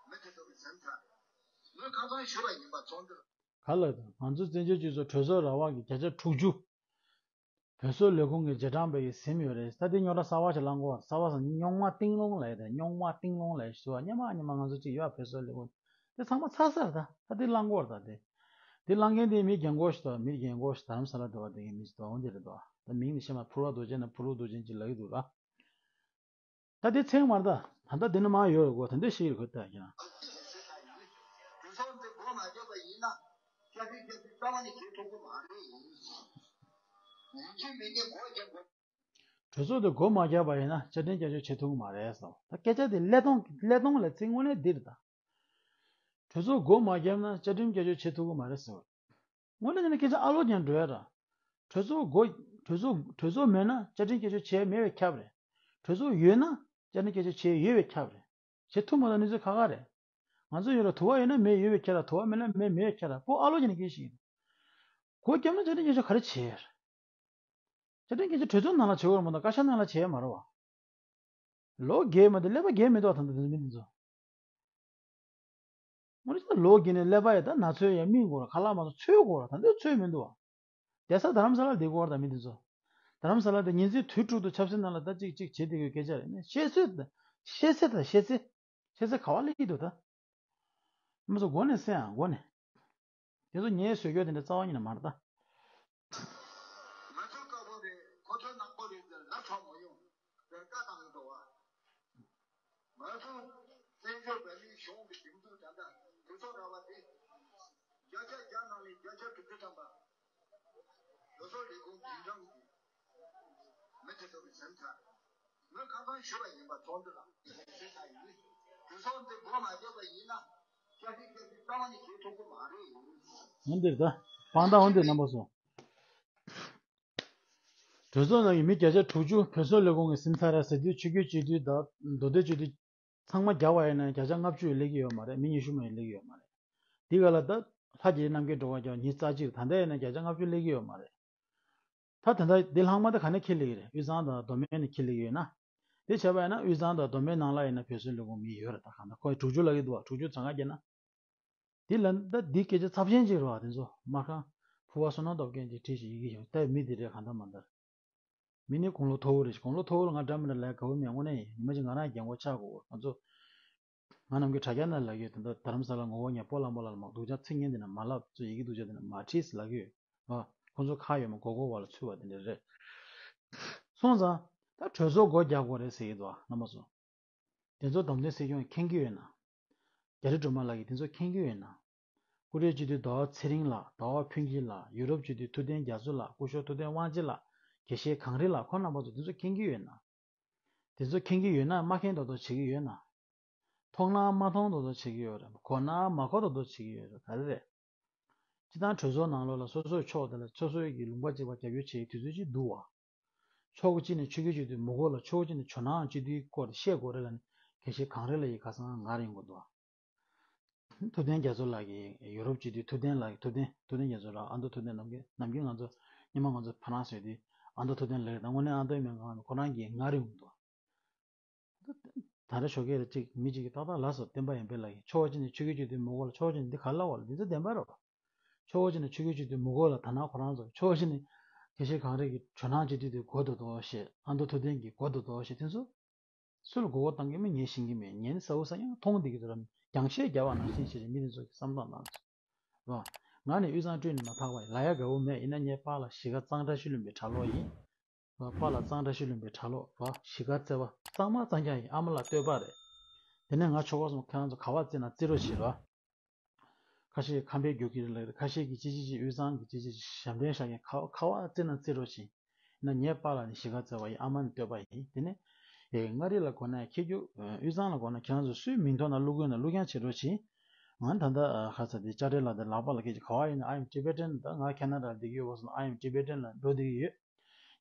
མི་དེ་ཚོ་གི་ཟིན་ཚར། ངས་ཁ་སང་ཞུས་པ་ཡིན་པ་ཚོགས་འདུར། ག་ལ་དང་ང་ཚོ་བཙན་བྱོལ་སྤྱི་ཚོགས་གྲོས་ཚོགས་ར་བ་གི་བརྒྱ་ཆ་དྲུག་ཅུ། བོད་སོག་ལས་ཁུངས་ཀྱི་རྗེས་འབྲང་པ་ཡི་ཟིན་ཡོད་རེད། ད་དེ་རྙོག་དྲ་གསར་བ་ཞིག་བསླངས་གོ། གསར་བ་ཟེར་རྙོག་མ་ཏིང་ལོང་ལབ་ཡ་དེ། རྙོག་མ་ཏིང་ལོང་ལབ་ཡ་ཞིག་བཟོ་བ་སྔོན་མ་སྔོན་མ་ང་ཚོ་གཅིག་ཡོད་བོད་སོག་ལས་ཁུངས་དེ་ཚང་མ་ཚར་ཚར་ད། ད་དེ་བསླངས་གོ་ད་དེ། དེ་བསླངས་མཁན་དེ་མི་རྒན་གོག་ཞིག་འདུག། མི་རྒན་གོག་ཞིག་རྡ་རམ་ས་ལ་འདུག་བ། དེ་གི་མི་ཞིག་འདུག། འོན་ཏེ་རེད་འདུག། ད་མིང་ནི་ཤེས་མ། ཕུར་བ་རྡོ་རྗེ་ན་ཕུར་བུ་རྡོ་རྗེ་ཅིག་ལབ་ཀྱི་འདུག་ར། ད་དེ་ཚང་མ་རེད་ད། ད་ལྟ་དེ་ནི་མ་ཡོད་རེད་གོ། ད་འདི་ཤེས་རེད་གོ་ད་ཡང་། གྲོས་ཚོགས་འདི་སྒོ་མ་བརྒྱབ་པ་ཡིན་ན་བསྐྱར་ཞིབ་བསྐྱར་ཞིབ་རྩ་བ་ནས་བྱེད་ཐུབ་ཀྱི་མ་རེད། ཡིན་གཅིག་མིན་གཅིག་སྒོ་བརྒྱབ་དགོས། གྲོས་ཚོགས་དེ་སྒོ་མ་བརྒྱབ་པ་ཡིན་ན་བཅའ་ཁྲིམས་བསྐྱར་བཅོས་བྱེད་ཐུབ་ཀྱི་མ་རེད་ཟེར་བ། ད་སྐད་ཆ་དེ་ཀླད་སྟོང་ཀླད་སྟོང་ལ་ཚིག་དངོས་གནས་འདི་རེད་ད། གྲོས་ཚོགས་སྒོ་མ་བརྒྱབ་ན་བཅའ་ཁྲིམས་བསྐྱར་བཅོས་བྱེད་ཐུབ་ཀྱི་མ་རེད་ཟེར་བ། དངོས་གནས་ནི་སྐད་ཆ་ཨ་ལོ་ཀྱང་འགྲོ་ཡ་ར། གྲོས་ཚོགས་སྒོ་གྲོས་ཚོགས་གྲོས་ཚོགས་མེད་ན་བཅའ་ཁྲིམས་བསྐྱར་བཅོས་བྱས་མེད་པའི་ཁྱབ་རེད། གྲོས་ཚོགས་ཡོད་ན་བཅའ་ཁྲིམས་བསྐྱར་བཅོས་བྱས་ཡོད་པའི་ཁྱབ་རེད། བྱེད་ཐུབ་མ་ཐུབ་གནས་ཚུལ་ཁ་ཁ་རེད། ང་ཚོ་ཡོད་ར། དུ་བ་ཡོད་ན་མེ་ཡོད་པའི་ཁྱབ་ར། དུ་བ་མེད་ན་མེ་མེད་པའི་ཁྱབ་ར། པོ་ཨ་ལོ་ཀྱང་ནི་སྐད་ཆ་ཡིན། སྒོ་བརྒྱབ་ན་བཅའ་ཁྲིམས་བསྐྱར་བཅོས་ག་རེ་བྱས་ཡ་རེད། བཅའ་ཁྲིམས་བསྐྱར་བཅོས་གྲོས་ཚོགས་ནང་ལ་བྱེད་དགོས་རེད་མ་གཏོགས་བཀའ་ཤག་ནང་ལ་བྱེད་ཡ་མ་རེད་བ། ལོ་རྒས་མ་དེ་ཀླད་པ་རྒས་མི་འདུག་བ། ད་ལྟ་དེ་ཚོ་མི་དེ་ཚོ། དངོས་གནས་ལོ་རྒས་ནས་ཀླད་པ་ཡ་ད་ན་ཚོད་ཡ་སྨིན་དགོས་ར། ཁ་ལག་མ་ཚོ་འཚོལ་དགོས་ར། ད་ལྟ་འཚོལ་མི་འདུག་བ། བསྡད་ས་རྡ་རམ་ས་ལ་བསྡད་དགོས་ར། ད་མི་དེ་ཚོ་རྡ་རམ་ས་ལ་དེ་ཉིན་མཚན་དུས་དྲུག་ཏུ་ཆབ་སྲིད་ནང་ལ་ད་ཅིག་ཅིག་བྱེད་བསྡད་དགོས་སྐད་ཆ་རེད། ནས་བཤད་ཚོད་ད་བཤད་ཚེ་ད་བཤད་ཚེ། བཤད་ཚེ་ག་བ་སླེབས་ཀྱི་འདུག་ད། མི་ཚོ་སྒོ་ནས་སེམས་ཨ་སྒོ་ནས། དེ་ཚོ་ངའི་བཟོས་རྒྱུ་དེ་འདྲ་རྩ་བ་ཉིད་ནས་མ་རེད་ད། ང་ཚོ་དཀར་པོ་རེད། ཁོ་ཚོ་ནག་པོ་རེད་ཟེར་ལབ་ཆོག་མ་ཡོང་ཟེར་བཀའ་བཏང་གི་འདུག་བ། ང་ཚོ་བཙན་བྱོལ་བོད་མིའི་གཞུང་གི་སྒྲིག་འཛུགས་ད་ལྟ་གྲོས་ཚོགས་ར་བ་དེ་བརྒྱ་ཆ་བརྒྱ་ནང་ནས་བརྒྱ་ཆ་དྲུག་ཅུ་ཐམ་པ་སོ་སོ་ལས་ཁུངས་འཛིན་སྐྱོང་གི་མི་དེ་ཚོ་གི་ཟིན་ཚར། ངས་ཁ་སང་ཞུས་པ་ཡིན་པ་ཚོགས་འདུ་ལ་ཟིན་ཚར་ཡིན། དེ་ཚོ་འདི་སྒོ་མ་བརྒྱབ་པ་ཡིན་ན་སྐྱ་སེར་སྐྱ་སེར་རྩ་བ་ནས་བྱེད་ཐུབ་ཀྱི་མ་རེད། འོན་ཏེ་ད་དཔང་རྟགས་འོན་ཏེ་རྣམ་པ་ཚོ། གྲོས་ཚོགས་ནང་གི་མི་བརྒྱ་ཆ་དྲུག་ཅུ་བོད་སོག་ལས་ཁུངས་ཀྱི་ཟིན་ཚར་ར་ཟེར་དུས་ཆོས་བརྒྱུད་སྤྱི་འཐུས་དང་མདོ་སྟོད་སྤྱི་འཐུས་ཚང་མ་རྒྱག་པ་ཡིན་ན་བརྒྱ་ཆ་ལྔ་བཅུ་ཡང་སླེབས་ཀྱི་ཡོད་མ་རེད། མི་ཉི་ཤུ་མ་ཡང་སླེབས་ཀྱི་ཡོད་མ་རེད། དེ་ག་ལ་ད་ལྷ་རྒྱལ་རྣམ་རྒྱལ་སྒྲོལ་དཀར་མཆོག་ཉི་ཤུ་རྩ་གཅིག་ད་ལྟ་ཡིན་ན་བརྒྱ་ཆ་ལྔ་བཅུ་སླེབས་ཀྱི་ཡོད་མ་རེད། ད་དེ་འདྲ་འདི་ལྷག་མ་ད་ག་ནས་འཁྱེར་སླེབས་ཀྱི་རེད། དབུས་གཙང་དང་མདོ་སྨད་ནས་འཁྱེར་སླེབས་ཀྱི་ཡོད་ན། དེ་བྱས་པ་ཡིན་ན་དབུས་གཙང་དང་མདོ་སྨད་ནང་ལ་ཡིན་ན་བོད་སོག་ལས་ཁུངས་མི་ཡོད་རེད། ད་གང་ལྟར་ཁོ་དྲུག་ཅུ་ལབ་ཀྱི་འདུག་བ། དྲུག་ཅུ་གྱངས་ཁ་བརྒྱབ་ན། དེ་ལ་ད་འདི་སྐད་ཆ་ཚབས་ཆེན་ཅིག་རེད་བ། དེ་ཚོ་སྨར་ཁམས་ཕུ་བོ་བསོད་ནམས་སྟོབས་རྒྱལ་གྱིས་བྲིས་ཤིག་ཡི་གེ་ཡོད་ད་མི་དེ་རེད། གང་ལྟར་མ་ལྟར་མི་ནི་དགུང་ལོ་མཐོ་བོ་རེད། དགུང་ལོ་མཐོ་བོ་ལ་ང་འདྲ་མི་འདྲ་ལབ་དགའ་བོ་མེད། དངོས་གནས་ཡིན། ཉི་མ་གཅིག་ང་རང་རྒན་གོག་ཆགས་དགོས། ང་ཚོ་ང་རྣམས་ཀྱི་དྲ་རྒྱ་ནང་ལ་ཡོད། དེ་འདྲ་རྡ་རམ་ས་ལ་ངོ་བོ་ཉལ་སྤོ་ལགས་སྨོན་ལམ་སྡུག་ཅག་ཚིག་ངན་དེ་ན་མ་ལབ། ཚོ་ཡི་གེ་སྡུག་ཅག་དེ་ན་མ་བྲིས་ལབ་ཀྱི་ཡོད། ཨ། ཁོ་ཚོ་ཁ་ཡོད་མ་མགོ་སྐོར་བ་ལ་ཚུད་པ་དེ་འདྲ་རེད། སོང་ཙང་ད་གྲོས་ཚོགས་སྒོ་རྒྱག་དགོས་རེད་ཟེར་གྱི་འདུག་ཨ། རྣམ་པ་ཚོ། དེ་ཚོ་བདམས་ཐོན་སྲིད་སྐྱོང་མཁྱེན་གྱི་ཡོད་ན། རྒྱ་རི་སྒྲོལ་མ་ལགས་ཀྱིས་དེ་ཚོ་མཁྱེན་གྱི་ཡོད་ན། ཀུ་རེ་སྤྱི་འཐུས་ཟླ་བ་ཚེ་རིང་ལགས། ཟླ་བ་ཕུན་སྐྱིད་ལགས། ཡུ་རོབ་སྤྱི་འཐུས་ཐུབ་བསྟན་རྒྱ་མཚོ་ལགས། སྐུ་ཞབས་ཐུབ་བསྟན་དབང་ཆེན་ལགས། དགེ་བཤེས་གངས་རི་ལགས། ཁོང་རྣམ་པ་ཚོ་དེ་ཚོ་མཁྱེན་གྱི་ཡོད་ན། དེ་ཚོ་མཁྱེན་གྱི་ཡོད་ན་མ་མཁྱེན་མདོག་མདོག་བྱེད་ཀྱི་ཡོད་ན། མཐོང་ན་མ་མཐོང་མདོག་མདོག་བྱེད་ཀྱི་ཡོད་རེད། གོ་ན་མ་གོ་མདོག་མདོག་བྱེད་ཀྱི་ཡོད་རེད། ག་རེ་རེད། སྤྱི་བཏང་གྲོས་ཚོགས་ནང་ལོགས་ལ་སོ་སོའི་ཕྱོགས་དེ་ལ་སོ་སོའི་གི་ལུང་པ་གཅིག་པ་རྒྱབ་སྐྱོར་བྱེད་དུས་ཚོད་ཅིག་འདུག་བ། ཕྱོགས་གཅིག་ནས་ཆོས་བརྒྱུད་སྤྱི་འཐུས་མི་དགོས་ལ་ཕྱོགས་གཅིག་ནས་ཇོ་ནང་སྤྱི་འཐུས་སྐོར་དེ་བཤད་དགོས་རེད་ལ་ནི། དགེ་བཤེས་གངས་རི་ལགས་ཀྱིས་ཁ་སང་ངར་ཡོང་གི་འདུག་བ། ཐུབ་བསྟན་རྒྱ་མཚོ་ལགས་ཀྱིས་ཡུ་རོབ་སྤྱི་འཐུས་ཐུབ་བསྟན་ལགས་ཀྱིས་ཐུབ་བསྟན་ཐུབ་བསྟན་རྒྱ་མཚོ་ལགས། ཨ་མདོ་ཐུབ་བསྟན། ནམ་རྒྱུན་ནམ་རྒྱུན་ང་ཚོ་སྔོན་མ་ང་ཚོ་ཕ་རན་སི་ཡོད་དུས་ཨ་མདོ་ཐུབ་བསྟན་ལགས་ཡོད། ད་དངོས་གནས་ཨ་མདོ་ཡིན་མིན་གང་ཁོ་རང་གིས་ངར་ཡོང་གི་འདུག་བ། ད་རེས་ཞོགས་ཀས་རེ་གཅིག་མི་གཅིག་གིས་ཏག་ཏག་ལབ་སོང་། བསྟན་པ་ཡོན་ཕེབས་ལགས་ཀྱིས་ཕྱོགས་གཅིག་ནས་ཆོས་བརྒྱུད་སྤྱི་འཐུས་མི་དགོས་ལ་ཕྱོགས་གཅིག་ནས་འདི་ག་ལབ་པ་ལ་འདི་ཚོ་བདེན་པ་རེད་བ། ཕྱོགས་གཅིག་ནས་ཆོས་བརྒྱུད་སྤྱི་འཐུས་མི་དགོས་ལ་ད་ནང་ཁོ་རང་ཚོ་ཕྱོགས་གཅིག་ནས་དགེ་བཤེས་གངས་རི་གིས་ཇོ་ནང་སྤྱི་འཐུས་དེ་དགོས་འདུག་དོ་ཞེས། ཨ་མདོ་ཐུབ་བསྟན་གྱིས་དགོས་འདུག་དོ་ཞེས། དེ་ཚོ་སུ་ལ་མགོ་སྐོར་བཏང་གི་མིན་ངས་ཤེས་ཀྱི་མེད། ངས་ས་འུ་ས་ཡང་མཐོང་བསྡད་ཀྱི་འདུག་ར། རྒྱང་ཤེལ་རྒྱབ་པ་ནང་བཞིན་བྱས་ཏེ་མི་དེ་ཚོ་གི་བསམ་སྟངས་ནང་ཚོ། ང་ནི་དབུས་གཙང་སྤྲུལ་ནས་མ་ཐག་པ་ཡིན་ལབ་ཡ་དགའ་བོ་མེད། ཡིན་ན་ངའི་པཱ་ལགས་གཞིས་ཀ་གཙང་སྦྲ་ཤུལ་ལུང་པའི་གྲྭ་ལོག་ཡིན། པཱ་ལགས་གཙང་སྦྲ་ཤུལ་ལུང་པའི་གྲྭ་ལོག་ར། གཞིས་ཀ་བརྩེ་བ་གཙང་མ་གཙང་རྐྱང་ཡིན། ཨ་མ་ལགས་བསྟོད་པ་རེད། དེ་ནས་ང་ཆོལ་ཁ་གསུམ་ཁྱེད་རང་ཚོ་ག་པར་བརྩིས་ན་བརྩི་རོགས་བྱེད་ར། ཁ་ཤས་ཁམས་པའི་རྒྱུག་གི་རེད་ལབ། ཁ་ཤས་ཀྱིས་ཅི་ཅི་ཅི་དབུས་གཙང་གི་ཅི་ཅི་ཅི་ཞབས་འདྲེན་བཞག་མཁན་ཁ་ཁ་པར་བརྩིས་ན་བརྩི་རོགས་བྱེད། ཡིན་ན་ངའི་པཱ་ལགས་ནི་གཞིས་ཀ་བརྩེ་བ་ཡིན། ཨ་མ་ནི་བསྟོད་པ་ཡིན། དེ་ནས་ཨེ་མངའ་རིས་ལ་དགོས་ན་ཁྱེད་རྒྱུགས། དབུས་གཙང་ལ་དགོས་ན་ཁྱེད་རང་ཚོ་སུའི་མིང་ཐོག་ན་བླུག་དགོས་ན་བླུག་རྐྱང་བྱེད་རོགས་བྱེད། ང་ད་ལྟ་ཁ་ཚ་དེ་ཅ་ཀྲེན་ལགས་དེ་ལག་པ་ལ་སྐད་ཀྱི་ག་པར་ཡིན་ན། I am Tibetan། ད་ང་ཁེ་ན་ཌ་ལ་བསྡད་ཀྱི་ཡོད་པ་སོང་ན། I am Tibetan་ལ་འགྲོ་བསྡད་ཀྱི་ཡོད།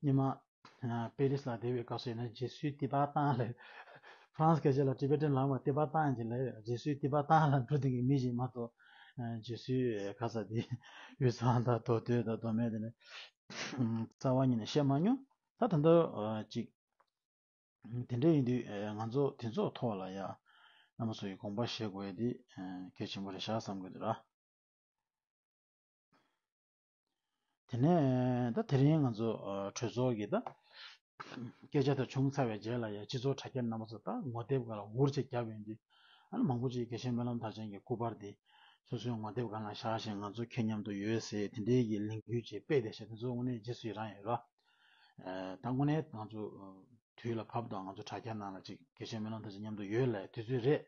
སྔོན་མ་པེ་རིས་ལ་བསྡད་པའི་སྐབས་སུ་ཡིན་ན་Je suis Tibétain་ལབ། ཧྥ་རན་སི་སྐད་ཆ་ལ་Tibetan་ལབ་མ། Tibétain་ཅིག་ལབ། Je suis Tibétain་ལབ་འགྲོ་བསྡད་ཀྱི་མི་ཞིག་མ་གཏོགས། Je suis་ཁ་ཚ་དེ་དབུས་གཙང་དང་མདོ་སྟོད་དང་མདོ་སྨད་དེ་ནས་རྩ་བ་ཉིད་ནས་བཤད་མ་མྱོང་། ད་ད་ལྟ་ཅིག་དེ་འདྲ་ཡིན་དུས་ང་ཚོ་དེ་ཚོ་ཐོག་ལ་ཡ་རྣམ་པ་ཚོ་ཡི་དགོངས་པ་བཞེས་དགོས་ཡ་དེ་གལ་ཆེན་པོ་རེད་ཤག་བསམ་གྱི་འདུག་ར། དེ་ནས་ད་དེ་རིང་ང་ཚོ་གྲོས་ཚོགས་ཀྱི་ད་སྐད་ཆ་དེ་བྱུང་ཚར་བའི་རྗེས་ལ་ཡ་སྤྱི་ཚོགས་དྲ་རྒྱ་རྣམ་པ་ཚོ་ད་ངོ་དེབ་སྒང་ལ་འུར་ཅིག་བརྒྱབ་ཡོང་དུས། ཨ་ནི་མང་པོ་ཅིག་དགེ་བཤེས་སྨོན་ལམ་མཐར་ཕྱིན་གྱི་སྐུ་པར་དེ་སོ་སོའི་ངོ་དེབ་སྒང་ལ་བཞག་བཞིན་ང་ཚོ་ཁྱེད་མཉམ་དུ་ཡོད་ཟེར་དེ་འདྲའི་གི་ལས་འགུལ་ཅིག་སྤེལ་བསྡད་ཤག་དེ་ཚོ་དངོས་གནས་རྗེས་སུ་ཡི་རང་ཡོད་ར། ད་དངོས་གནས་ང་ཚོ་དུས་ལ་བབ་དང་ང་ཚོ་དྲ་རྒྱ་ནང་ལ་ཅིག་དགེ་བཤེས་སྨོན་ལམ་མཐར་ཕྱིན་མཉམ་དུ་ཡོད་ལབ་དུས་ཚོད་རེད།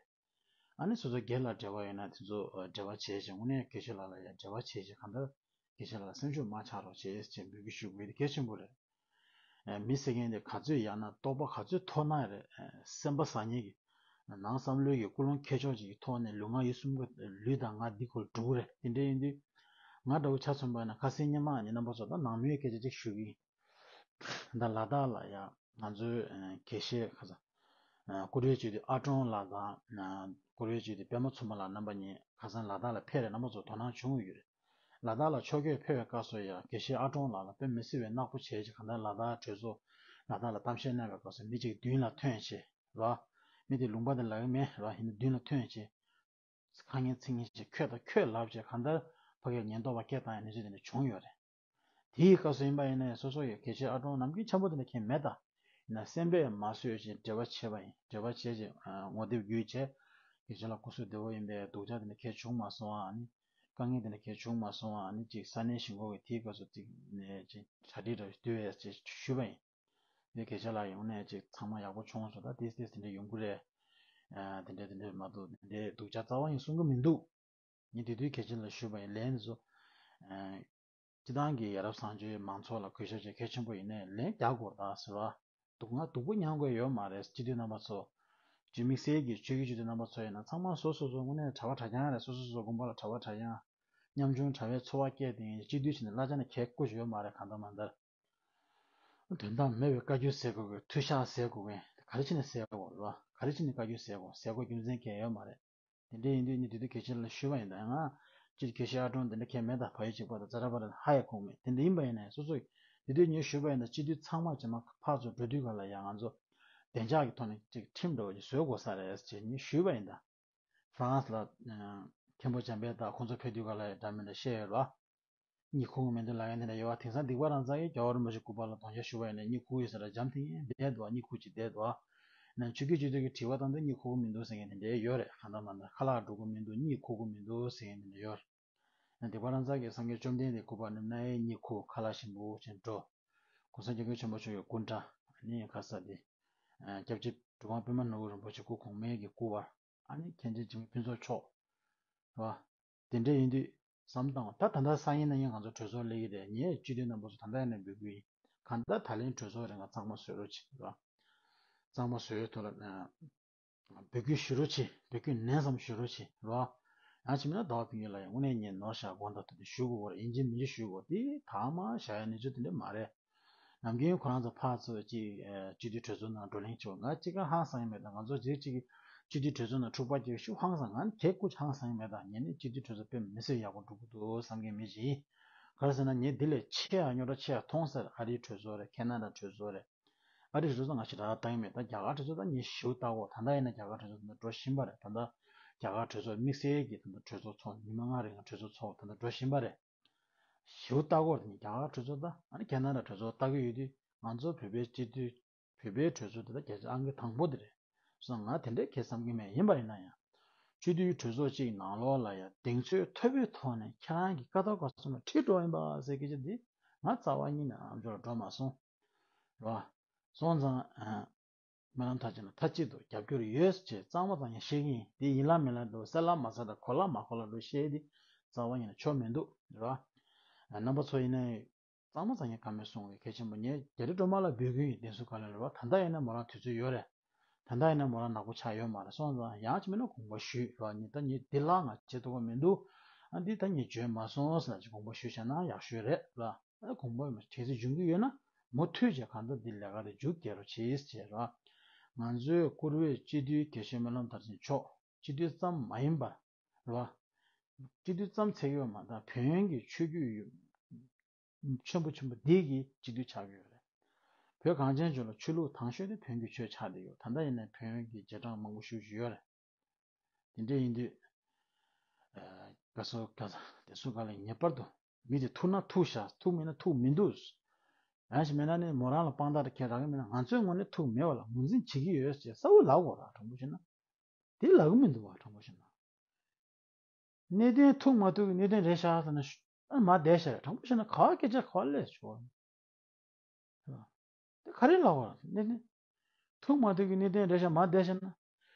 ཨ་ནི་སོ་སོ་སྒེར་ལ་འབྲེལ་བ་ཡོད་ན་དེ་ཚོ་འབྲེལ་བ་བྱས་ཤིང་། དངོས་གནས་དགེ་བཤེས་ལགས་ལ་ཡང་འབྲེལ་བ་བྱས་ཤིང་། གང་ལྟར་དགེ་བཤེས་ལགས་ལ་སེམས་ཤུགས་མ་ཆག་རོགས་བྱས་ཞེས་འབོད་སྐུལ་ཞུ་དགོས་དེ་གལ་ཆེན་པོ་རེད། མི་ཟེར་མཁན་དེ་ག་ཚོད་ཡག་ན། རྟོགས་པ་ག་ཚོད་མཐོ་ན་རེད། སེམས་པ་བཟང་ངན་གྱི་ནང་བསམ་བློའི་གི་ཀུན་སློང་ཁྱད་ཆོས་ཅིག་གི་ཐོག་ནས་ལུས་ངག་ཡིད་གསུམ་ཀ་ལུས་དང་ངག་འདི་ཁོ་འགྲོ་གི་རེད། དེ་འདྲ་ཡིན་དུས་ང་འདྲ་བོ་ཆ་མཚོན་པ་ཡིན་ན་ཁ་སང་ཉི་མ་ནས་རྣམ་པ་ཚོ་ད་ནང་མོལ་སྐད་ཆ་ཅིག་ཞུ་གི་ཡིན། ད་ལ་དྭགས་ལ་ཡ་ང་ཚོའི་དགེ་བཤེས་ཁ་ཚ་ཀུ་རེ་སྤྱི་འཐུས་ཨ་ཀྲོང་ལགས་དང་ཀུ་རེ་སྤྱི་འཐུས་པད་མ་མཚོ་མོ་ལགས་རྣམ་པ་གཉིས་ཁ་སང་ལ་དྭགས་ལ་ཕེབས་རེད། རྣམ་པ་ཚོ་དོ་སྣང་བྱུང་ཡོད་རེད། ལ་དྭགས་ལ་ཕྱོགས་བསྐྱོད་ཕེབས་པའི་སྐབས་སུ་ཡང་དགེ་བཤེས་ཨ་ཀྲོང་ལགས་ལ་དཔེ་མི་སྲིད་པའི་ནག་པོ་བྱས་ཀྱི། གང་ལྟར་ལ་དྭགས་གྲོས་ཚོགས་ལ་དྭགས་ལ་གཏམ་བཤད་གནང་བའི་སྐབས་སུ་མི་གཅིག་མདུན་ལ་ཐོན་བྱས་ར། མི་དེ་ལུང་པ་དེ་ལབ་ཀྱི་མེད་ར། ཡིན་ན་མདུན་ལ་ཐོན་བྱས། ཁ་ངན་ཚིག་ངན་བྱས། ཁྱོད་དང་ཁྱོད་ལབ་བྱས། གང་ལྟར་ཕ་གིར་ཉེན་རྟོག་པ་སྐད་བཏང་ཡ་གནས་ཚུལ་དེ་འདྲ་བྱུང་ཡོད་རེད། དེའི་སྐབས་སུ་ཡིན་པ་ཡིན་ན་ཡང་སོ་སོ་ཡི་དགེ་བཤེས་ཨ་ཀྲོང་ནམ་རྒྱུན་འཆམ་པོ་དེ་འདྲ་མཁན་མེད་ད། ཡིན་ན་སེམས་པས་མ་བཟོད་ཅིང་འབྲེལ་བ་བྱས་པ་ཡིན། འབྲེལ་བ་བྱས་ཅིང་ངོ་དེབ་བརྒྱུད་བྱས། དགེ་བཤེས་ལགས་སྐུ་གཟུགས་བདེ་བོ་ཡིན་པས། སྡུག་ཅག་དེ་འདྲ་གལ་བྱུང་མ་སོང་ཨ་ནི། དཀའ་ངལ་དེ་འདྲ་གལ་བྱུང་མ་སོང་ཨ་ནི། ཅིག་ས་གནས་གཞིས་འགོ་གི་དེའི་སྐབས་སུ་ཅིག་ནས་ཅིག་གྲ་སྒྲིག་འདྲ་བོ་ཞིག་བསྡུས་ཡས་ཅིག་ཞུས་པ་ཡིན། དེ་དགེ་བཤེས་ལགས་ཡོང་ནས་ཅིག་ཚང་མ་ཡག་པོ་བྱུང་སོང་། ད་ཏིས་ཏིས་དེ་འདྲ་ཡོང་གི་རེད། ཨ་དེ་འདྲ་དེ་འདྲ་མ་གཏོགས་དེ་འདྲའི་སྡུག་ཅག་རྩ་བ་ཡིན་གསུང་གི་མི་འདུག་ངས་དེ་དུས་དགེ་བཤེས་ལ་ཞུས་པ་ཡིན། ལན་དེ་ཚོ་ཨ་སྤྱི་བཏང་གི་ཡ་རབས་བཟང་སྤྱོད་མང་ཚོགས་ལ་གུས་ཞབས་བྱེད་གལ་ཆེན་པོ་ཡིན་ནའི་ལན་རྒྱག་དགོས་རེད་ད་ཟེར་བ་འདུག་ང་སྡུག་པོ་མྱངས་དགོས་ཡོད་མ་རེད། སྤྱི་འཐུས་རྣམ་པ་ཚོ། ཅིག་དམིགས་བསལ་གྱི་ཆོས་བརྒྱུད་སྤྱི་འཐུས་རྣམ་པ་ཚོ་ཡིན་ན་ཚང་མ་སོ་སོ་སོ་དངོས་གནས་གྲྭ་པ་གྲྭ་རྐྱང་རེད། སོ་སོ་སོ་དགོན་པ་ལ་གྲྭ་པ་གྲྭ་རྐྱང་ཉམ་ཆུང་གྲྭ་པའི་འཚོ་བ་སྐྱེལ་ཏེ་ཡིན། སྤྱི་འཐུས་བྱས་ནས་གླ་ཆ་ནས་གལ་བཀོད་ཡོད་མ་རེད། གང་ལྟར་མ་ལྟར་དོན་དག་མེད་པའི་བཀའ་བཀྱོན་ཟེར་དགོས་གི། མཐུ་ཤག་ཟེར་དགོས་གི། ག་རེ་བྱས་ནས་ཟེར་དགོས་རེད་བ། ག་རེ་བྱས་ནས་བཀའ་བཀྱོན་ཟེར་དགོས། ཟེར་དགོས་རྒྱུ་མཚན་གང་ཡང་ཡོད་མ་རེད། དེ་འདྲ་ཡིན་དུས་ནི་དེ་དུས་གལ་ཆེན་ལ་ཞུས་པ་ཡིན་ད། ང་སྤྱིར་གལ་ཆེ་ཨ་ཀྲུང་དེ་འདྲ་གལ་མེད་ད། བལ་ཡུལ་གཅིག་པ་དང་ཛ་དྲག་པ་རེད། ཧ་ཡང་གོ་མེད། དེ་འདྲ་ཡིན་པ་ཡིན་ནའི་སོ་སོ་དེ་དུས་ངས་ཞུས་པ་ཡིན་ད། སྤྱི་འཐུས་ཚང་མ་རྗེས་མ་ཕར་ཚུར་འགྲོ་དུས་ག་ལ་ཡང་ང་ཚོ་བདེ་འཇགས་ཀྱི་ཐོག་ནས་ཅིག་ཁྲིམས་འདྲ་བོ་ཅིག་བཟོ་དགོས་ས་རེད་ཅེས་ངས་ཞུས་པ་ཡིན་ད། ཧྥ་རན་སི་ལ་མཁན་པོ་འཇམ་དཔལ་དང་ཁོང་ཚོ་ཕེབས་དུས་ག་ལ་ཡང་འདྲ་མི་འདྲ་བཤད་ཡོད་རེད་བ། གཉིད་ཁུག་གི་མི་འདུག་ལབ་མཁན་དེ་འདྲ་ཡོད་བ། དེང་སང་སྡིག་པ་རང་ཚ་གིས་རྒྱལ་བ་རིན་པོ་ཆེ་སྐུ་པར་ལ་གདུང་ཤུགས་ཞུ་བ་ཡིན་ན་གཉིད་ཁུག་ཡོད་ས་རེད། འཇམ་ཐིང་ངེ་བསྡད་འདུག་བ། གཉིད་ཁུག་ཅིག་བསྡད་འདུག་བ། ནང་ཆོས་བརྒྱུད་སྤྱི་འཐུས་ཀྱི་དྲི་བ་བཏང་དུས་གཉིད་ཁུག་གི་མི་འདུག་ཟེར་མཁན་དེ་འདྲ་ཡོད་རེད། གང་ལྟར་མ་ལྟར་ཁ་ལག་འགྲོ་གི་མི་འདུག་གཉིད་ཁུག་གི་མི་འདུག་ཟེར་མཁན་དེ་འདྲ་ཡོད་རེད། ཡང་སྡིག་པ་རང་ཚ་གིས་སངས་རྒྱས་བཅོམ་ལྡན་འདས་སྐུ་པར་ནུབ་ན་ཡང་གཉིད་ཁུག་ཁ་ལག་ཞིམ་པོ་ཅིག་འགྲོ། གོང་ས་སྐྱབས་མགོན་ཆེན་པོ་མཆོག་གི་སྐུ་འདྲ། ཨ་ནི་ཁ་ས་དེ། སྐྱབས་རྗེ་གྲུབ་དབང་པད་མ་ནོར་བུ་རིན་པོ་ཆེ་སྐུ་གོང་མའི་གི་སྐུ་པར། ཨ་ནི་མཁན་ཆེན་འཇིགས་མེད་ཕུན་ཚོགས་མཆོག་རེད་བ། དེ་འདྲ་ཡིན་དུས་བསམ་བཏང་བ། ད་ད་ལྟ་སང་ཉིན་གནངས་ཉིན་ང་ཚོ་གྲོས་ཚོགས་སླེབས་ཀྱི་རེད། ངས་སྤྱི་འཐུས་རྣམ་པ་ཚོ་ད་ལྟ་ཡིན་ན་འབོད་སྐུལ་ཡིན། གང་ལྟར་ད་ལན་གྲོས་ཚོགས་རིང་ལ་གཙང་མ་བཟོ་རོགས་བྱེད་རོགས། གཙང་མ་བཟོ་ཡོད་ཐོག་ལ་འབོད་སྐུལ་ཞུ་རོགས་བྱེད། འབོད་སྐུལ་ནན་ཙམ་ཞུ་རོགས་བྱེད་རོགས། ཡང་བྱས་མིན་ན་ཟླ་བ་ཕུན་ཚོགས་ལགས་ཡང་དངོས་གནས་ངས་ནོར་བཞག་དགོངས་དག་ཐུགས་བདེ་ཞུ་དགོས་པ་རེད། ཡིན་གཅིག་མིན་གཅིག་ཞུ་དགོས། དེ་ཐ་མག་བཞག་ཡ་གནས་ཚུལ་དེ་འདྲ་མ་རེད། ནམ་རྒྱུན་ཁོ་རང་ཚོ་ཕར་ཚུར་ཅིག་སྤྱི་འཐུས་གྲོས་ཚོགས་ནང་བགྲོ་གླེང་བྱེད་པ་ང་གཅིག་ག་ཧང་སང་ཡ་མེད་ད། ང་ཚོ་ཅིག་ཅིག་སྤྱི་འཐུས་གྲོས་ཚོགས་ནང་འཁྲུག་པ་སྐྱེ་ཤུགས་ཧང་སང་། ང་ནི་གལ་ཁུ་ཧང་སང་ཡ་མེད་ད། ངས་ནི་སྤྱི་འཐུས་གྲོས་ཚོགས་དཔེ་མི་སྲིད་ཡག་པོ་འགྲོ་གི་འདུག་བསམ་མཁན་མི་ཞིག་ཡིན། ག་རེ་ཟེར་ན་ངས་འདི་ལས་ཆེ་ཡ་རྙོག་དྲ་ཆེ་ཡ་མཐོང་ཟེར། ཨ་རིའི་གྲོས་ཚོགས་རེད། ཁེ་ན་ཌ་གྲོས་ཚོགས་རེད། ཨ་རིའི་གྲོས་ཚོགས་ང་ཞེ་དྲག་ལྟ་གི་མེད། ད་རྒྱ་གར་གྲོས་ཚོགས་ད་ངས་ཞེ་པོ་ལྟ་གོ། ད་ལྟ་ཡིན་ན་རྒྱ་གར་གྲོས་ཚོགས་ད་འགྲོ་བཞིན་པ་རེད། ད་ལྟ་རྒྱ་གར་གྲོས་ཚོགས་དམིགས་བསལ་གྱི་ད་ལྟ་གྲོས་ཚོགས་ཚོགས་ཉི་མ་ལྔ་རིང་གྲོས་ཚོགས་ཚོགས་ད་ལྟ་འགྲོ་བཞིན་པ་རེད། ཞེ་པོ་ལྟ་གོ། རྒྱ་གར་གྲོས་ཚོགས་ད་ཨ་ནི་ཁེ་ན་ཌ་གྲོས་ཚོགས་ལྟ་གི་ཡོད་དུས་ང་ཚོ་བོད་པའི་སྤྱི་འཐུས་བོད་པའི་གྲོས་ཚོགས་དེ་ད་བརྒྱ་ཆ་ཨང་ཀི་དང་པོ་དེ་རེད། སོང་ང་དེ་འདྲའི་གལ་བསམ་གྱི་མེད། ཡིན་པ་ཡིན་ན་ཡང་སྤྱི་འཐུས་གྲོས་ཚོགས་གཅིག་ནང་ལོགས་ལ་ཡང་གདེང་ཚོད་མཐོ་པོའི་ཐོག་ནས་ཁྱེད་རང་གི་ཀ་ཐོག་ག་སོང་ན་ཁྲིད་འགྲོ་ཡིན་པ་ཟེར་སྐད་ཆ་འདི་ང་རྩ་བ་ཉིད་ནས་ཨམ་ཅོག་ལ་འགྲོ་མ་སོང་། རེད་བ། སོང་ཙང་ཨ། སྨོན་ལམ་མཐར་ཕྱིན་ལ་མཐའ་གཅིག་ཏུ་རྒྱབ་སྐྱོར་ཡོད་ཅེས་གཙང་མ་གཙང་ཡང་བཤད་ཀྱི་ཡིན། དེ་ཡིན་ལ་མིན་ལ་འགྲོ། གསལ་ལ་མ་གསལ་དང་གོ་ལ་མ་གོ་ལ་འགྲོ་བཤད་དེ་རྩ་བ་ཉིད་ནས་ཆོ་མི་འདུག་རེད་བ། རྣམ་པ་ཚོ་ཡིན་ན་གཙང་མ་གཙང་ཡང་བཀའ་མོལ་གསུང་བའི་གལ་ཆེན་པོ། ངས་རྒྱ་རི་སྒྲོལ་མ་ལ་འབོད་སྐུལ་ཡིན། བདེན་གསུང་ག་ལ་རེད་བ། ད་ལྟ་ཡིན་ན་མོ་རང་དུས་ཚོད་ཡོད་རེད། ད་ལྟ་ཡིན་ན་མོ་རང་ནག་པོ་ཆགས་ཡོད་མ་རེད། སོང་ཙང་ཡང་ཅི་མིན་ན་དགོངས་པ་ཞུས་རེད་བ། ངས་ད་ངས་འདི་ལ་ང་བྱེད་ཐུབ་ཀྱི་མི་འདུག་ཨ་འདི་ད་ངས་བརྗོད་མ་སོང་ཟེར་ན་ཅིག་དགོངས་པ་ཞུས་བྱས་ན་ཡག་ཤོས་རེད་ལ། ཨ་དགོངས་པ་གལ་སྲིད་འཇོན་གྱི་ཡོད་ན་མུ་མཐུད་བྱས་གང་ལྟར་འདི་ལས་ཀ་དེ་མཇུག་རྒྱག་རོགས་བྱེད་ཟེར་ར། ང་ཚོའི་བཀུར་འོས་སྤྱི་འཐུས་དགེ་བཤེས་སྨོན་ལམ་མཐར་ཕྱིན་མཆོག་སྤྱི་འཐུས་ཙམ་མ་ཡིན་པར་ར། སྤྱི་འཐུས་ཙམ་ཚད་ཡོད་མ་ད་བོད་ཡོངས་ཀྱི་ཆོས་བརྒྱུད་ཡོད་ཆེན་པོ་ཆེན་པོ་འདི་གི་སྤྱི་འཐུས་ཆགས་ཀྱི་ཡོད་རེད། བོད་གངས་ཅན་ལྗོངས་ལ་ཆོས་ལུགས་དྭངས་ཤོས་དེ་བོན་གྱི་ཆོས་ཆགས་བསྡད་ཡོད། ད་ལྟ་ཡིན་ན་བོན་གྱི་རྗེས་འབྲང་མང་པོ་ཞེ་པོ་ཅིག་ཡོད་རེད། དེ་འདྲ་ཡིན་དུས། ཨ་ག་སོ་ག་ས་དེ་སུ་ག་ལ་ངེས་པར་དུ་མི་དེ་ཐུག་ན་ཐུག་ཤག་ཐུག་མེད་ན་ཐུག་མི་འདུག་ཡང་ཞིག་མེད་ན་ནི་མོ་རང་ལ་དཔང་རྟགས་ཁྱེད་རག་གི་མེད་ན་ང་ཚོའི་ངོས་ནས་ཐུག་མེད་པ་ལ་ངོས་འཛིན་བྱེད་ཀྱི་ཡོད་ཅེས་གསལ་པོ་ལབ་དགོས་ར། དྲང་པོ་བཤད་ན། དེ་ལབ་གི་མི་འདུག་བ། དྲང་པོ་བཤད་ན། གནད་དོན་ཐུག་མ་ཐུག་གི་གནད་དོན་རེད་ཤག་ཟེར་ན་ཤ་ཨ་མ་བསྡད་ཤག་རེད། དྲང་པོ་བཤད་ན་ག་བ་སྐད་ཆ་ག་བ་སླེབས་ཆོག་རེད་བ། དེ་ག་རེ་ལབ་པ་རེད། གནད་དོན་ཐུག་མ་ཐུག་གི་གནད་དོན་རེད་ཤག་མ་བསྡད་ཤག་ན།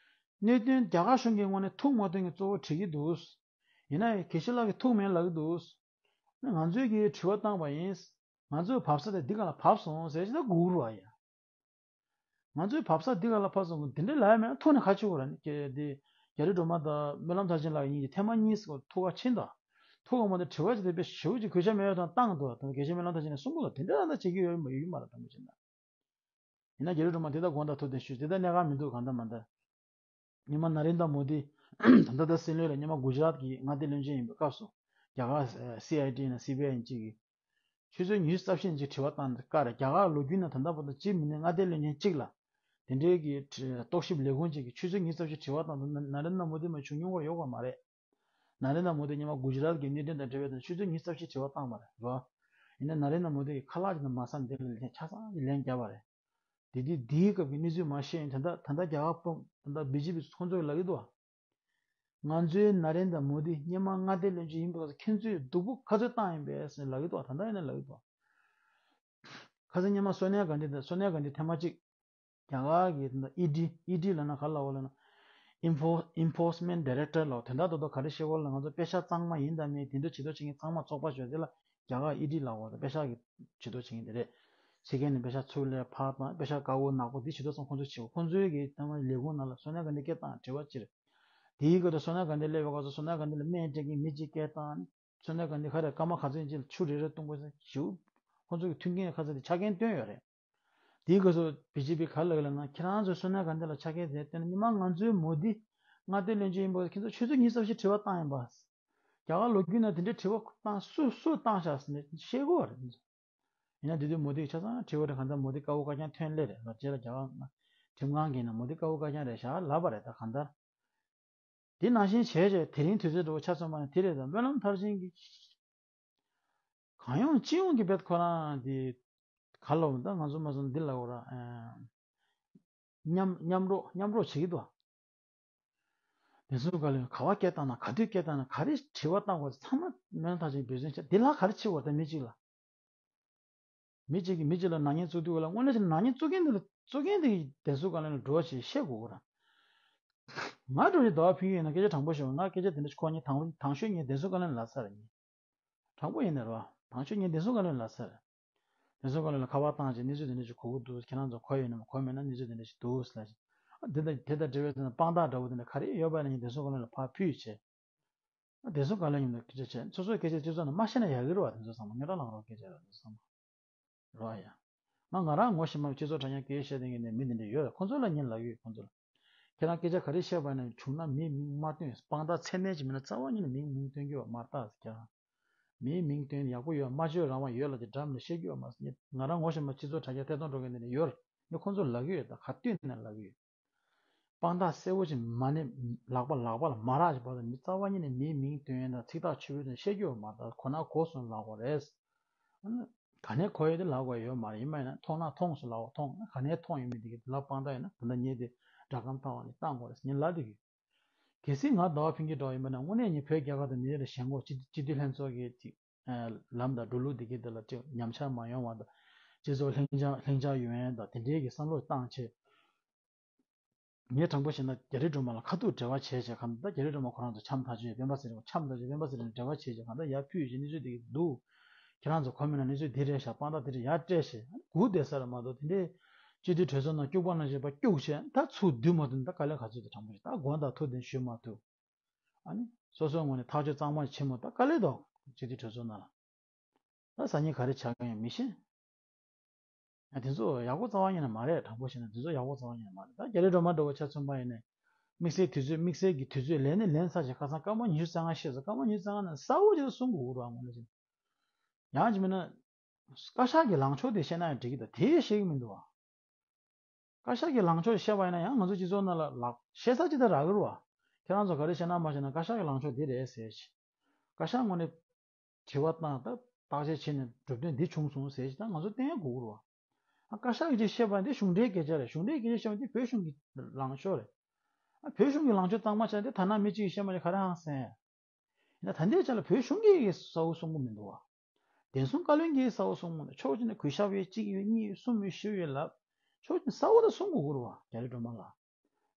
གནད་དོན་རྒྱ་གར་གཞུང་གི་ངོས་ནས་ཐུག་མ་ཐུག་གི་གཙོ་བོ་དྲི་གི་འདུག་ཡིན་ན་ཡང་དགེ་བཤེས་ལགས་ཀྱིས་ཐུག་མེད་ལབ་ཀྱི་འདུག་ང་ཚོས་ཀྱིས་དྲི་བ་བཏང་པ་ཡིན། ང་ཚོས་བབས་ས་དེ་འདི་ག་ལ་བབས་སོང་ཟེར་ཅི་ད་སྒུག་རུ་བ་ཡ། ང་ཚོས་བབས་ས་འདི་ག་ལ་བབས་སོང་གི་འདི་འདྲ་ལབ་ཡ་མེད་ན་ཐུག་ནས་ཁ་ཆུ་གོ་ར་ནི་ཀྱེ་འདི་རྒྱ་རི་སྒྲོལ་མ་དང་སྨོན་ལམ་མཐར་ཕྱིན་ལགས་གཉིས་ཀྱི་ཐེངས་མ་གཉིས་སུ་ཐུག་ག་ཕྱིན་ད། ཐུག་ག་མ་ད་དྲི་བ་ཅི་དེ་དཔེ་ཞེ་པོ་ཅིག་གུས་ཞབས་མེད་པའི་ཐོག་བཏང་འདུག་དགེ་བཤེས་སྨོན་ལམ་མཐར་ཕྱིན་ནས་གསུང་གི་འདུག་དེ་འདྲ་ད་ལྟ་བྱེད་ཀྱི་ཡོད་མ་ཡོད་མ་རེད། དྲང་པོ་བྱས་ན། ཡིན་ན་རྒྱ་རི་སྒྲོལ་མ་དེ་ད་དགོངས་དག་ཐུགས་བདེན་ཞུ། དེ་ད་གནད་འགག་མི་འདུག་གང་ལྟར་མ་ལྟར། སྔོན་མ་ན་རེན་དྲ་མོ་དི་ད་ལྟ་ད་སྲིད་བློན་ལ་སྔོན་མ་གུ་ཇི་རཱཏ་གི་མངའ་སྡེ་བློན་ཆེན་ཡིན་པའི་སྐབས་སུ་རྒྱ་གར་སི་ཨའི་ཌི་ཡིན་ན་སི་བི་ཨའི་ཡིན་གཅིག་གིས་ཆུ་ཚོད་ཉི་ཤུ་རྩ་བཞི་ཡིན་གཅིག་དྲི་བ་བཏང་སྟེ་བཀག་རེད། རྒྱ་གར་ལོ་རྒྱུས་ནང་ད་ལྟ་བར་དུ་གཅིག་མིན་ནས་མངའ་སྡེ་བློན་ཆེན་གཅིག་ལ་དེ་འདྲའི་གི་རྟོག་ཞིབ་ལས་ཁུངས་གཅིག་གིས་ཆུ་ཚོད་ཉི་ཤུ་རྩ་བཞི་དྲི་བ་བཏང་དུས་ན་རེན་དྲ་མོ་དི་མ་བྱུང་མྱོང་བ་ཡོད་པ་མ་རེད། ན་རེན་དྲ་མོ་དི་སྔོན་མ་གུ་ཇི་རཱཏ་གི་གནད་དོན་དང་འབྲེལ་བའི་ཆུ་ཚོད་ཉི་ཤུ་རྩ་བཞི་དྲི་བ་བཏང་བ་རེད་རོ། ཡིན་ན་ན་རེན་དྲ་མོ་དི་གི་ཁ་ལག་ཅིག་དང་མ་ས་འདི་ལ་ཆ་ཚང་གི་ལན་བརྒྱབ་པ་རེད། དེ་དུས་དེའི་སྐབས་ཀྱི་གནས་ཚུལ་མར་བཤད་ཡོང་། ད་ལྟ་ད་ལྟ་རྒྱ་གར་སྤོམ་ད་ལྟ་བི་ཇེ་པི་ཁོང་ཚོས་ལབ་ཀྱི་འདུག་བ། ང་ཚོའི་ན་རེན་དྲ་མོ་དི་སྔོན་མ་མངའ་སྡེ་བློན་ཆེན་ཡིན་པའི་སྐབས་སུ་ཁྱེད་ཚོས་སྡུག་པོ་ག་ཚོད་བཏང་ཡིན་པས་ཟེར་ལབ་ཀྱི་འདུག་བ། ད་ལྟ་ཡིན་ན་ལབ་ཀྱི་འདུག་བ། ཁ་སང་སྔོན་མ་སོ་ནིཡ་གྷན་དྷི་དང་སོ་ནིཡ་གྷན་དྷི་ཐེངས་མ་གཅིག་རྒྱ་གར་གྱི་ད་ལྟ་ཨི་ཌི་ཨི་ཌི་ལབ་ན་ག་ལབ་དགོས་ལབ་ན། ཨིན་ཕོ་ཨིན་ཕོར་སི་མེན་ཊི་ཌའི་རེག་ཊར་ལབ། དོན་དག་ཏུ་ཏུ་ག་རེ་བཤད་དགོས་ལབ་ན་ང་ཚོ་པེ་ཤག་གཙང་མ་ཡིན་དང་མིན་དེ་ཚོ་བྱེད་དོ་བྱེད་མཁན་ཚང་མ་ཚོགས་པ་བྱོས་དེ་ལ་རྒྱ་གར་ཨི་ཌི་ལབ་དགོས་དང་པེ་ཤག་གི་བྱེད་དོ་བྱེད་མཁན་དེ་རེད། ཕྱི་རྒྱལ་ནས་པེ་ཤག་ཚུར་སླེབས་ཕར་བཏང་པེ་ཤག་དཀར་པོ་ནག་པོ་འདི་བྱེད་དུས་ཙམ་ཁོང་ཚོ་བྱེད། ཁོང་ཚོའི་གི་ད་མ་ལས་ཁུངས་ནང་ལ་སོ་ན་ག་འདི་སྐད་བཏང་དྲི་བ་ཅིར། དེའི་སྐབས་དུ་སོ་ན་ག་འདི་སླེབས་པའི་སྐབས་སུ་སོ་ན་ག་འདི་ལ་སྨན་སྤྲད་མཁན་མི་གཅིག་སྐད་བཏང་། སོ་ན་ག་འདི་ཁ་རེ་སྐར་མ་ག་ཚོད་ཅིག་ཆུ་རེ་རེ་གཏོང་དགོས་ཟེར་ཞུ། ཁོང་ཚོ་གི་མཐུན་རྐྱེན་ཁ་ཚ་དེ་ཆ་རྐྱེན་བཏོན་ཡོད་རེད། དེའི་སྐབས་སུ་བི་ཇེ་པི་ག་ལབ་ལབ་ན་ཁྱེད་རང་ཚོ་སོ་ན་ག་འདི་ལ་ཆ་རྐྱེན་དེ་བཏོན་ན་ཉི་མ་ང་ཚོའི་མོ་དི་མངའ་སྡེ་བློན་ཆེན་ཡིན་པ་ཁྱེད་ཚོ་ཆུ་ཚོད་ཉི་ཤུ་རྩ་བཞི་དྲི་བ་བཏང་ཡིན་པ། རྒྱ་གར་ལོ་རྒྱུས་ནང་དེ་འདྲའི་དྲི་བ་བཏང་སུ་སུ་བཏང་བཞག་ཟེར་ནས་བཤད་དགོས་པ་རེད། ཡིན་ན་དེ་དུས་མོ་དིས་ཆ་ཚང་དྲི་བ་རེད། གང་ལྟར་མོ་དི་དཀར་པོ་དཀར་རྐྱང་ཐོན་སླེབས་རེད་ལ། རྗེས་ལ་རྒྱ་གར་ཁྲིམས་ཁང་གིས་ན་མོ་དི་དཀར་པོ་དཀར་རྐྱང་རེད་བཞག་ལབ་པ་རེད། ད་གང་ལྟར་དེ་ནང་བཞིན་བྱས་བྱས་དེ་རིང་དུས་ཚོད་འགྲོ་བ་ཆ་མཚོན་པ་ན་དེ་རེད། ད་སྨོན་ལམ་མཐར་ཕྱིན་གྱི་གང་ཡོང་སྤྱི་ཡོངས་ཀྱི་བེད་ཁོ་རང་དེ་ག་ལོ་ད་ང་ཚོ་མ་སོང་འདི་ལ་འོ་ར་མཉམ་མཉམ་རོགས་མཉམ་རོགས་བྱེད་ཀྱི་འདུག་དེ་ཚོ་ག་ལ་ག་བ་སྐད་བཏང་ན་ག་དུས་སྐད་བཏང་ན་ག་རེ་དྲི་བ་བཏང་དགོས་ཚང་མ་སྨོན་ལམ་མཐར་ཕྱིན་འབད་བརྩོན་བྱས། འདི་ལ་ག་རེ་བྱེད་དགོས་ད་མི་གཅིག་ལ། མི་གཅིག་གིས་མི་གཅིག་ལ་ནག་ཉེས་བཙུགས་དུས་ལ་དངོས་གནས་བྱས་ན་ནག་ཉེས་བཙུགས་མཁན་དེ་ལ་བཙུགས་མཁན་དེ་གི་བདེན་སྲུང་བཀའ་བློན་ལ་འགྲོ་བ་ཞིག་བཤད་དགོས་གོ་ར། ང་འགྲོ་རེ་ཟླ་བ་ཕུལ་གྱི་ཡིན་ན་སྐད་ཆ་དྲང་པོ་ཞིག་ང་སྐད་ཆ་དེ་འདྲ་ཁོ་གཉིས་དང་དང་ཤོས་གཉིས་བདེན་སྲུང་བཀའ་བློན་ལ་ལབ་ཚར་རེད། དྲང་པོ་ཡིན་ན་རོ། དང་ཤོས་གཉིས་བདེན་སྲུང་བཀའ་བློན་ལ་ལབ་ཚར་རེད། བདེན་སྲུང་བཀའ་བློན་ལ་ཁ་པར་བཏང་བྱས་གནས་ཚུལ་དེ་འདྲ་ཞིག་གོ་གི་འདུག་ཁྱེད་རང་ཚོ་གོ་ཡོད་ན་མ་གོ་མེད་ན་གནས་ཚུལ་དེ་འདྲ་ཞིག་འདུག་ཟེར་ལབ་བྱས། ཨ་དེ་དང་དེ་དང་འབྲེལ་བའི་དེ་ནས་དཔང་རྟགས་འདྲ་བོ་དེ་འདྲ་ག་རེ་ཡོད་པ་ཡིན་ན་བདེན་སྲུང་བཀའ་བློན་ལ་ཕར་ཕུལ་བྱས། བདེན་སྲུང་བཀའ་བློན་མཉམ་དུ་སྐད་ཆ་བྱས། སོ་སོའི་སྐད་ཆ་སྤྱི་ཚོགས་ནང་མ་བཤད་ན་ཡག་གི་རེད་བ། དེ་ཚོ་ཚང་མ་ངེད་རང་ལང་རོགས་སྐད་ཆ་རེད། དེ་ཚང་མ་རེད་བ་ཡ། ང་ང་རང་ངོ་ཤེས་མ་སྤྱི་ཚོགས་དྲ་རྒྱ་སྐད་བཤད་མཁན་གྱི་ནས་མི་འདི་འདྲ་ཡོད་རེད། ཁོང་ཚོ་ལ་ངས་ལབ་ཡོད། ཁོང་ཚོ་ལ་ཁྱེད་རང་སྐད་ཆ་ག་རེ་བཤད་པ་ཡིན་ན་བྱུང་ན་མིའི་མིང་མ་བཏོན། དཔང་རྟགས་ཚད་མེད་ཅིག་མིན་ན་རྩ་བ་ཉིད་ནས་མིའི་མིང་བཏོན་རྒྱུ་བ་མ་རེད་ད་ཁྱེད་རང་། མིའི་མིང་བཏོན་ཡག་པོ་ཡོད། སྨྲ་བརྗོད་རང་དབང་ཡོད་ལབ་ཀྱི་འགྲམ་ནས་བཤད་རྒྱུ་བ་མ་རེད། ང་རང་ངོ་ཤེས་མ་སྤྱི་ཚོགས་དྲ་རྒྱ་ཐད་གཏོང་འགྲོ་མཁན་འདི་འདྲ་ཡོད་རེད། ངས་ཁོང་ཚོ་ལབ་ཀྱི་ཡོད། ད་ག་དུས་ནས་ལབ་ཀྱི་ཡོད། དཔང་རྟགས་གསལ་པོ་ཅིག་མ་ནི་ལག་པ་ལག་པ་ལ་མ་རག་ཅིག་བར་དུ་མི་རྩ་བ་ཉིད་ནས་མིའི་མིང་བཏོན་ཡོད་ན་ཚིག་ཐག་ཆོད་པོ་དང་བཤད་རྒྱུ་མ་རེད། གོ་ན་གོ་སོང་ལབ་དགོས་རེད། ཨ་ནི་ག་ནས་གོ་ཡོད་དེ་ལབ་དགོས་ཡོད་མ་རེད། ཡིན་པ་ཡིན་ན་མཐོང་ན་མཐོང་སོང་ལབ་དགོས། མཐོང་ན་ག་ནས་མཐོང་ཡོད་མེད་དེ་གི་ལབ། དཔང་རྟགས་ཡོད་ན་ད་ལྟ་ངས་དེ་སྒྲ་སྒམ་བཏང་བ་ནས་བཏང་དགོས་རེད་ངས་ལབ་དེ་གི། གལ་སྲིད་ང་ཟླ་བ་ཕུན་སྐྱིད་འགྲོ་ཡིན་པ་ན་དངོས་གནས་ངས་བོད་རྒྱལ་ཁབ་དང་མི་རིགས་ལ་ཞེན་ཁོག་སྤྱི་སྤྱི་འཐུས་ལྷན་ཚོགས་ཀྱི་ཅིག་ལམ་དང་འགྲོ་ལུགས་འདི་གའི་དེ་ལ་ཅིག་ཉམས་ཆག་མ་ཡོང་བ་དང་། སྤྱི་ཚོགས་ལྷིང་འཇགས་ལྷིང་འཇགས་ཡོང་ཡ་དང་དེ་འདྲའི་གི་བསམ་བློ་བཏང་བྱས། ངས་དྲང་པོ་བཤད་ན་རྒྱ་རི་སྒྲོལ་མ་ལ་ཁ་ཐུག་འབྲེལ་བ་བྱས་བྱས་གང་ལྟར་རྒྱ་རི་སྒྲོལ་མ་ཁོ་རང་ཚོ་འཆམ་ཐག་ཆོད་ཡོད། སྤེན་པ་ཚེ་རིང་འཆམ་ཐག་ཆོད། སྤེན་པ་ཚེ་རིང་འབྲེལ་བ་བྱས་བྱས་གང་ལྟར་ཡར་ཕུད་བྱས་གནས་ཚུལ་འདི་གི་འདུག་ཁྱེད་རང་ཚོ་གོ་མིན་ན་གནས་ཚུལ་འདི་རེད་ཤག་དཔང་རྟགས་འདི་རེད་ཡར་སྤྲད་བྱས་སྒུག་བསྡད་ས་རེད་མ་གཏོགས་དེ་འདྲའི་སྤྱི་འཐུས་གྲོས་ཚོགས་ནང་སྐྱུག་པ་ནང་བཞིན་པ་སྐྱུག་བྱས་ད་ཚུར་བསྡུ་མ་ཐུབ་ན་ད་དཀའ་ལས་ག་ཚོད་དེ་དྲང་པོ་ཞིག་ད་དགོངས་དག་ཐུགས་བདེན་ཞུ་མ་ཐུབ། ཨ་ནི་སོ་སོའི་ངོས་ནས་ཐག་གཅོད་གཙང་མ་བྱེད་མ་ཐུབ་དཀའ་ལས་འདུག་སྤྱི་འཐུས་གྲོས་ཚོགས་ནང་ལ། ད་སང་ཉིན་ག་རེ་ཆགས་ཀྱི་ཡོད་མི་ཤེས། ཨ་དེ་ཚོ་ཡག་པོ་རྩ་བ་ཉིད་ནས་མ་རེད། དྲང་པོ་བཤད་ན་དེ་ཚོ་ཡག་པོ་རྩ་བ་ཉིད་ནས་མ་རེད། ད་རྒྱ་རི་སྒྲོལ་མ་འདྲ་བོ་ཆ་མཚོན་པ་ཡིན་ན། དམིགས་བསལ་དུས་ཚོད་དམིགས་བསལ་གྱི་དུས་ཚོད་ལེན་ནས་ལེན་ཚར་བྱས་ཁ་སང་སྐར་མ་ཉི་ཤུ་རྩ་ལྔ་བཤད་སོང་། སྐར་མ་ཉི་ཤུ་རྩ་ལྔ་ནང་གསལ་པོ་ཅིག་གསུང་དགོས་ཀྱི་རེད་བ་ངོ་ནས་བྱས་ན། ཡང་ཅིག་མིན་ན། བཀའ་ཤག་གི་ལངས་ཕྱོགས་དེ་བཤད་ན་ཡང་འགྲིག་གི་འདུག་དེ་བཤད་ཀྱི་མི་འདུག་བ། བཀའ་ཤག་གི་ལངས་ཕྱོགས་བཤད་པ་ཡིན་ན་ཡང་ང་ཚོ་སྤྱི་ཚོགས་ནང་ལ་ལག་བཤད་ས་ཅི་ལྟར་རག་གི་རེད་བ། ཁྱེད་རང་ཚོ་ག་རེ་བཤད་ན་མ་བཤད་ན་བཀའ་ཤག་གི་ལངས་ཕྱོགས་འདི་རེད་ཟེར་ཞིག་བཀའ་ཤག་ངོས་ནས་དྲི་བ་བཏང་ད་བརྟག་དཔྱད་བྱས་ནས་གྲུབ་དོན་འདི་བྱུང་སོང་ཟེར་ཞིག་ད་ང་ཚོ་བསྟན་དགོས་ཀྱི་རེད་བ། ཨ་བཀའ་ཤག་གིས་ཅིག་བཤད་པ་འདི་གཞུང་འབྲེལ་སྐད་ཆ་རེད། གཞུང་འབྲེལ་སྐད་ཆ་བཤད་པ་འདི་བོད་གཞུང་གི་ལངས་ཕྱོགས་རེད། ཨ་བོད་གཞུང་གི་ལངས་ཕྱོགས་གཙང་མ་ཆགས་འདི་ཐ་ན་མི་གཅིག་གིས་བཤད་མ་ཤེས་ག་རེ་ཧང་སང་། ཡིན་ན་ད་ལྟའི་ཆ་ལ་བོད་གཞུང་གིས་གསལ་པོ་གསུང་གི་མི་འདུག་བ། བདེན་སྲུང་བཀའ་བློན་གྱིས་གསལ་པོ་གསུང་གི་མི་འདུག་ཕྱོགས་གཅིག་ནས་གུས་ཞབས་ཡོད་གཅིག་ཡོད་གཉིས་ཡོད་གསུམ་ཡོད་བཞི་ཡོད་ལབ། ཕྱོགས་གཅིག་ནས་གསལ་པོ་ད་གསུང་དགོས་ཀྱི་རེད་བ་རྒྱ་རི་སྒྲོལ་མ་ལགས།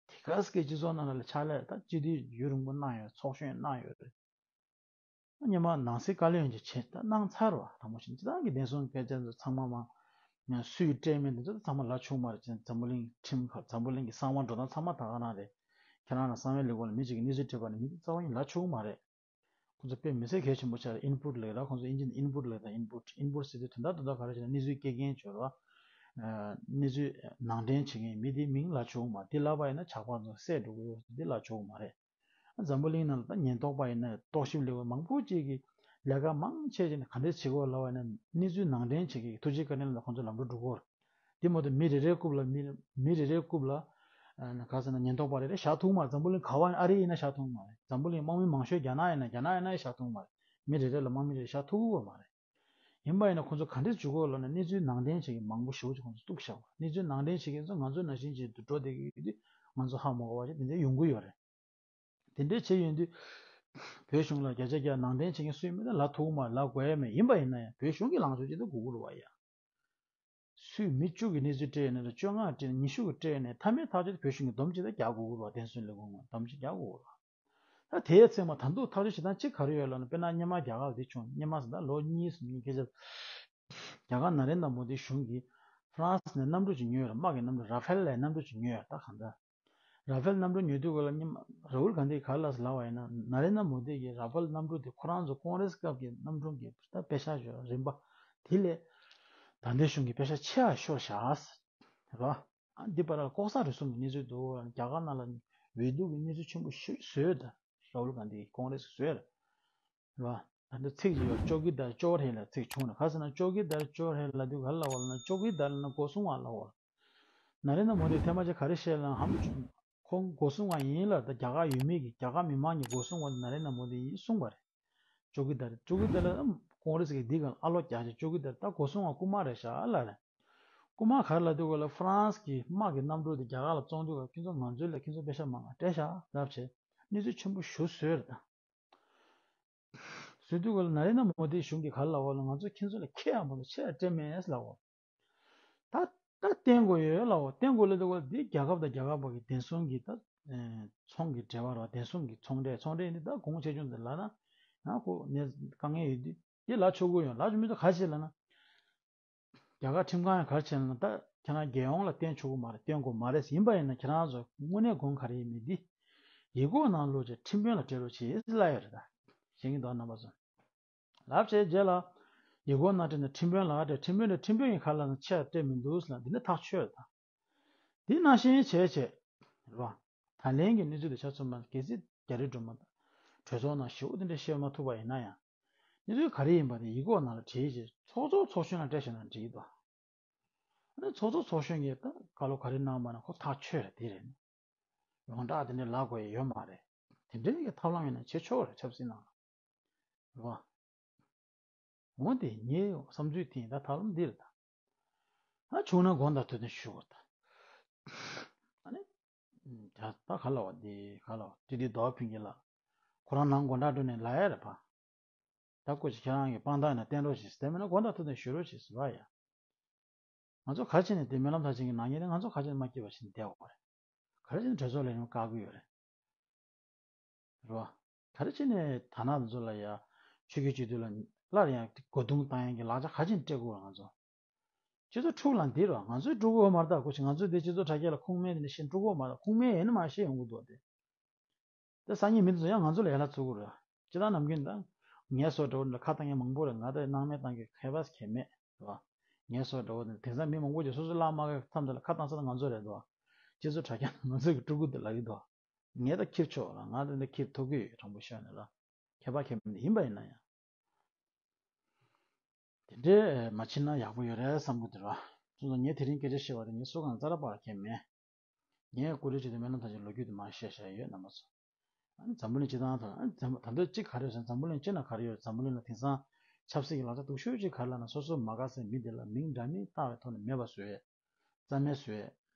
དེ་ག་ས་གའི་སྤྱི་ཚོགས་ནང་ལ་ཕྱག་ལས་ད་སྤྱི་འཐུས་ཡུན་རིང་པོ་གནང་ཡོད། ཚོགས་གཞོན་གནང་ཡོད་རེད། སྔོན་མ་ནང་སྲིད་བཀའ་བློན་གྱི་ཆེད་ད་གནང་ཚར་བ་དང་པོ་བཞིན་སྤྱི་བཏང་གི་བདེན་སྲུང་སྐད་ཆ་ཚོ་ཚང་མ་མ། སུས་སྤྲད་མིན་དེ་ཚོ་ཚང་མ་ལབ་ཆོག་མ་རེད། ཅེས་འཛམ་བུ་གླིང་ཁྲིམས་ཁག་འཛམ་བུ་གླིང་གི་གསང་བ་འགྲོ་སྟངས་ཚང་མ་ད་ག་རང་རེད། ཁྱེད་རང་ལ་གསང་བའི་ལས་ཁུངས་ལ་མི་གཅིག་གིས་གནས་ཚུལ་སྤྲད་པ་ནི་མི་དེ་རྩ་བ་ཉིད་ལབ་ཆོག་མ་རེད། ཁོ་ཚོ་དཔེ་མི་སྲིད་གལ་ཆེན་པོ་ཆགས་རེད། ཨིན་པུཊ་ལབ་ར་ཁོང་ཚོ་ཨིན་ཇི་ནས་ཨིན་པུཊ་ལབ་དང་ཨིན་པུཊ་ཨིན་པུཊ་ཟེར་དུས་དོན་དག་དོན་དག་ག་རེ་བྱས་ན་གནས་ཚུལ་སྐྱེལ་མཁན་བྱོས་ར། གནས་ཚུལ་ནང་འདྲེན་བྱེད་མཁན་མི་དེའི་མིང་ལབ་ཆོག་མ་རེད། དེ་ལབ་པ་ཡིན་ན་ཇག་པ་ཚོ་བསད་འགྲོ་གི་ཡོད་དེ་ལབ་ཆོག་མ་རེད། འཛམ་བུ་གླིང་ནང་ལ་ད་ཉེན་རྟོག་པ་ཡིན་ན་རྟོག་ཞིབ་ལས་ཁུངས་མང་པོ་ཅིག་གིས་ལས་ཀ་མང་ཆེ་ཅིག་ནས་ག་འདྲས་བྱེད་དགོས་ལབ་པ་ཡིན་ན་གནས་ཚུལ་ནང་འདྲེན་བྱེད་མཁན་ཐུགས་རྗེ་བཀའ་དྲིན་ལ་ཁོང་ཚོ་ལམ་འགྲོ་འགྲོ་གི་ཡོད་རེད། དེ་མ་གཏོགས་མི་རེ་རེའི་རྐུབ་ལ་མི་མི་རེ་རེའི་རྐུབ་ལ་ཨ་ནི་ག་ཟེར་ན་ཉེན་རྟོག་པ་རེ་རེ་བཞག་ཐུབ་མ་རེད། འཛམ་བུ་གླིང་ག་པར་ཨ་རི་ཡིན་ན་བཞག་ཐུབ་མ་རེད། འཛམ་བུ་གླིང་དམག་མི་མང་ཤོས་རྒྱ་ནག་ཡིན་ན་རྒྱ་ནག་ཡིན་ན་བཞག་ཐུབ་མ་རེད། མི་རེ་རེ་ལ་དམག་མི་རེ་བཞག་ཐུབ་ཀྱི་ཡོད་མ་རེད། ཡིན་པ་ཡིན་ན་ཁོང་ཚོ་ག་འདྲས་བྱེད་དགོས་ལབ་ན་གནས་ཚུལ་ནང་འདྲེན་བྱེད་མཁན་མང་པོ་ཞེ་པོ་ཅིག་ཁོང་ཚོ་གཏུག་བཞག་པ་རེད། གནས་ཚུལ་ནང་འདྲེན་བྱེད་མཁན་ཚོ་ང་ཚོ་ནང་བཞིན་བྱེད་དུ་འགྲོ་བསྡད་ཀྱི་ཡོད་དུས་ང་ཚོ་ཧ་མ་གོ་བ་ཞིག་དེ་འདྲས་ཡོང་གི་ཡོད་རེད། དེ་འདྲའི་བྱས་ཡོང་དུས། བོད་གཞུང་ལ་བརྒྱ་ཆ་བརྒྱ་ནང་འདྲེན་བྱེད་མཁན་སུ་ཡིན་མིན་ལ་ཐུག་མ་ལབ་དགོས་ཡ་མེད། ཡིན་པ་ཡིན་ན་ཡང་བོད་གཞུང་གི་ལངས་ཕྱོགས་ཅིག་ད་དགོས་ཀྱི་རེད་བ་ཡ། སུས་མི་བཅུ་གི་གནས་ཚུལ་སྤྲད་ཡོད་ན་རེད། བཅོ་ལྔ་སྤྲད་ན་ཉི་ཤུ་གི་སྤྲད་ཡོད་ན་མཐའ་མའི་ཐག་གཅོད་དེ་བོད་གཞུང་གི་སྡོམ་གཅིག་ད་རྒྱག་དགོས་ཀྱི་རེད་བ། བདེན་སྲུང་ལས་ཁུངས་ངོས་སྡོམ་གཅིག་རྒྱག་དགོས་ཀྱི་རེད་བ། ད་དེའི་ཚེ་མ་ད་དུང་ཐག་གཅོད་བྱེད་སྟངས་གཅིག་ག་རེ་ཡོད་ལབ་ན་དཔེར་ན་སྔོན་མ་རྒྱ་གར་དེ་བྱུང་། སྔོན་མ་ཟེར་ད་ལོ་གཉིས་སུམ་གཉིས་སྐད་ཆ། རྒྱ་གར་ན་རེན་དྲ་མོ་དི་གཞུང་གིས་ ཧྥ་རན་སི་ནས་གནམ་གྲུ་ཅིག་ཉོས་ར། དམག་གི་གནམ་གྲུ། ར་ཕེལ་ལའི་གནམ་གྲུ་ཅིག་ཉོས་ར། ད་གང་ལྟར་ར་ཕེལ་གནམ་གྲུ་ཉོས་དུས་སྐབས་ལ་ཉི་མ་རཱ་ཧུལ་གྷན་དྷིས་ག་རེ་ལབ་ཟེར་ལབ་པ་ཡིན་ན། ནཱ་རེན་དྲ་མོ་དི་གིས་ར་ཕེལ་གནམ་གྲུ་དེ་ཁོ་རང་ཚོ་ཀོང་རེས་སྐབས་ཀྱི་གནམ་གྲུ་གི་ད་པེ་ཤག་ཞོ་རིམ་པ་དེ་ལས་ད་ལྟའི་གཞུང་གི་པེ་ཤག་ཆེ་བ་ཤོར་བཞག་ཟེར་ར། ཨ་འདི་བར་ལ་ལྐོག་ཟ་རུལ་སུངས་ཀྱི་གནས་ཚུལ་འདུག། རྒྱ་གར་ནང་ལ་འོས་བསྡུ་གི་གནས་ཚུལ་ཆེན་པོ་ཞིག་བཟོས། ད་རཱ་ཧུལ་གྷན་དྷི་གིས་ཀོང་རེས་ཀྱིས་བཟོས་ར། རེད་བ། ད་ལྟ་ཚིག་ཅིག་ཡོད། ཅོ་ཀི་དར་ཅོར་ཧེ་ལབ་ཚིག་བྱུང་ནས། ག་ཟེར་ན་ཅོ་ཀི་དར་ཅོར་ཧེ་ལབ་དུས་ག་རེ་ལབ་པ་ལབ་ན། ཅོ་ཀི་དར་ལབ་ན་སྒོ་སྲུང་བ་ལབ་པ། ནཱ་རེན་དྲ་མོ་དིས་ཐེངས་མ་གཅིག་ག་རེ་བཤད་ལབ་ན། ཧམ་ཁོང་སྒོ་སྲུང་བ་ཡིན་ལབ། ད་རྒྱ་གར་ཡུལ་མི་གི་རྒྱ་གར་མི་མང་གི་སྒོ་སྲུང་བ་ནཱ་རེན་དྲ་མོ་དི་ཡིན་གསུངས་པ་རེད། ཅོ་ཀི་དར་ཅོ་ཀི་དར་ལབ་ན་ཀོང་རེས་ཀྱིས་འདི་ག་ཨ་ལོ་རྒྱག་བྱས། ཅོ་ཀི་དར་ད་སྒོ་སྲུང་བ་རྐུ་མ་རེད་ཤག་ལབ་རེད། རྐུ་མ་ག་རེ་ལབ་དུས་སྐབས་ལ་ཧྥ་རན་སི་གི་དམག་གི་གནམ་གྲུ་དེ་རྒྱ་གར་ལ་བཙོང་དུས་སྐབས་ཁྱེད་ཚོ་ང་ཚོའི་ལ་ཁྱེད་ཚོ་པེ་ཤག་མང་ང་སྤྲད་ཤག་ལབ་བྱས་གནས་ཚུལ་ཆེན་པོ་ཞིག་བཟོས་རེད་ད། བཟོས་དུས་སྐབས་ལ་ནཱ་རེན་དྲ་མོ་དིའི་གཞུང་གིས་ག་རེ་ལབ་པ་ལབ་ན། ང་ཚོ་ཁྱེད་ཚོ་ལ་ཁེ་ཡང་མ་ཐོགས། ཆེ་ཡང་སྤྲད་མེད་ལབ་པ། ད་ད་བརྟེན་དགོས་ཡོད་ལབ་པ། བརྟེན་དགོས་ལབ་དུས་སྐབས་ལ་འདི་རྒྱལ་ཁབ་དང་རྒྱལ་ཁབ་བར་གྱི་བདེན་སྲུང་གི་ད་ཚོང་གི་འབྲེལ་བ་རེད་བ། བདེན་སྲུང་གི་ཚོང་འབྲེལ། ཚོང་འབྲེལ་ནི་ད་གོང་ཆེ་ཆུང་དེ་ལབ་ན་ཡང་ཁོ་ནས་དཀའ་ངལ་ཡོད་དུས་དེ་ལབ་ཆོག་གི་ཡོད། ལབ་ཆོག་མི་ཚོ་ག་རེ་བྱེད་ལབ་ན། རྒྱ་གར་ཁྲིམས་ཁང་ཡང་ག་རེ་བྱས་ན། ད་ཁྱེད་རང་རྒྱལ་ཡོངས་ལ་བརྟེན་ཆོག་གི་མ་རེད། བརྟེན་དགོས་མ་རེད། ཡིན་པ་ཡིན་ན་ཁྱེད་རང་ཚོ་དངོས་གནས་དགོངས་ག་རེ་ཡིན་མིན་འདི་ཡིག་སྐོགས་ནང་བླུགས་བྱས་ཁྲིམས་དཔོན་ལ་སྤྲད་རོགས་བྱེད་ལབ་ཡོད་རེད། ད་ཤེས་ཀྱི་འདུག་རྣམ་པ་ཚོ། ལབ་བྱས་རྗེས་ལ་ཡིག་སྐོགས་ནང་སྤྲད་ནས་ཁྲིམས་དཔོན་ལ་སྤྲད། ཁྲིམས་དཔོན་དེ་ཁྲིམས་དཔོན་གྱིས་ག་རེ་ལབ་ན། ཆེ་སྤྲད་མི་འདུག་ལབ། འདི་ནི་ཐག་ཆོད་རེད་ད། འདི་ནང་བཞིན་བྱས་བྱས་རེད་བ། ད་ལན་གྱི་གནས་ཚུལ་དེ་ཆ་མཚོན་པ་ན། གལ་སྲིད་རྒྱ་རི་སྒྲོལ་མ་དང་གྲོས་ཚོགས་ནང་ཞེ་པོ་དེ་འདྲ་བཤད་མ་ཐུབ་པ་ཡིན་ན་ཡང་། གནས་ཚུལ་ག་རེ་ཡིན་པ་དེ་ཡིག་སྐོགས་ནང་ལ་བྲིས་བྱས་ཚོགས་གཙོ་ཚོགས་གཞོན་ལ་སྤྲད་བཞག་ན་འགྲིག་གི་འདུག། ཨ་ནི་ཚོགས་གཙོ་ཚོགས་གཞོན་གྱིས་ད་བཀའ་སློབ་ག་རེ་གནང་བ་ན་ཁོ་ཐག་ཆོད་རེད། དེ་རེད། ཡོངས་གྲགས་དེ་འདྲ་ལབ་དགོས་ཡ་ཡོད་མ་རེད། དེ་འདྲའི་གི་ཐབས་ལམ་ཡིན་ན་བྱེད་ཆོག་རེད། ཆབ་སྲིད་ནང་ལ། རེད་བ། འོ་དེ་ངའི་བསམ་ཚུལ་དེ་ཡིན། ད་ཐབས་ལམ་འདི་རེད་ད། ཨ་བྱུང་ན་དགོངས་དག་ཐུགས་བདེན་ཞུ་དགོས་ད། ཨ་ནི། ད་ད་ག་ལབ་པ་འདི་ག་ལབ་པ། ཏི་ཏི་རྡོ་ཕིང་གི་ལ། ཁོ་རང་ནང་སྒོ་འགྲམ་འགྲོ་ནས་ལབ་ཡ་རེད་པ། ད་སྐུ་མཁྱེན་ཁྱེད་རང་གི་དཔང་རྟགས་ཡིན་ན་བསྟན་རོགས་བྱེད་ཟེར། དེ་མིན་ན་དགོངས་དག་ཐུགས་བདེན་ཞུ་རོགས་བྱེད་ཟེར་བ་ཡ། ང་ཚོ་ག་རེ་བྱས་ནས་དེ་སྨོན་ལམ་མཐར་ཕྱིན་གྱི་ནག་ཉེས་དེ་ང་ཚོ་ག་རེ་བྱས་ནས་མ་སྐྱེས་པ་བྱས་ནས་བསྡད་དགོས་པ་རེད། ག་རེ་བྱས་ནས་གྲོས་ཚོགས་ལས་རིམ་བཀག་གི་ཡོད་རེད། རེད་བ། ག་རེ་བྱས་ནས་དར་ནག་དེ་ཚོ་ལ་ཡ་ཆོས་བརྒྱུད་སྤྱི་འཐུས་ལ་སླར་ཡང་སྒོ་རྡུང་བཏང་ཡག་གི་ལག་ཆ་ག་རེ་བྱས་ནས་སྤྲད་དགོས་རེད། ང་ཚོ་སྤྱི་ཚོགས་འཁྲུག་ལ་འདི་རེད། ང་ཚོས་དཀྲུག་གི་ཡོད་མ་རེད། ད་སྐུ་མཁྱེན་ང་ཚོས་དེ་སྤྱི་ཚོགས་དྲ་རྒྱ་ལ་ཁུངས་མེད་དེ་འདྲ་བཤད་དཀྲུག་གི་ཡོད་མ་རེད། ཁུངས་མེད་ཡིན་ན་མ་བཤད་ཡོང་གི་འདུག་དེ། ད་སང་ཉིན་མི་དེ་ཚོ་ཡང་ང་ཚོ་ལ་ཡ་ལ་བཙུགས་ཀྱི་རེད། སྤྱིར་བཏང་ནམ་རྒྱུན་ད་ངའི་བཟོ་འདྲ་བོ་འདི་ཁ་བཏང་མཁན་མང་པོ་རེད། ང་ད་སྣང་མེད་བཏང་གི་ཁྱད་པར་གང་ཡང་མེད་རེད་བ། ངའི་བཟོ་འདྲ་བོ་འདི་དེང་སང་མི་མང་པོ་ཅིག་སོ་སོ་བརླག་མ་དགོས་མཚམས་དེ་ལ་ཁ་བཏང་ས་ད་ང་ཚོ་རེད་དོ། སྤྱི་ཚོགས་དྲ་རྒྱ་ནང་ང་ཚོ་གི་སྤྲུལ་སྐུ་དེ་ལབ་ཀྱི་འདུག། ངས་ད་འཁྱེར་ཆོག་ལ། ང་ད་འདི་འཁྱེར་ཐུབ་ཀྱི་ཡོད། དྲང་པོ་བཤད་ན་ལ། ཁྱད་པར་གང་ཡང་མེད། ཡིན་པ་ཡིན་ན་ཡང་། དེ་འདྲས་མ་བྱེད་ན་ཡག་པོ་ཡོད་རེད་བསམ་གྱི་འདུག་ར། སོང་ཙང་ངས་དེ་རིང་སྐད་ཆ་བཤད་པ་དེ་ངས་སུ་གང་རྩ་ར་པ་ལ་མཁྱེན་མེད། ངས་ཀུ་རེ་བྱས་ཏེ་སྨོན་ལམ་མཐར་ཕྱིན་ལོ་རྒྱུས་དེ་མར་བཤད་བཞག་ཡོད། རྣམ་པ་ཚོ། ཨ་ནི་འཛམ་བུ་གླིང་སྤྱི་དང་དང་། ཨ་ནི་འཛམ་བུ་ད་ལྟ་གཅིག་ག་རེ་ཡོད་ཟེར། འཛམ་བུ་གླིང་ལ་སྤྱིར་ན་ག་རེ་ཡོད། འཛམ་བུ་གླིང་ལ་དེང་སང་ཆབ་སྲིད་ཀྱི་ལག་ཆ་སྡུག་ཤོས་གཅིག་ག་རེ་ལབ་ན། སོ་སོ་མ་དགའ་སའི་མི་དེ་ལ་མིང་འདྲ་མིན་བཏགས་པའི་ཐོག་ནས་མེད་པ་བཟོ་ཡས། རྩ་མེད་བཟོ་ཡས།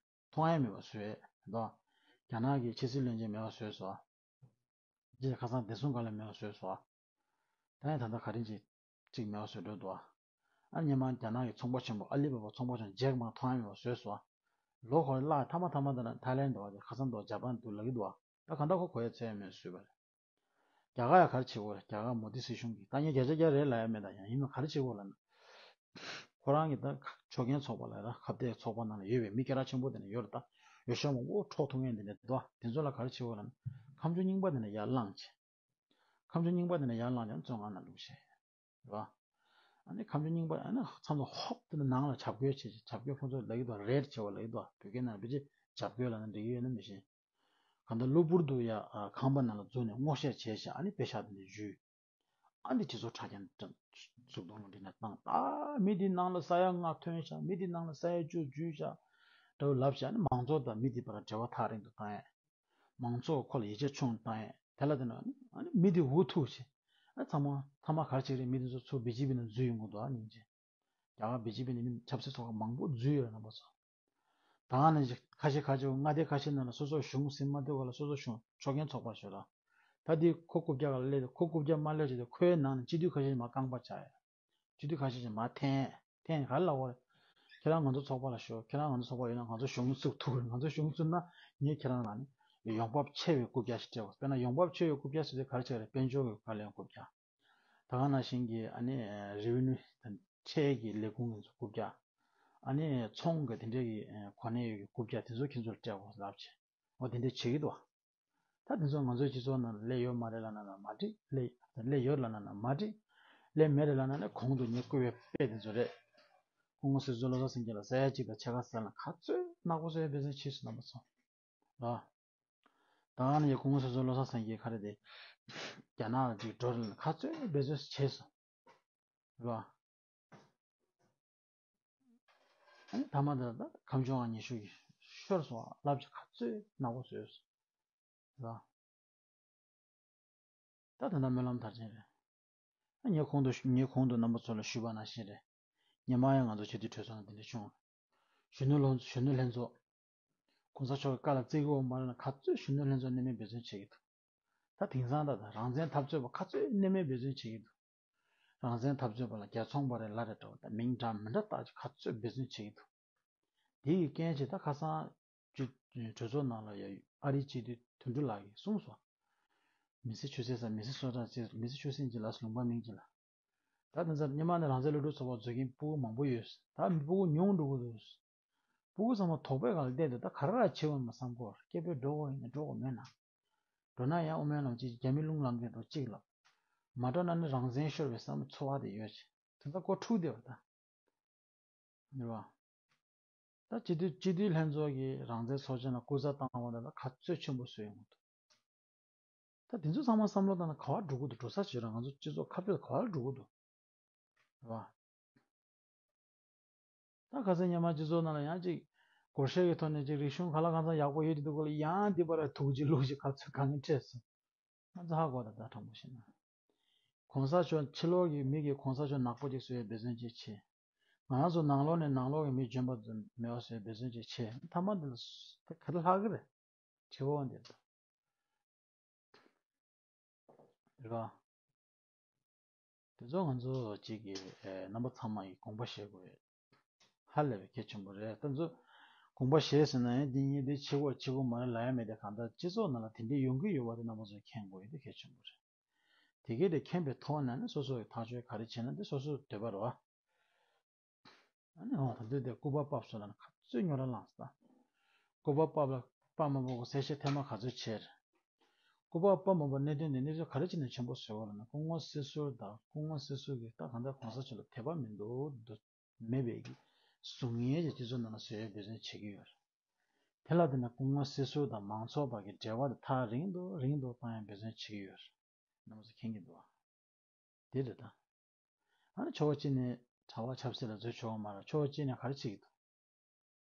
མཐོང་ཡས་མེད་པ་བཟོ་ཡས་དོ། རྒྱ་ནག་གི་ཕྱི་སྲིད་བློན་ཆེན་མེད་པ་བཟོས་སོང་། ཅེས་ཁ་སང་བདེ་སྲུང་སྒང་ལ་མེད་པ་བཟོས་སོང་། ད་ཡང་ད་ལྟ་ག་རེ་ཅིག་ཅིག་མེད་པ་བཟོས་འགྲོ་འདུག། ཨ་སྔོན་མ་རྒྱ་ནག་གི་ཚོང་པ་ཆེན་པོ་ཨ་ལི་བ་བ་ཚོང་པ་ཆུང་ཇེག་མ་མཐོང་ཡ་མེད་པ་བཟོས་སོང་། ལོ་ཁོ་རེ་བརླག་མཐའ་མ་མཐའ་མ་དེ་ན་ཐའི་ལེན་འདྲ་བ་དེ། ཁ་སང་འདྲ་བ་ཇ་པན་འདུག་ལབ་ཀྱི་འདུག། ད་གང་ལྟར་ཁོ་གོ་ཡ་ཚོད་ཡ་མེད་བཟོས་པ་རེད། རྒྱ་གར་ཡ་ག་རེ་བྱེད་དགོས་རེད། རྒྱ་གར་མོ་དི་སྲིད་གཞུང་གིས། ད་ངས་བརྒྱ་ཆ་བརྒྱ་རེད་ལབ་ཡ་མེད། ད་ཡང་ཡིན་ནའང་ག་རེ་བྱེད་དགོས་ལབ་ན། ཁོ་རང་གི་ད་ཆོག་མཁན་ཚོགས་པ་ལ་ད་ཁ་གཏད་ཚོགས་པ་ནང་ལ་ཡོད་པའི་མི་སྐད་གྲགས་ཆེན་པོ་དེ་འདྲ་ཡོད་རེད། ད་འོས་ཤོག་མང་པོ་འཕྲོག་ཐུབ་མཁན་དེ་འདྲ་འདུག། དེ་ཚོ་ལ་ག་རེ་བྱེད་དགོས་ལབ་ན། ཁ་མཆུ་རྙིང་པ་དེ་འདྲ་ཡར་བསླངས་བྱས། ཁ་མཆུ་རྙིང་པ་དེ་འདྲ་ཡར་བསླངས་བྱས་བཙོན་ཁང་ནང་བླུགས་བྱས། རེད་བ། ཨ་ནི་ཁ་མཆུ་རྙིང་པ་ཨ་ནི་མཚམས་མཚམས་ཧོབ་དེ་འདྲ་ནང་ལ་བྱ་རྒོད་བྱས་བྱས། བྱ་རྒོད་ཁོ་ཚོ་ལབ་ཀྱི་འདུག། རེ་ཌ་བྱས་པ་ལབ་ཀྱི་འདུག། བོད་སྐད་ནང་ཕལ་ཆེར་བྱ་རྒོད་ལབ་ན་འགྲིག་གི་ཡོད་ན་མི་ཤེས། གང་ལྟར་གློ་བུར་དུ་ཡ་ཨ་ཁང་པ་ནང་ལ་འཛུལ་ནས་སྔོག་བཤེར་བྱས་བྱས། ཨ་ནི་པེ་ཤག་དེ་འདྲ་འཇུས། ཨ་ནི་སྤྱི་ཚོགས་དྲ་རྒྱ་འགྲན་གཟུགས་སྡོང་ལ་འདྲེན་ནས་བཏང་། ད་མི་དེའི་ནང་ལ་ས་ཡ་ལྔ་ཐོན་ཤག། མི་དེའི་ནང་ལ་ས་ཡ་བཅུ་འཇུས་ཤག་འདྲ་བོ་ལབ་བྱས། ཨ་ནི་མང་ཚོགས་དང་མི་དེའི་བར་འབྲེལ་བ་ཐག་རིང་དུ་བཏང་ཡས། མང་ཚོགས་ཁོ་ལ་ཡིད་ཆེས་ཆུང་བཏང་ཡས། དེ་ལ་བརྟེན་ནས་ཨ་ནི་མི་དེ་འུ་ཐུག་བྱས། ཨ་ཚང་མ་ཚང་མ་ག་རེ་བྱེད་རེད། མི་དེ་ཚོ་ཚུར་བི་ཇེ་པི་ནང་འཛུལ་ཡོང་གི་འདུག། ཨ་སྙིང་རྗེ། རྒྱ་གར་བི་ཇེ་པི་ནས་མི་ཆབ་སྲིད་ཚོགས་པ་མང་པོ་འཛུལ་ཡོད་རེད། རྣམ་པ་ཚོ། ད་ག་ནང་བཞིན་ཁ་ཤས་ཁ་ཤས་མངའ་སྡེ་ཁ་ཤས་ནང་ལ་སོ་སོ་གཞུང་ཟིན་མ་ཐུབ་པ་ལ་སོ་སོ་གཞུང་ཕྱོགས་འགལ་ཚོགས་པ་ཞིག་ལ། ད་འདི་ཁོ་རྐུབ་བཀྱག་ལ་སླེབས་ཏེ། ཁོ་རྐུབ་བཀྱག་མ་སླེབས་བྱས་ཏེ་ཁོའི་ནང་ནས་སྤྱི་འཐུས་ཁ་ཤས་ཤིག་མར་རྐང་པ་བཅག་ཡ། སྤྱི་འཐུས་ཁ་ཤས་ཤིག་མར་འཐེན། འཐེན་ག་རེ་ལབ་དགོས་རེད། ཁྱེད་རང་ང་ཚོ་ཚོགས་པ་ལ་ཤོག། ཁྱེད་རང་ང་ཚོ་ཚོགས་པ་ཡོད་ན་ང་ཚོ་གཞུང་བཙུགས་ཐུབ་རེད། ང་ཚོ་གཞུང་བཙུགས་ན་ངས་ཁྱེད་རང་ལ་ནི་ཡོང་འབབ་ཆེ་བའི་རྐུབ་བཀྱག་ཞིག་སྤྲད་དགོས། དཔེར་ན་ཡོང་འབབ་ཆེ་བའི་རྐུབ་བཀྱག་ཟེར་དུས་ག་རེ་བྱེད་རེད། དཔལ་འབྱོར་གྱི་ག་ལེན་རྐུབ་བཀྱག། ད་ག་ནང་བཞིན་གྱི་ཨ་ནི་རེ་ཝེ་ནིའུ་དང་ཁྲལ་གྱི་ལས་ཁུངས་ཀྱི་རྐུབ་བཀྱག། ཨ་ནི་ཚོང་གི་དེ་འདྲའི་གི་གོ་གནས་ཡོད་ཀྱི་རྐུབ་བཀྱག་དེ་ཚོ་ཁྱེད་ཚོར་སྤྲད་དགོས་ལབ་བྱས། འོ་དེ་འདྲ་བྱེད་ཀྱི་འདུག་ད་དེ་ཚོ་ང་ཚོའི་སྤྱི་ཚོགས་ནང་ལ་སླེབས་ཡོད་མ་རེད་ལབ་ན་ན་མ་འགྲིག་སླེབས་སླེབས་ཡོད་ལབ་ན་ན་མ་འགྲིག་སླེབས་མེད་རེད་ལབ་ན་ནི་གོང་དུ་ངས་བསྐུལ་བའི་དཔེ་དེ་ཚོ་རེད། སྐུ་ངོ་སྲིད་ཟུར་བློ་བཟང་སེང་གེ་ལ་ཟ་ཡ་གཅིག་དང་ཕྱེད་ཀ་ཟ་ན་ག་ཚོད་ནག་པོ་བཟོ་ཡ་འབད་བརྩོན་བྱས་སོང་རྣམ་པ་ཚོ། ལ། ད་ནི་ཡ་སྐུ་ངོ་སྲིད་ཟུར་བློ་བཟང་སེང་གེ་ག་རེ་དེ། རྒྱ་ནག་ལ་ཅིག་འགྲོ་རེད་ལབ་ན་ག་ཚོད་འབད་བརྩོན་བྱས་སོང་། ལ། ཨ་ནི་ཐ་མ་དེ་ལ་ད་ཁམས་ལྗོངས་ཉི་ཤུ་ཡི་ཤོར་སོང་ལབ་ཀྱི་ག་ཚོད་ནག་པོ་བཟོས་སོང་། ལ། ད་ད་ལྟ་སྨོན་ལམ་མཐར་ཕྱིན་རེད། ཨ་ངས་གོང་དུ་ངས་གོང་དུ་རྣམ་པ་ཚོ་ལ་ཞུས་པ་ནང་བཞིན་རེད། སྔོན་མ་ཡང་ང་ཚོ་སྤྱི་འཐུས་གྲོས་ཚོགས་ནང་དེ་འདྲ་བྱུང་། གཞོན་ནུ་ལྷན་གཞོན་ནུ་ལྷན་ཚོགས། གོང་ས་མཆོག་གི་བཀའ་ལ་བརྩི་གི་ཡོད་མ་རེད་ན་ག་ཚོད་གཞོན་ནུ་ལྷན་ཚོགས་གནས་མེད་འབད་བརྩོན་བྱེད་ཀྱི་འདུག་ད་དེང་སང་ད་ལྟ་རང་བཙན་འཐབ་རྩོད་པ་ག་ཚོད་གནས་མེད་འབད་བརྩོན་བྱེད་ཀྱི་འདུག་རང་བཙན་འཐབ་རྩོད་པ་ལ་རྒྱལ་ཚོང་པ་རེད་ལབ་རེད་འདྲ་བོ་དང་མིང་འདྲ་མི་འདྲ་བཏགས་ཀྱི་ག་ཚོད་འབད་བརྩོན་བྱེད་ཀྱི་འདུག་དེ་ཡི་རྐྱེན་བྱས་ད་ཁ་སང་གྲོས་གྲོས་ཚོགས་ནང་ལ་ཡ་ཨ་རིའི་སྤྱི་འཐུས་དོན་གྲུབ་ལགས་ཀྱིས་གསུངས་སོང་། མི་ཚེ་ཆུད་ཟོས་ཟ་མི་ཚེ་སྲོག་ཐག་བཅད་མི་ཚེ་ཆུད་ཟོས་ཀྱི་ལ་ལུང་པ་མིན་གྱི་ལ། ད་དེ་ཚོ་སྔོན་མ་ནས་རང་བཙན་སློབ་ཕྲུག་ཚོགས་པ་འཛུགས་མཁན་སྤུ་གུ་མང་པོ་ཡོད། ད་མི་སྤུ་གུ་ཉུང་འགྲོ་གི་འདུག་སྤུ་གུ་ཚང་མ་དོགས་པའི་སྒང་ལ་བསྡད་འདུག་ད་ག་རེ་ར་བྱེད་འོང་མ་བསམ་གོ་སྐྱེ་འཕེལ་འགྲོ་དགོས་ཡིན་ན་འགྲོ་དགོས་མེད་ན། འགྲོ་ན་ཡང་དབུ་མའི་ལམ་གཅིག་རྒྱ་མི་རླུང་ལངས་མཁན་འགྲོ་གཅིག་ལ། མ་འགྲོ་ན་ནི་རང་བཙན་ཤོར་བའི་བསམ་ཚོར་བ་དེ་ཡོད་ཅིག་དེ་ཚོ་ཀོ་འཁྲུག་བསྡད་པ་ད། རེད་བ། ད་སྤྱི་འཐུས་སྤྱི་འཐུས་ལྷན་ཚོགས་ཀྱིས་རང་བཙན་ཚོགས་ཆེན་ལ་སྐུ་ཚབ་བཏང་བ་དེ་ལ་ག་ཚོད་ཆེན་པོ་བཟོས་ཡོང་གི་འདུག་ད་དེ་ཚོ་ཚང་མ་བསམ་བློ་བཏང་ན་ག་བ་འགྲོ་གི་འདུག་འགྲོ་ས་བྱེད་ར་ང་ཚོ་སྤྱི་ཚོགས་ཁ་བྲལ་ག་བ་འགྲོ་གི་འདུག་རེད་བ། ད་ཁ་སང་སྔོན་མ་སྤྱི་ཚོགས་ནང་ལ་ཡང་ཅིག་སྒོར་གཞས་ཀྱི་ཐོག་ནས་ཅིག་རིག་གཞུང་ག་ལ་གང་འཚམ་ཡག་པོ་ཡོད་དེ་འདུག་ག་ལ་ཡང་འདི་པར་ཐུག་ཅིག་ལུག་ཅིག་ག་ཚོད་གང་གི་འཕྲད་སོང་། ང་ཚོ་ཧ་གོ་ད་ད་དྲང་པོ་བཤད་ན། གོང་ས་མཆོག་ཕྱི་ལོགས་ཀྱི་མི་གིས་གོང་ས་མཆོག་ནག་པོ་ཅིག་བཟོ་ཡའི་འབད་བརྩོན་ཅིག་བྱེད། ང་རང་ཚོ་ནང་ལོགས་ནས་ནང་ལོགས་ཀྱི་མི་འཇོན་པ་ཚོ་མེད་པ་བཟོ་ཡའི་འབད་བརྩོན་ཅིག་བྱེད། མཐའ་མ་འདི་ལ་ག་རེ་ལྷག་གི་རེད། བྱེད་དགོས་འདི་རེད། རེད་བ། དེ་ཚོ་ང་ཚོ་གཅིག་གི་ཨེ་རྣམ་པ་ཚང་མ་ཡིས་དགོངས་པ་བཞེས་དགོས་ཡོད། ཧ་ལས་པའི་གལ་ཆེན་པོ་རེད། ད་ཚོ་དགོངས་པ་བཞེས་ཟེར་ན་ཡང་འདི་ཉིད་འདི་བྱེད་དགོས་བྱེད་དགོས་མ་རེད་ལབ་ཡ་མེད་དེ། གང་ལྟར་སྤྱི་ཚོགས་ནང་ལ་དེ་འདྲའི་ཡོང་གི་ཡོད་པ་དེ་རྣམ་པ་ཚོས་མཁྱེན་དགོས་ཡོད་དེ་གལ་ཆེན་པོ་རེད། དེ་གས་དེ་མཁྱེན་པའི་ཐོག་ནས་ནི་སོ་སོ་ཡི་ཐག་གཅོད་ག་རེ་བྱེད་ན་འདི་སོ་སོའི་འདོད་པ་རེད་བ། ཨ་ནི་འོ་ད་འདི་དེ་སྐུ་པར་ཕབ་སོང་ལབ་ན་ག་ཚོད་རྙོག་དྲ་ལངས་སོང་ད། སྐུ་པར་ཕབ་ལ་ཕབ་མ་ཕབ་གི་གསལ་བཤད་ཐེངས་མ་ག་ཚོད་བྱས་རེད། སྐུ་པར་ཕབ་མ་ཕབ་གནད་དོན་དེ་གནས་ཚུལ་ག་རེ་བྱས་ནས་ཆེན་པོ་བཟོས་པ་ལབ་ན་སྐུ་ངོ་སྲིད་ཟུར་དང་སྐུ་ངོ་སྲིད་ཟུར་གྱིས་ད་གང་ལྟར་གོང་ས་མཆོག་ལ་དད་པ་མི་འདུག་འདུག་མེད་པའི་གི་གཟུགས་བརྙན་ཅིག་སྤྱི་ཚོགས་ནང་ལ་བཟོ་ཡའི་འབད་བརྩོན་བྱེད་ཀྱི་ཡོད་རེད། དེ་ལ་བརྟེན་ནས་སྐུ་ངོ་སྲིད་ཟུར་དང་མང་ཚོགས་བར་གྱི་འབྲེལ་བ་དེ་ཐག་རིང་དུ་རིང་དུ་བཏང་ཡའི་འབད་བརྩོན་བྱེད་ཀྱི་ཡོད་རེད། རྣམ་པ་ཚོ་མཁྱེན་གྱི་འདུག་བ། དེ་རེད་ད། ཨ་ནི་ཕྱོགས་གཅིག་ནས་གྲྭ་པ་ཆབ་སྲིད་ལ་འཛུལ་ཆོག་གི་མ་རེད། ཕྱོགས་གཅིག་ནས་ག་རེ་བྱེད་ཀྱི་འདུག་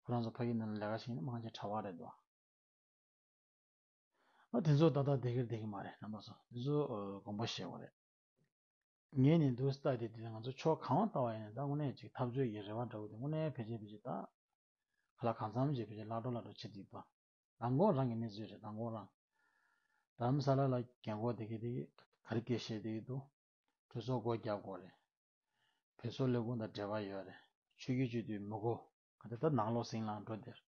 ཁོ་རང་ཚོ་ཕ་གི་ནང་ལ་ལས་ཀ་བྱེད་མཁན་མང་ཆེ་གྲྭ་པ་རེད་འདུག་ཨ་དེ་ཚོ་ཏག་ཏག་བསྡད་ཀྱི་རེད་བསྡད་ཀྱི་མ་རེད། རྣམ་པ་ཚོ་དེ་ཚོ་ཨ་དགོངས་པ་བཞེས་དགོས་རེད། ངས་ནི་འདུག་ལྟ་དེ་དེ་ང་ཚོ་ཕྱོགས་གང་བ་ལྟ་བ་ཡིན་ན་ད་དངོས་གནས་ཅིག་འཐབ་རྩོད་ཀྱི་རེ་བ་འདྲ་བོ་དེ་དངོས་གནས་ཕལ་ཆེར་ཕལ་ཆེར་ད་ག་ལ་གང་འཚམ་ཅིག་ཕལ་ཆེར་བརླག་འགྲོ་བརླག་འགྲོ་བྱེད་བསྡད་པ། མདང་དགོང་རང་གི་གནས་ཚུལ་རེད། མདང་དགོང་རང་རྡ་རམ་ས་ལ་ལ་རྒན་གོག་དེ་གས་དེ་གས་ག་རེ་སྐད་བཤད་བསྡད་ཀྱི་འདུག་གྲོས་ཚོགས་སྒོ་རྒྱག་དགོས་རེད། བོད་སོག་ལས་ཁུངས་དང་འབྲེལ་བ་ཡོད་རེད། ཆོས་བརྒྱུད་སྤྱི་འཐུས་མི་དགོས། ག་དེ་ལྟར་ནང་ལོགས་ཟིང་ལངས་འགྲོ་དེར།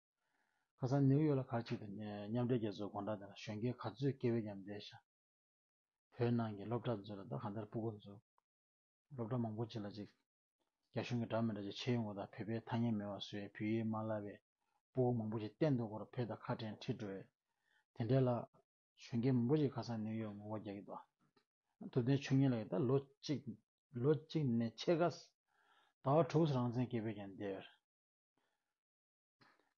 ཁ་སང་ནིའུ་ཡོག་ལ་ག་རེ་བྱེད་འདུག་མཉམ་འབྲེལ་རྒྱལ་ཚོགས་དགོང་དག་དེ་ལ་གཞོན་སྐྱེས་ག་ཚོད་སྐྱེ་བའི་མཉམ་འབྲེལ་ཤག་བོད་ནང་གི་སློབ་གྲྭ་ཚོ་ལ་ད་གང་ལྟར་སྤུ་གུ་ཚོ་སློབ་གྲྭ་མང་པོ་ཅིག་ལ་ཅིག་རྒྱ་གཞུང་གི་འདྲ་མི་འདྲ་ཅིག་བྱེད་ཡོང་གི། ད་བོད་པའི་ཐ་སྙད་མེད་པ་བཟོ་ཡས། བོད་ཡིག་མ་བསླབ་པའི་སྤུ་གུ་མང་པོ་ཅིག་གཏན་དུ་སྐོར་བོད་དང་ཁ་བྲལ་ཁྲིད་འགྲོ་ཡས། དེ་འདྲའི་ལ་གཞོན་སྐྱེས་མང་པོ་ཅིག་ཁ་སང་ནིའུ་ཡོག་ངོ་རྒོལ་རྒྱག་གི་འདུག་ཐུབ་བསྟན་ཆོས་ཉིད་ལགས་ཀྱིས་ད་ལོ་གཅིག་ལོ་གཅིག་ནས་ཕྱེད་ཀ་ཟླ་བ་དྲུག་རང་བཙན་སྐད་འབོད་ཀྱང་བསྡད་ཡོད་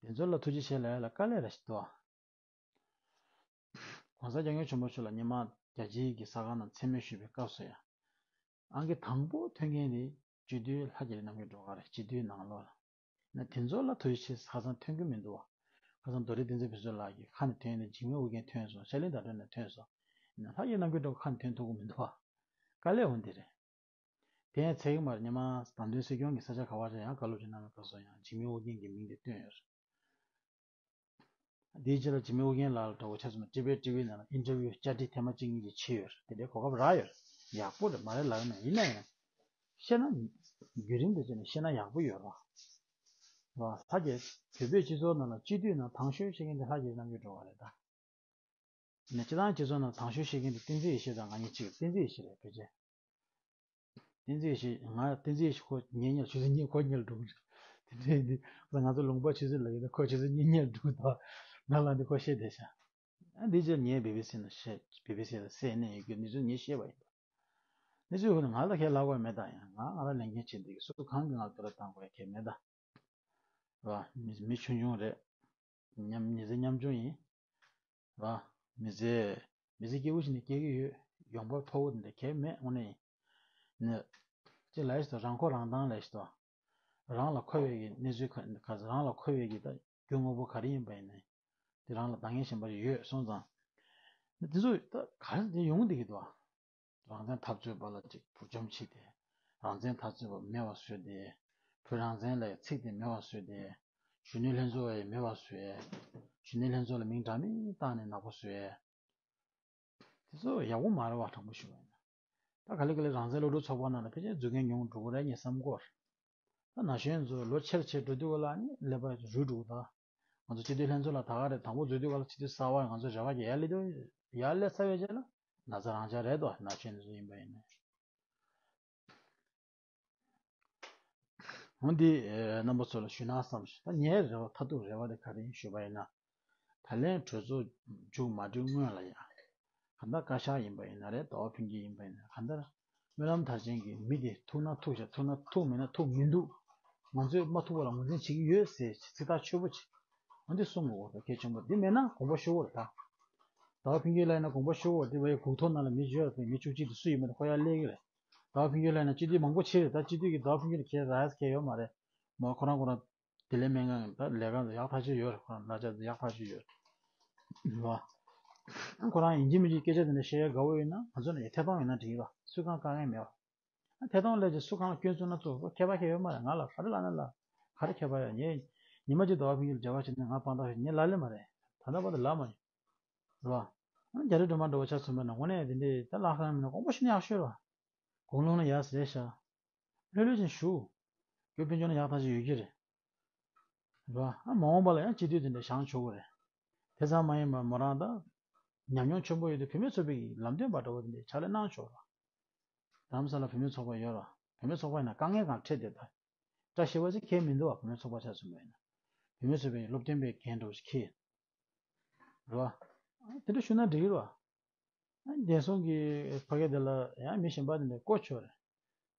རེད། དེ་ཚོ་ལ་ཐུགས་རྗེ་ཆེ་ལབ་ཡ་ལ་དཀའ་ལས་ར་ཞིག་འདུག་ཨ། ༸གོང་ས་༸སྐྱབས་མགོན་ཆེན་པོ་མཆོག་ལ་སྔོན་མ་རྒྱལ་སྤྱིའི་གི་གསར་ཁང་ནང་མཚན་སྨད་ཞུས་པའི་སྐབས་སུ་ཡང་། ཨང་ཀི་དང་པོ་ཐོན་མཁན་དེ་སྤྱི་འཐུས་ལྷ་རྒྱ་རི་རྣམ་རྒྱལ་སྒྲོལ་དཀར་རེད། སྤྱི་འཐུས་ནང་ལོགས་ལ། ན་དེ་ཚོ་ལ་ཐུགས་རྗེ་ཆེ་ཁ་སང་ཐོན་གྱི་མི་འདུག་བ། ཁ་སང་རྡོ་རིང་བསྟན་འཛིན་ཕུན་ཚོགས་ལགས་ཀྱིས་ཁ་ནས་ཐོན་ནས་འཇིགས་མེད་ཨོ་རྒྱན་ཐོན་སོང་། ཤར་གླིང་ཟླ་སྒྲོན་ནས་ཐོན་སོང་། ཡིན་ན་ལྷ་རྒྱ་རི་རྣམ་རྒྱལ་སྒྲོལ་དཀར་ཁ་ནས་ཐོན་ཐུབ་ཀྱི་མི་འདུག་བ། དཀའ་ལས་འོང་དེ་རེད། དེ་ཡང་ཚད་ཀྱི་མ་རེད། སྔོན་མ་བདམས་ཐོན་སྲིད་སྐྱོང་གི་ས་ཆ་ག་བ་རེད། ཡང་བཀའ་སློབ་ཅིག་གནང་བའི་སྐབས་སུ་ཡང་འཇིགས་མེད་ཨོ་རྒྱན་གྱི་མིང་དེ་བཏོན་ཡོད་རེད། དེའི་རྗེས་ལ་འཇིགས་མེད་ཨོ་རྒྱན་ལགས་ལ་འདྲ་བོ་ཆ་མཚོན་ན་ཊི་ཝི་ཊི་ཝི་ནང་ལ་ཨིན་ཊར་བིའུ་བཅར་འདྲི་ཐེངས་མ་གཅིག་གཉིས་ཅིག་བྱས་ཡོད་རེད། དེ་འདྲའི་གོ་སྐབས་རག་ཡོད་རེད། ཡག་པོ་རེད་མ་རེད་ལབ་ཀྱི་མེད། ཡིན་ན་ཡང་བཤད་ན་བརྒྱུད་རིམ་དུ་བྱས་ནས་བཤད་ན་ཡག་པོ་ཡོད་རེད་བ། ལྷ་རྒྱ་བོད་པའི་སྤྱི་ཚོགས་ནང་ལ་སྤྱི་འཐུས་ནང་དང་ཤོས་བཤད་མཁན་དེ་ལྷ་རྒྱ་རི་རྣམ་རྒྱལ་སྒྲོལ་དཀར་རེད་ད། ནས་སྤྱི་བཏང་སྤྱི་ཚོགས་ནང་དང་ཤོས་བཤད་མཁན་དེ་བསྟན་འཛིན་ཡེ་ཤེས་དང་ང་གཉིས་གཅིག་བསྟན་འཛིན་ཡེ་ཤེས་རེད་ཕལ་ཆེར། བསྟན་འཛིན་ཡེ་ཤེས། ང་བསྟན་འཛིན་ཡེ་ཤེས་ཁོ་ཉེ་ཉེ་ལ་ཆུ་ཚོད་གཉིས་ཁོ་གཉིས་ལ་འགྲོ་གི་རེད། དེ་འདྲའི་འདི་ང་ཚོ་ལུང་པ་ཆུ་ཚོད་ལ་ཡོད་ན་ཁོ་ཆུ་ཚོད་གཉིས་གཉིས་འགྲོ་ད། ང་ལ་འདི་ཁོ་བཤད་བསྡད་ཤག་ཨ་འདི་ཕྱིར་ངས་བི་བི་སི་ནང་བཤད་བི་བི་སི་ལ་གསན་ནས་ཡོད་རྒྱུ་འདི་ཚོ་ངས་ཤེས་པ་ཡིན་པ། འདི་ཚོའི་ཧུ་ནས་ང་ལ་ཁས་ལབ་དགོས་མེད་ད། ཡང་ང་ང་ལ་ལས་འགན་བྱེད་འདི་གི་སུ་གང་གི་ང་ལ་དོ་ར་བཏང་དགོས་ཁས་མེད་ད། ར་མི་མི་ཆུང་ཆུང་རེད། མཉམ་མི་ཚེ་མཉམ་ཆུང་ཡིན། ར། མི་ཚེ། མི་ཚེ་སྐྱིད་པོ་ཞིག་ནས་སྐྱེལ་གྱི་ཡོད། ཡོང་འབབ་མཐོ་བོ་དེ་འདྲ་གལ་མེད་དངོས་གནས་ཡིན། ནི། ཅི་ལབ་ཤི་ཏོ་རང་མཁོ་རང་ཐང་ལབ་ཤི་ཏོ། རང་ལ་མཁོ་བའི་གི་གནས་ཚུལ་ག་ག་རང་ལ་མཁོ་བའི་གི་ད་རྒྱུ་དངོས་པོ་ག་རེ་ཡིན་པ་ཡིན་ནའི། དེ་རང་ལ་འདང་ངེས་གཞན་པ་ཞིག་ཡོད་སོང་ཙང་། ནི་དེ་ཚོ་ད་ག་རེ་དེ་ཡོང་གི་འདུག་གི་འདུག་རང་བཙན་འཐབ་རྩོད་པ་ལ་ཅིག་བུ་འཇོམས་བྱས་ཏེ། རང་བཙན་འཐབ་རྩོད་པ་མེད་པ་བཟོས་ཏེ། བོད་རང་བཙན་ལ་ཚིག་དེ་མེད་པ་བཟོས་ཏེ། གཞོན་ནུ་ལྷན་ཚོགས་ཡང་མེད་པ་བཟོས། གཞོན་ནུ་ལྷན་ཚོགས་ལ་མིང་འདྲ་མིན་བཏགས་ནས་ནག་པོ་བཟོས། དེ་ཚོ་ཡག་པོ་མ་རེད་བ། དྲང་པོ་ཞུ་བ་ཡིན་ན། ད་ག་ལེ་ག་ལེ་རང་བཙན་སློབ་ཕྲུག་ཚོགས་པ་ནང་ལ་ཕལ་ཆེར་འཛུལ་མཁན་ཉུང་འགྲོ་གི་རེད་ངས་བསམ་གོ། ད་ན་གཞོན་ཚོ་ལོ་ཆེར་ཆེར་འགྲོ་དུས་ག་ལ་ནི་ཀླད་པ་རུལ་འགྲོ་གི་ད། ང་ཚོ་སྤྱི་འཐུས་ལྷན་ཚོགས་ལ་ད་ག་རེ་དང་པོ་འཛུལ་དུས་ག་ལ་སྤྱི་འཐུས་གསར་པ་ང་ཚོ་རེ་བ་རྒྱག་ཡ་སླེབས་དུས་ཡ་སླེབས་ཚར་བའི་རྗེས་ལ་ན་ཚ་རང་འཇགས་རེད་དོ། ན་གཞོན་ཚོ་ཡིན་པ་ཡིན་ན། འོན་ཏེ་རྣམ་པ་ཚོ་ལ་ཞུ་ན་བསམ་ཞིང་། ད་ངའི་རེ་བ་མཐར་ཐུག་རེ་བ་དེ་ག་རེ་ཡིན་ཞུས་པ་ཡིན་ན། ད་ལན་གྲོས་ཚོགས་མཇུག་མ་སྒྲིལ་སྔོན་ལ་ཡང་། གང་ལྟར་བཀའ་ཤག་ཡིན་པ་ཡིན་ན་རེད། ཟླ་བ་ཕུན་སྐྱིད་ཡིན་པ་ཡིན་ན་གང་ལྟར། སྨོན་ལམ་མཐར་ཕྱིན་གྱི་མི་དེ་ཐུག་ན་ཐུག་ཤག་ཐུག་ན་ཐུག་མེད་ན་ཐུག་མི་འདུག་ང་ཚོས་མ་ཐུག་པ་ལ་ངོས་འཛིན་བྱེད་ཀྱི་ཡོད་ཟེར་ཚིག་ཐག་ཆོད་པོ་བྱེད། འོན་ཏེ་གསུང་དགོས་པ་གལ་ཆེན་པོ་འདི་མེད་ན་དགོངས་པ་ཞུ་དགོས་རེད་ད། ཟླ་བ་ཕུན་སྐྱིད་ལ་ཡིན་ན་དགོངས་པ་ཞུ་དགོས་དེ་བས་གུག་ཐོག་ནང་ལ་མི་བརྗོད་པའི་མི་བཅུ་གཅིག་དེ་སུ་ཡིན་མིན་དེ་ཁོ་ཡར་སླེབས་ཀྱི་རེད། ཟླ་བ་ཕུན་སྐྱིད་ལ་ཡིན་ན་སྤྱི་འཐུས་མང་པོ་ཕྱིན་རེད། ད་སྤྱི་འཐུས་ཀྱིས་ཟླ་བ་ཕུན་སྐྱིད་ལ་ཁྱེད་ར་ཡ་ཁྱེད་ཡོད་མ་རེད། མ་ཁོ་རང་ཁོ་རང་དེ་ལས་སྨན་ཁང་ད་ལས་ཀ་ཡག་ཐག་ཆོད་ཡོད་རེད། ཁོ་རང་ལ་ཆ་ཡག་ཐག་ཆོད་ཡོད་རེད་བ། ཁོ་རང་ཡིན་གཅིག་མིན་གཅིག་སྐད་ཆ་དེ་འདྲ་བཤད་ཡ་དགའ་བོ་ཡོད་ན་ང་ཚོ་ནས་ཐད་གཏོང་ཡོད་ན་འགྲིག་གི་རེད་བ། སུས་གང་དཀའ་ངལ་མེད་བ། ཐད་གཏོང་ལས་ཀྱི་སུ་གང་ལ་སྐྱོན་བཙུགས་ན་བཙུགས་ཁྱད་པར་ཁྱད་ཡོད་མ་རེད། ང་ལ་ག་རེ་ལབ་ན་ལ་ག་རེ་ཁྱད་པར་ཡོད། ངས་ཉི་མ་གཅིག་ཟླ་བ་ཕུན་སྐྱིད་ལ་རྒྱབ་སྐྱོར་བྱས་ནས་ང་དཔང་རྟགས་ཞིག་ངས་ལབ་ལེ་མ་རེད། ད་ལྟ་བར་དུ་ལབ་མ་ཡོང་། རེད་བ། རྒྱ་རི་སྒྲོལ་མ་འདྲ་བོ་ཆ་མཚོན་པ་ན་དངོས་གནས་དེ་འདྲའི་ད་ལྷག་བསམ་མེད་ན་དགོངས་པ་ཞུ་ན་ཡག་ཤོས་རེད་བ། དགུང་ལོ་ན་ཡག་ཟེར་ཤག་ལྷོད་ལྷོད་ཅིག་བཞུགས། རྒྱུ་དཔལ་འབྱོར་ན་ཡག་ཐག་ཆོད་ཡོད་ཀྱི་རེད། རེད་བ། ཨ་མ་འོངས་པ་ལ་ཡང་སྤྱི་འཐུས་དེ་འདྲ་བཞེངས་ཆོག་གི་རེད། དེ་ཙམ་མ་ཡིན་པར་མོ་རང་ད་ཉམས་མྱོང་ཆེན་པོ་ཡོད་དུས་བུད་མེད་ཚོགས་པའི་ལམ་སྟོན་པ་འདྲ་བོ་དེ་འདྲའི་ཕྱག་ལས་གནང་ཆོག་ར། རྡ་རམ་ས་ལ་བུད་མེད་ཚོགས་པ་ཡོད་ར། བུད་མེད་ཚོགས་པ་ཡིན་ན་དཀའ་ངལ་གང་འཕྲད་བསྡད་ད། བཀྲ་ཤིས་པ་ཅིག་ཁེལ་མི་འདུག་བ། བུད་མེད་ཚོགས་པ་ཆ་མཚོན་པ་ཡིན་ན། བུད་མེད་ཚོགས་པའི་སློབ་སྟོན་པའི་འགན་འདྲ་བོ་ཞིག་འཁྱེར། རེད་བ། དེ་འདྲ་ཞུ་ན་འགྲིག་གི་རེད་བ། བདེ་སྲུང་གི་ཕ་གི་དེ་ལ་ཡང་མི་གཞན་པ་དེ་འདྲ་བསྐོ་ཆོག་རེད།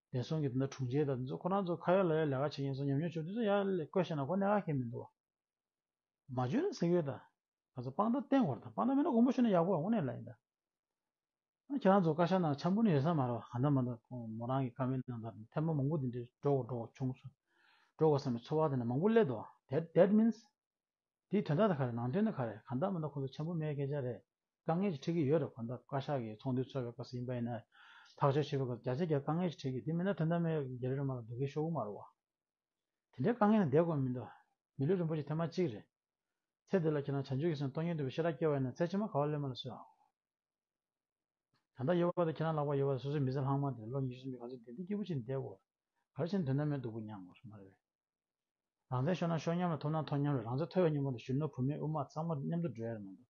བདེ་སྲུང་གི་དེ་འདྲ་དྲུང་ཆེ་དང་དེ་ཚོ་ཁོ་རང་ཚོ་ཁ་ཡོད་ལག་ཡོད་ལས་ཀ་བྱེད་མཁན་ཚོ་ཉམས་མྱོང་ཆེ་དེ་ཚོ་ཡར་བསྐོས་བཞག་ན་ཁོ་གནད་འགག་གང་ཡང་མི་འདུག་བ། མ་བཅོས་ན་ཟེར་གི་ཡོད་ད། ང་ཚོ་དཔང་རྟགས་བསྟན་དགོས་རེད་ད། དཔང་རྟགས་མེད་ན་དགོངས་པ་ཞུས་ན་ཡག་པོ་དངོས་གནས་ལ་ཡིན་ད། ཁྱེད་རང་ཚོ་བཀའ་ཤག་ནང་འཆམ་པོ་ནི་ཡོད་ས་མ་རེད་བ། གང་ལྟར་མ་ལྟར་མོ་རང་གི་བཀའ་མོལ་གནང་སྟངས་དང་ཐེངས་མ་མང་པོ་དེ་འདྲའི་འགྲོ་དགོས་འགྲོ་དགོས་བྱུང་སོང་། འགྲོ་དགོས་བསམ་པའི་ཚོར་བ་དེ་འདྲ་མང་པོ་སླེབས་འདུག་བ། That, that means དེའི་དོན་དག་དེ་ག་རེ། ནང་དོན་དེ་ག་རེ། གང་ལྟར་མ་ལྟར་ཁོ་ཚོ་འཆམ་པོ་མེད་སྐད་ཆ་རེད། དཀའ་ངལ་ཅིག་འཕྲད་ཀྱི་ཡོད་རེད། གང་ལྟར་བཀའ་ཤག་གི་ཚོགས་འདུ་ཚོགས་པའི་སྐབས་སུ་ཡིན་པ་ཡིན་ན། ཐག་གཅོད་བྱེད་པའི་སྐབས་བརྒྱ་ཆ་བརྒྱ་དཀའ་ངལ་ཅིག་འཕྲད་ཀྱི། དེ་མིན་ན་དོན་དག་མེད། རྒྱ་རི་རིན་མ་ལ་སྡུག་སྐད་ཤོར་གི་མ་རེད་བ། དེ་འདྲའི་དཀའ་ངལ་ནང་བསྡད་དགོས་མི་འདུག་མི་ལུས་རིན་པོ་ཆེ་ཐེངས་མ་གཅིག་རེད། ཚེ་འདི་ལ་ཁྱེད་རང་བྱང་ཆུབ་ཀྱི་སེམས་སྟོང་ཉིད་རྟོགས་པའི་ཤེས་རབ་སྐྱེ་བ་ཡིན་ན་ཚེ་ཕྱི་མ་ག་བ་སླེབས་མ་ལ་སོ་ཡ། ད་ལྟ་ཡོད་པ་དང་ཁྱེད་རང་ལག་པ་ཡོད་པ་དང་སོ་སོའི་མི་ཚེ་ལྷག་མ་དེ་ལོ་ཉི་ཤུ་ཙམ་གྱི་ག་ཚོད་བདེ་བདེ་སྐྱིད་པོ་བྱས་ནས་བསྡད་དགོས། ག་རེ་བྱས་ནས་དོན་དག་མེད་སྡུག་པོ་མྱངས་དགོས་མ་རེད། རང་བཙན་ཤོར་ན་ཤོར་མཉམ་རེད། ཐོབ་ན་ཐོབ་མཉམ་རེད། རང་བཙན་ཐོབ་པའི་ཉིན་མོ་དེ་གཞོན་ནུ་བུད་མེད་དབུ་མ་ཚང་མ་མཉམ་དུ་འགྲོ་ཡ་རེད་མ་གཏོགས།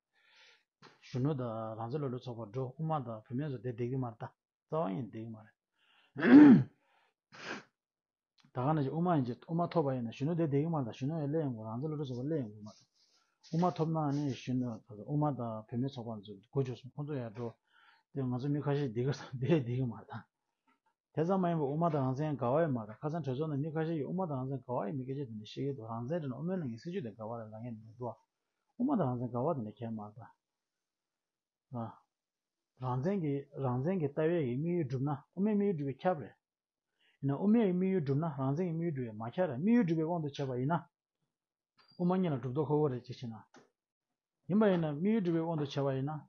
གཞོན་ནུ་དང་རང་བཙན་སློབ་ཕྲུག་ཚོགས་པ་འགྲོ། དབུ་མ་དང་བུད་མེད་ཚོ་དེ་བསྡད་ཀྱི་མ་རེད་ད། རྩ་བ་ཡིན་བསྡད་ཀྱི་མ་རེད། ད་ག་ནང་བཞིན་དབུ་མ་ཡིན་གྱི་དབུ་མ་ཐོབ་པ་ཡིན་ན་གཞོན་ནུ་དེ་བསྡད་ཀྱི་མ་རེད་ད། གཞོན་ནུ་ཡང་སླེབས་ཡོང་དགོས། རང་བཙན་སློབ་ཕྲུག་ཚོགས་པ་སླེབས་ཡོང་དགོས་མ་རེད། དབུ་མ་ཐོབ་ན་ནི་གཞོན་ནུ་དབུ་མ་དང་བུད་མེད་ཚོགས་པ་ཚོ་འགོ་བཙུགས་སོང་། ཁོང་ཚོ་ཡར་འགྲོ། དེ་ང་ཚོ་མི་ཁ་ཤས་བསྡད་ཀྱི་རེད་བསྡད་ཀྱི་མ་རེད་ད། དེ་ཙམ་མ་ཡིན་པར་དབུ་མ་དང་རང་བཙན་འགལ་བ་ཡོད་མ་རེད། ཁ་སང་གྲོས་ཚོགས་ནང་མི་ཁ་ཤས་ཀྱིས་དབུ་མ་དང་རང་བཙན་འགལ་བ་ཡོད་མི་སྐད་ཆ་དེ་འདྲ་བཤད་ཀྱི་འདུག་རང་བཙན་དེ་ནི་དབུ་མའི་ལམ་གྱི་སྲིད་བྱུས་དང་འགལ་བ་རེད་ལབ་མཁན་དེ་འདྲ་འདུག་དབུ་མ་དང་རང་བཙན་འགལ་བ་དེ་འདྲ་གང་ཡང་མ་རེད་ད། རང་བཙན་གྱི་རང་བཙན་གྱི་ལྟ་བའི་གི་དམིགས་ཡུལ་གྲུབ་ན་དབུ་མའི་དམིགས་ཡུལ་གྲུབ་པས་ཁྱབ་རེད། ཡིན་ན་དབུ་མའི་དམིགས་ཡུལ་གྲུབ་ན་རང་བཙན་གྱི་དམིགས་ཡུལ་གྲུབ་པས་མ་ཁྱབ་རེད། དམིགས་ཡུལ་གྲུབ་པའི་དབང་དུ་བྱས་པ་ཡིན་ན། དབུ་མ་གཉིས་ལ་གྲུབ་མཐའ་ཁོ་ཁོ་རེད་ཅེས་བྱས་ན། ཡིན་པ་ཡིན་ན་དམིགས་ཡུལ་གྲུབ་པའི་དབང་དུ་བྱས་པ་ཡིན་ན།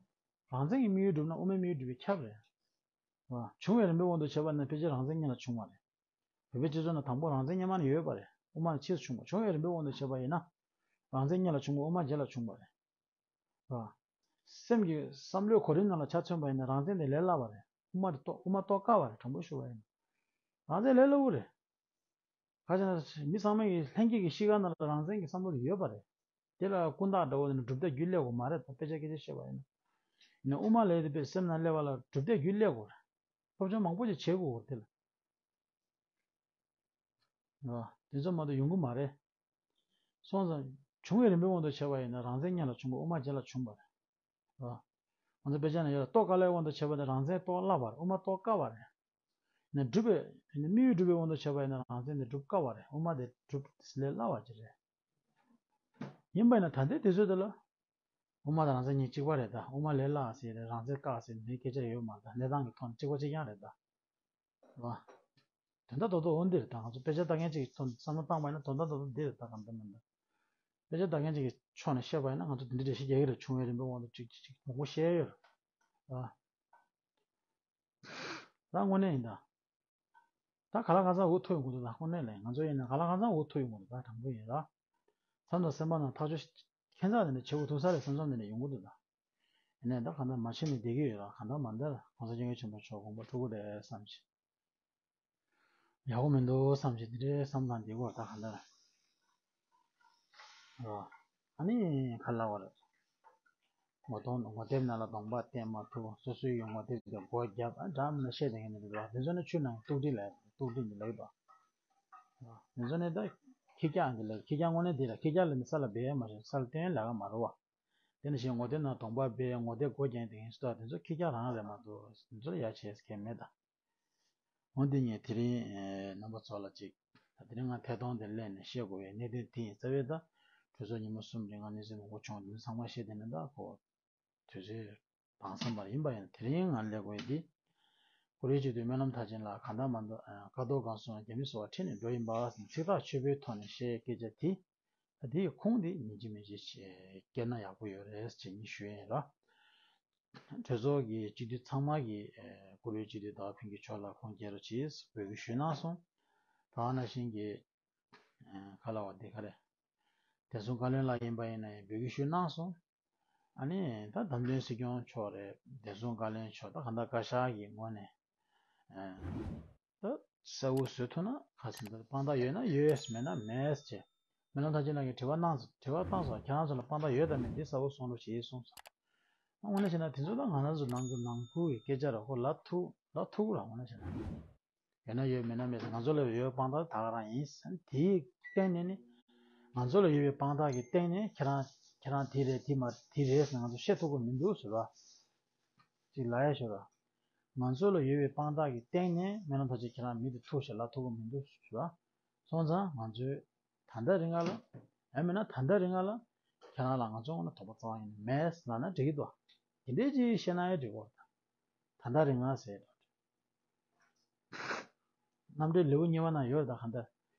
རང་བཙན་གྱི་དམིགས་ཡུལ་གྲུབ་ན་དབུ་མའི་དམིགས་ཡུལ་གྲུབ་པས་ཁྱབ་རེད། བྱུང་བའི་རིམ་པའི་དབང་དུ་བྱས་པ་ན་ཕལ་ཆེར་རང་བཙན་གཉིས་ལ་བྱུང་བ་རེད། བོད་པའི་སྤྱི་ཚོགས་ནང་དང་པོ་རང་བཙན་སྔོན་མ་ནས་ཡོད་པ་རེད། དབུ་མ་ནས་ཕྱིས་སུ་བྱུང་བ། བྱུང་བའི་རིམ་པའི་དབང་དུ་བྱས་པ་ཡིན་ན། རང་བཙན་སྔོན་ལ་བྱུང་བ་དབུ་མ་རྗེས་ལ་བྱུང་བ་རེད། རེད་བ། སེམས་ཀྱི་བསམ་བློའི་གོ་རིམ་ནང་ལ་ཆ་མཚོན་པ་ཡིན་ན་རང་བཙན་དེ་ལས་སླ་བ་རེད། དབུ་མ་དེ་རྟོགས་དབུ་མ་རྟོགས་དཀའ་བ་རེད། དྲང་པོ་ཞུ་བ་ཡིན་ན། རང་བཙན་ལས་སླ་པོ་རེད། ག་ཅི་ན་མི་ཚང་མ་གི་ལྷན་སྐྱེས་ཀྱི་གཤིས་ཀ་ནང་ལ་རང་བཙན་གྱི་བསམ་བློ་དེ་ཡོད་པ་རེད། དེ་ལ་ཀུན་བཏགས་འདྲ་བོ་དེ་ནི་གྲུབ་མཐའ་བརྒྱུད་སླེབས་དགོས་མ་རེད་ད། དཔེ་ཆ་སྐད་ཆ་བཤད་པ་ཡིན་ན། ཡིན་ན་དབུ་མ་ལས་དེ་དཔེ་སེམས་ནང་སླེབས་པ་ལ་གྲུབ་མཐའ་བརྒྱུད་སླེབས་དགོས་རེད། སློབ་སྦྱོང་མང་པོ་ཞིག་བྱེད་དགོས་རེད་དེ་ལ། རེད་བ། དེ་ཚོ་མ་གཏོགས་ཡོང་གི་མ་རེད། སོང་ཙང་བྱུང་བའི་རིམ་པའི་དབང་དུ་བྱས་པ་ཡིན་ན་རང་མཚན་སྔོན་ལ་བྱུང་བ་དབུ་མ་རྗེས་ལ་བྱུང་བ་རེད། ང་ཚོ་དཔེ་ཆ་ནང་ཡོད་ལ་རྟོགས་དཀའ་ལས་དབང་དུ་བྱས་པ་ནི་རང་མཚན་རྟོགས་སླ་བ་རེད། དབུ་མ་རྟོགས་དཀའ་བ་རེད། ནས་སྒྲུབ་པའི་དམིགས་ཡུལ་སྒྲུབ་པའི་དབང་དུ་བྱས་པ་ཡིན་ན་རང་མཚན་དེ་སྒྲུབ་དཀའ་བ་རེད། དབུ་མ་དེ་སྒྲུབ་ལས་སླ་བ་ཅིག་རེད། ཡིན་པ་ཡིན་ན་ད་ལྟའི་དུས་ཚོད་འདི་ལ་དབུ་མ་དང་རང་མཚན་གཉིས་གཅིག་པ་རེད་ད། དབུ་མ་ལས་སླ་ཟེར་རེད། རང་མཚན་དཀའ་ཟེར་འདི་སྐད་ཆ་ཡོད་མ་རེད་ད། གནས་སྟངས་ཀྱི་ཐོག་ནས་གཅིག་པ་གཅིག་རྐྱང་རེད་ད། རེད་བ། དོན་དག་རྡོག་རྡོག་འོ་འདི་རེད་ད། ང་ཚོ་དཔེ་ཆ་ལྟ་མཁན་གཅིག་གི་ཐོག་ནས་བསམ་བློ་བཏང་བ་ཡིན་ན་དོན་དག་རྡོག་རྡོག་འདི་རེད་ད། གང་ལྟར་མིན་ད། དཔེ་ཆ་ལྟ་མཁན་གཅིག་གི་ཕྱོགས་ནས་བཤད་པ་ཡིན་ན་ང་ཚོ་འདི་འདྲའི་འགྲེལ་བཤད་རྒྱག་གི་རེད། བྱུང་བའི་རིམ་པའི་དབང་དུ་གཅིག་གཅིག་གཅིག་མང་པོ་བཤད་ཡོད་རེད་བ། ད་དངོས་གནས་ཡིན་ད། ད་ག་ལ་གང་འཚམ་འུ་ཐུག་ཡོང་གི་འདུག་ད་དངོས་གནས་ལ་ང་ཚོ་ཡིན་ན་ག་ལ་གང་འཚམ་འུ་ཐུག་ཡོང་གི་འདུག་ད་དྲང་པོ་ཡིན་ར། བསམ་དང་སེམས་པ་ནང་ཐག་གཅོད་ཁྱད་མཚར་དེ་འདྲ་བྱེད་དགོས་ཐུག་ས་རེད་བསམ་བསམ་དེ་འདྲ་ཡོང་གི་འདུག་ད། ཡིན་ནའི་ད་གང་ལྟར་མ་བྱས་ནས་བསྡད་ཀྱི་ཡོད་ར། གང་ལྟར་མ་འདར་གོང་ས་སྐྱབས་མགོན་ཆེན་པོ་མཆོག་དགོངས་པ་འཁྲུལ་གྱི་རེད་བསམ་གྱི། ཡག་པོ་མི་འདུག་བསམ་གྱི་འདི་འདྲའི་བསམ་སྟངས་འདི་སྐོར་ད་ག་འདྲ་རེད། ཨ་ནི་ག་ལ་བ་རེད། ངོ་གདོང་ངོ་དེབ་ནང་ལ་གདོང་པ་བསྟན་མ་ཐུབ། སོ་སོའི་ཡོད་ངོ་དེབ་དེ་སྒོ་བརྒྱབ། ཨ་འདྲ་མིན་ན་བཤད་བསྡད་མཁན་འདི་འདུག་ར། འདི་ཚོ་ནི་ཆུ་ནང་གཏུག་དྲི་ལ་གཏུག་དྲི་འདི་ལབ་འདུག་འདི་ཚོ་ནི་ད་ཁྱི་སྐྱག་འདི་ལ་ཁྱི་སྐྱག་དངོས་གནས་འདི་ལ་ཁྱི་སྐྱག་ལ་ནི་ས་ལ་སྦས་མ་བྱུང་། ས་ལ་བཏོན་ལ་ག་མ་རུ་བ། དེ་ནི་བཞིན་ངོ་དེབ་ནང་གདོང་པ་སྦས་ངོ་དེབ་སྒོ་རྒྱན་དེ་ཡིན་སྟོ། དེ་ཚོ་ཁྱི་སྐྱག་རང་རེད་མ་གཏོགས་འདི་ཚོ་ཡ་བྱས་མཁན་མེད་ད། འོན་ཏེ་ངས་དེ་རིང་རྣམ་པ་ཚོ་ལ་ཅིག་ད་དེ་རིང་ང་ཐད་གཏོང་དེ་ལེན་ནས་བཤད་དགོས་པའི་གནད་དོན་དེ་ཡིན་རྩ་བའི་ད། གྲོས་ཚོགས་ཉིན་མོ་གསུམ་རིང་ང་གནས་ཚུལ་མང་པོ་བྱུང་། དེ་ཚང་མ་བཤད་དེ་ནི་ད་ཁོ་དུས་ཚོད་དྭངས་སང་བར་ཡིན་པ་ཡིན། དེ་རིང་ང་ལས་དགོས་དེ་ཀུ་རེ་སྤྱི་འཐུས་སྨོན་ལམ་མཐར་ཕྱིན་ལགས་གང་ལྟར་མ་འདུག་ཀ་རྡོར་སྒང་གསུམ་རྒྱ་མི་སོགས་ཁྲིད་ནས་འགྲོ་ཡིན་པ་ཟེར་ཚིག་ཐག་ཆོད་པོའི་ཐོག་ནས་བཤད་སྐད་ཆ་དེ། ད་དེའི་ཁུངས་དེ་ཉིན་གཅིག་མིན་གཅིག་བྱས་སྐྱེལ་ན་ཡག་པོ་ཡོད་རེད་ཅེས་ངས་ཞུ་ཡིན་ར། གྲོས་ཚོགས་ཀྱི་སྤྱི་འཐུས་ཚང་མ་གིས་ཨེ་བཀུར་འོས་སྤྱི་འཐུས་ཟླ་བ་ཕུན་སྐྱིད་མཆོག་ལ་ཁུངས་སྐྱེལ་རོགས་གྱིས་འབོད་སྐུལ་ཞུས་གནང་སོང་། ད་ག་ནང་བཞིན་གྱི་ཨེ་ག་ལབ་དགོས་རེད། བདེ་སྲུང་བཀའ་བློན་ལགས་ཡིན་པ་ཡིན་ན་ཡང་འབོད་སྐུལ་ཞུས་གནང་སོང་། ཨ་ནི་ད་བདམས་ཐོན་སྲིད་སྐྱོང་མཆོག་རེད། བདེ་སྲུང་བཀའ་བློན་མཆོག་ད་ག་ད་བཀའ་ཤག་གི་ངོས་ནས་ཨེ་ད་གསལ་བོ་བཟོ་ཐུབ་ན་ཁ་སང་ད་དཔང་རྟགས་ཡོད་ན་ཡོད། མེད་ན་མེད་ཅེས་སྨོན་ལམ་མཐར་ཕྱིན་ལགས་ཀྱིས་དྲི་བ་གནང་སོང་། དྲི་བ་བཏང་སོང་། ཁྱེད་རང་ཚོ་ལ་དཔང་རྟགས་ཡོད་དམ་མེད་འདི་གསལ་བོ་གསུང་རོགས་བྱེད་གསུངས་སོང་། དངོས་གནས་བྱས་ན་དེ་ཚོ་ད་ང་རང་ཚོ་ནང་ཁུལ་ནང་ཁུལ་གྱི་སྐད་ཆ་ར། ཁོ་ལབ་ཐུབ་ལབ་ཐུབ་ར། དངོས་གནས་བྱས་ན་ཡོད་ན་ཡོད་མེད་ན་མེད་ཟེར། ང་ཚོ་ལ་ཡོད་དཔང་རྟགས་ད་ག་རང་ཡིན། དེའི་སྟེང་ནས་ནི་ང་ཚོ་ལ་ཡོད་པའི་དཔང་རྟགས་ཀྱི་སྟེང་ནས་ཁྱེད་རང་ཁྱེད་རང་དེ་རེད་དེ་མ་དེ་རེད་ཟེར་ང་ཚོ་བཤད་ཐུབ་ཀྱི་མི་འདུག་ཟེར་བ་ཅིག་ལབ་ཡ་ཤོད་ར། ང་ཚོ་ལ་ཡོད་པའི་དཔང་རྟགས་ཀྱི་སྟེང་ནས་སྨོན་ལམ་མཐར་ཕྱིན་ཁྱེད་རང་མི་དེ་ཐུག་ཞེས་ལབ་ཐུབ་ཀྱི་མི་འདུག་ཟེར་བ། སོང་ཙང་ང་ཚོས་ད་ལྟ་རིང་ལ་ཡང་མིན་ན་ད་ལྟ་རིང་ལ་ཁྱེད་རང་ལ་ང་ཚོ་ངོ་ན་དོགས་པ་རྩ་བ་ཉིད་ནས་མེད་ལབ་ན་འགྲིག་གི་འདུག་དེ་འདྲའི་ཅིག་བཤད་ན་ཡང་འགྲིག་གོ། ད་ལྟ་རིང་ལ་ཟེར། རྣམ་འགྲེལ་ལེའུ་གཉིས་པ་ན་ཡོད་རེད་ད། གང་ལྟར་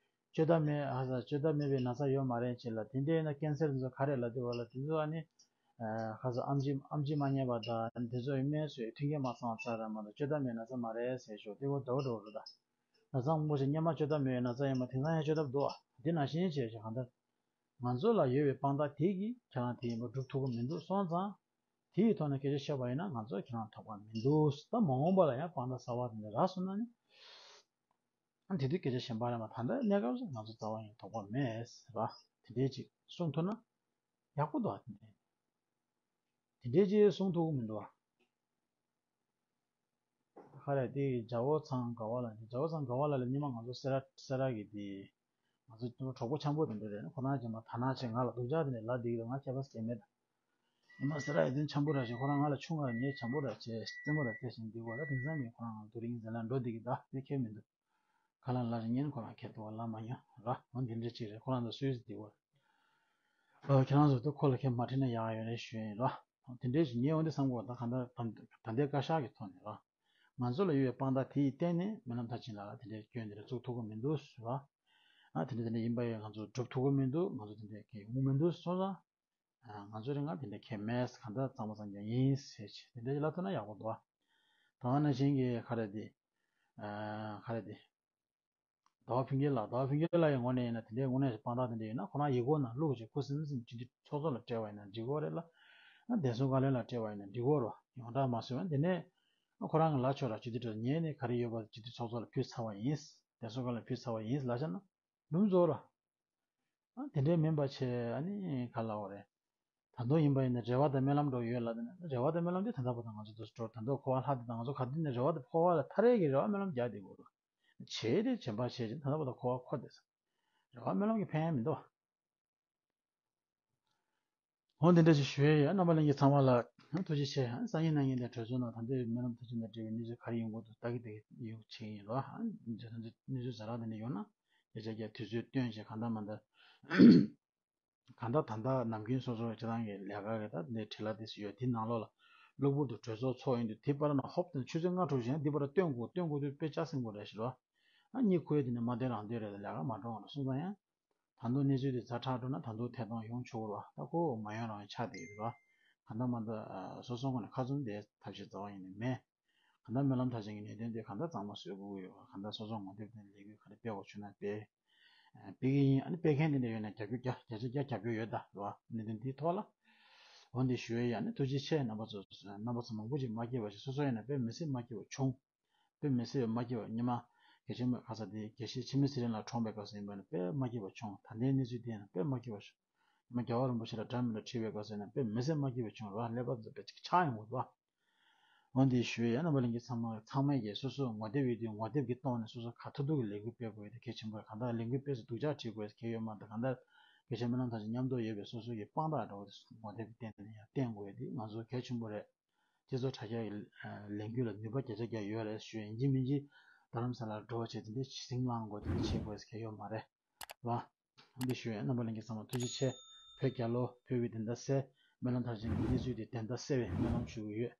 བཅོས་ཐབས་མེད་ཨ་ས་བཅོས་ཐབས་མེད་པའི་ན་ཚ་ཡོད་མ་རེད་ཅེས་ལ། དེ་འདྲའི་ན་ཀན་སར་འདི་ཚོ་ག་རེ་ལབ་དུས་བ་ལ་དེ་ཚོ་ཨ་ནི་ཁ་ས་ཨམ་ཆི་ཨམ་ཆི་མ་རྙེད་པ་དང་དེ་ཚོ་ཡི་སྨན་བཟོས་མཐུན་རྐྱེན་མ་ཚང་བ་ཙག་ར་མ་གཏོགས་བཅོས་ཐབས་མེད་ན་ཚ་མ་རེད་ཟེར་ཞོག་དེ་གོ་འདྲ་བོ་འདྲ་བོ་རེད་ད། ན་ཚ་སྔོན་པོ་ཞིག་སྔོན་མ་བཅོས་ཐབས་མེད་པའི་ན་ཚ་ཡིན་པ་དེང་སང་ཡང་བཅོས་ཐབས་འདུག་ཨ། དེ་ནང་བཞིན་བྱས་ཞེས་གང་ལྟར། ང་ཚོ་ལ་ཡོད་པའི་དཔང་རྟགས་དེ་གིས་ཁྱེད་རང་དེ་ཡིན་པ་སྒྲུབ་ཐུབ་ཀྱི་མི་འདུག་སོང་ཙང་། དེའི་ཐོག་ནས་སྐད་ཆ་བཤད་པ་ཡིན་ན་ང་ཚོ་ཁྱེད་རང་དོགས་པ་མི་འདུག་ད་མ་འོངས་པ་ལ་ཡང་དཔང་རྟགས་གསར་བ་དེ་འདྲ་རག་སོང་ན་ནི། དེ་དུས་སྐད་ཆ་གཞན་པ་རེད་མ། ད་ལྟ་གནས་སྐབས་སུ་ང་ཚོ་རྩ་བ་ཡང་དོགས་པ་མེད་ཟེར་བ་དེ་འདྲའི་ཅིག་གསུང་ཐུབ་ན་ཡག་པོ་འདུག་ཨ། དེ་འདྲའི་དེ་འདྲའི་ཅིག་གསུང་ཐུབ་ཀྱི་མི་འདུག་ཨ། ཁ་རེ་དེ་ཇའོ་ཚང་དགའ་བ་ལ་དེ་ཇའོ་ཚང་དགའ་བ་ལ་ལ་ཉི་མ་ང་ཚོ་སེ་ར་སེ་ར་གི་དེ་ང་ཚོ་གྲོགས་པོ་འཆམ་པོ་དེ་འདྲ་རེད། ཁོ་རང་ཅིག་མ་ད་ནང་ཅིག་ང་ལ་སྡུག་ཅག་དེ་འདྲ་ལབ་བསྡད་ཀྱི་འདུག་ང་ཁྱད་པར་ཅིག་མེད་ད། ཉི་མ་སེ་ར་ཡི་དོན་འཆམ་པོ་ར་ཅིག་ཁོ་རང་ང་ལ་ཆུང་ང་ངའི་འཆམ་པོ་ར་ཅིག་རྩེད་མོ་ར་རྩེ་བཞིན་འདུག་ག་ད་དེང་སང་མི་ཁོ་རང་ང་དུ་རིང་ཟེར་ལ་འགྲོ་བསྡད་ཀྱི་ད་དེ་ཁྱད་མི་འདུག་ག་ལ་ལ་རིང་ཉིན་ཁོ་རང་ཁྱད་དུ་བ་ལ་མ་ཉོ་ར། འོ་འདི་འདྲ་ཅིག་རེད། ཁོ་རང་ཚོ་སུས་བསྡད་གོ། ཨ་ཁྱེད་རང་ཚོ་ད་ཁོ་ལ་ཁྱེད་མ་ཁྲིད་ན་ཡག་ཡོད་རེད་ཞུ་ཡིན་ར། དེ་འདྲའི་ཞིག་ངས་འོ་འདི་བསམ་གོ་ད་ག་འདྲ་ད་ལྟའི་བཀའ་ཤག་གི་ཐོག་ནས་ར། ང་ཚོ་ལ་ཡོད་པའི་དཔང་རྟགས་དེ་ཡི་སྟེང་ནས་སྨོན་ལམ་མཐར་ཕྱིན་ལགས་ལ་དེ་འདྲའི་སྐྱོན་དེ་འདྲ་བཙུགས་ཐུབ་ཀྱི་མི་འདུག་ཟེར་བ། ཨ་དེ་འདྲ་དེ་འདྲ་ཡིན་པ་ཡོད། ང་ཚོ་སྒྲུབ་ཐུབ་ཀྱི་མི་འདུག་ང་ཚོ་དེ་འདྲའི་གི་ཡོང་གི་མི་འདུག་སོང་ཙང་། ང་ཚོ་རིང་ང་དེ་འདྲ་གལ་མེད། གང་ལྟར་གཙང་མ་གཙང་རྐྱང་ཡིན་ཟེར་ཆེ་དེ་འདྲ་ཞིག་ལབ་ཐུབ་ན་ཡག་པོ་འདུག་ད་ག་ནང་བཞིན་གྱི་ག་རེ་དེ། ག་རེ་དེ། ཟླ་བ་ཕུན་སྐྱིད་ལགས། ཟླ་བ་ཕུན་སྐྱིད་ལགས་ཡི་ངོས་ནས་ཡིན་ན་དེ་འདྲའི་དངོས་གནས་དཔང་རྟགས་དེ་འདྲ་ཡོད་ན་ཁོ་རང་ཡིག་སྐོར་ནང་བླུགས་བྱས་ཁུ་སིམ་སིམ་སྤྱི་འཐུས་ཚོགས་གཙོ་ལ་སྤྲད་པ་ཡིན་ན་འགྲིག་གི་རེད་ལ། བདེ་སྲུང་བཀའ་བློན་ལ་སྤྲད་པ་ཡིན་ན་འགྲིག་གི་རེད། ཡོངས་གྲགས་མ་བཟོས་ན་དེ་ནས་ཁོ་རང་གི་ལབ་ཆོག་ར། སྤྱི་འཐུས་ཁྲི་ལོ་ཉེ་ནས་ག་རེ་ཡོད་པ་སྤྱི་འཐུས་ཚོགས་གཙོ་ལ་ཕུལ་ཚར་བ་ཡིན། བདེ་སྲུང་བཀའ་བློན་ཕུལ་ཚར་བ་ཡིན་ལབ་བྱས་ན་ལུང་རྫོགས་ར། ཨ་དེ་འདྲའི་མིན་པ་བྱས་ཨ་ནི་ག་ལབ་དགོས་རེད། ད་དུང་ཡིན་པ་ཡིན་ན་རེ་བ་དང་སྨོན་ལམ་འགྲོ་ཡོད་ལབ་དེ་ནི་རེ་བ་དང་སྨོན་ལམ་དེ་ད་ལྟ་བར་དུ་ང་ཚོ་དུ་འགྲོ་ད་ལྟ་འཁོར་བ་ལྷག་དེ་དང་ང་ཚོ་ག་དུས་ནས་རེ་བ་དང་འཁོར་བ་ལ་ཐ་རེ་གི་རེ་བ་སྨོན་ལམ་རྒྱག་བསྡད་དགོས་རེད། བྱས་རེད་བྱས་པ་བྱས་ཀྱི་ད་ལྟ་བར་དུ་འཁོར་བ་འཁོར་བསྡད་སོང་། རེད་བ། སྨོན་ལམ་གྱི་ཕན་ཡོན་མི་འདུག་བ། འོ་འདི་འདྲ་ཞིག་ཞུ་ཡས་ཡོད། རྣམ་པ་ལྷན་རྒྱས་ཚང་མ་ལ་ཐུགས་རྗེ་ཆེ། སང་ཉིན་གནངས་ཉིན་དེ་གྲོས་ཚོགས་ནང་ད་ལྟའི་སྨོན་ལམ་མཐར་ཕྱིན་དང་འབྲེལ་བའི་གནས་ཚུལ་ག་རེ་ཡོང་གི་འདུག་ལྟ་གི་བསྡད་ཀྱི་ཡོད་བྱེད་ཀྱི་ཡིན་ལོ། ཨ་གནས་ཚུལ་ཛ་དྲག་དེ་འདྲ་ཡོང་ན་བརྒྱ་ཆ་བརྒྱ་དུས་ཚོད་བཏོན་བྱས་གང་ལྟར་མ་ལྟར། གང་ལྟར་ད་ལྟ་ནམ་རྒྱུན་སོ་སོ་སྤྱི་བཏང་གི་ལས་ཀ་གི་ད་འདི་བྲེལ་བ་དེ་ཚོ་ཡོད། དེ་ནང་ལོགས་ལ་གློ་བུར་དུ་གྲོས་ཚོགས་ཚོགས་ཡོང་དུས་དེ་བར་ན་ཧོབ་དང་ཆུ་ཚོད་ལྔ་དྲུག་གཞན་འདི་བར་སྟོན་དགོས། སྟོན་དགོས་དུས་དཔེ་ཆ་སེང་དགོས་རེད་ཤི་རོ། ཨ་གཉིད་ཁུག་ཡས་དེ་ནས་མ་བསྟན་རང་བསྟན་རེད། ལས་ཀ་མ་འགྲོ་བ་ལ་སོང་ཙང་ཡང་། ད་དུང་གནས་ཚུལ་དེ་ཛ་དྲག་འགྲོ་ན་ད་དུང་ཐད་གཏོང་ཡོང་ཆོག་གི་རེད་བ། ད་ཁོ་མ་ཡོང་རང་ཆགས་བསྡད་ཀྱི་རེད་བ། གང་ལྟར་མ་ལྟར་སོ་སོ་ངོས་ནས་ཁ་བཙུམ་བསྡད་ཐབས་ཤེས་རྩ་བ་ཉིད་ནས་མེད། གང་ལྟར་སྨོན་ལམ་མཐར་ཕྱིན་གྱི་གནད་དོན་དེ་གང་ལྟར་གཙང་མ་བཟོ་དགོས་ཀྱི་ཡོད། གང་ལྟར་སོ་སོ་ངོ་དེབ་དེ་ལས་འགུལ་ག་རེ་སྤེལ་དགོས་བྱུང་ན་སྤེལ། སྤེལ་གྱི་ཡིན། ཨ་ནི་སྤེལ་མཁན་དེ་འདྲ་ཡོད་ན་རྒྱབ་སྐྱོར་རྒྱག་བརྒྱ་ཆ་བརྒྱ་རྒྱབ་སྐྱོར་ཡོད་ད་རེད་བ། གནད་དོན་དེའི་ཐོག་ལ། འོ་འདི་ཞུ་ཡས་ཡིན། ཨ་ནི་ཐུགས་རྗེ་ཆེ། རྣམ་པ་ཚོ་རྣམ་པ་ཚོ་མང་པོ་ཅིག་མ་སྐྱིད་པ་ཞིག་སོ་སོ་ཡིན་ན་དཔེ་མི་སྲིད་མ་སྐྱིད་པ་བྱུང་། དཔེ་མི་སྲིད་མ་སྐྱིད་པ། སྔོན་མ་རྒྱལ་ཆེན་མོ་ག་ས་དེ་དགེ་བཤེས་འཆི་མེད་ཚེ་རིང་ལགས་གྲོངས་པའི་སྐབས་སུ་ཡིན་པ་ན་དཔེ་མ་སྐྱིད་པ་བྱུང་། ད་ལྟའི་གནས་ཚུལ་དེ་ཡིན་ན་དཔེ་མ་སྐྱིད་པ་བྱུང་། སྔོན་མ་རྒྱལ་བ་རིན་པོ་ཆེ་ལ་འདྲ་མི་འདྲ་དྲིས་པའི་སྐབས་སུ་ཡིན་ན་དཔེ་མི་སྲིད་མ་སྐྱིད་པ་བྱུང་རེད་བ། ཀླད་པ་ཚོ་དཔེ་ཅིག་ཆག་ཡོང་གི་རེད་བ། འོ་འདི་ཞུ་ཡས་ཡིན། རྣམ་པ་ལྷན་རྒྱས་ཚང་མ་ཚང་མས་ཀྱིས་སོ་སོ་ངོ་དེབ་ཡོད་དུས་ངོ་དེབ་ཀྱི་ཐོག་ནས་སོ་སོ་ག་ཐུབ་ཐུབ་ཀྱི་ལས་འགུལ་སྤེལ་དགོས་ཡོད་དེ་གལ་ཆེན་པོ་རེད། གང་ལྟར་ལས་འགུལ་སྤེལ་ཟེར་སྡུག་ཅག་བྲིས་དགོས་ཟེར་གལ་ཡོད་མ་རེད། གང་ལྟར་དགེ་བཤེས་སྨོན་ལམ་མཐར་ཕྱིན་མཉམ་དུ་ཡོད་པའི་སོ་སོ་གི་དཔང་རྟགས་འདྲ་བོ་དེ་ངོ་དེབ་ཀྱི་སྟེང་ནས་ཡང་བསྟན་དགོས་ཡོད་དེ་ང་ཚོ་གལ་ཆེན་པོ་རེད། སྤྱི་ཚོགས་དྲ་རྒྱ་གི་ལས་འགུལ་ལ་ནུས་པ་བརྒྱ་ཆ་བརྒྱ་ཡོད་རེད་ཞུ། ཡིན་གཅིག་མིན་གཅིག་རྡ་རམ་ས་ལར་འགྲོ་བ་བྱས་དེ་འདྲའི་ཟིང་ལངས་དགོས་དེ་འདྲ་བྱེད་དགོས་ཟེར་གལ་ཡོད་མ་རེད་བ། འདི་ཞུ་ཡས་ཡིན། རྣམ་པ་ལྷན་རྒྱས་ཚང་མ་ཐུགས་རྗེ་ཆེ། བོད་རྒྱལ་ལོ། བོད་པའི་བདེན་མཐའ་གསལ། སྨོན་ལམ་མཐར་ཕྱིན་གྱི་གནས་ཚུལ་དེ་བདེན་མཐའ་གསལ་བའི་སྨོན་ལམ་ཞུ་གི་ཡོད།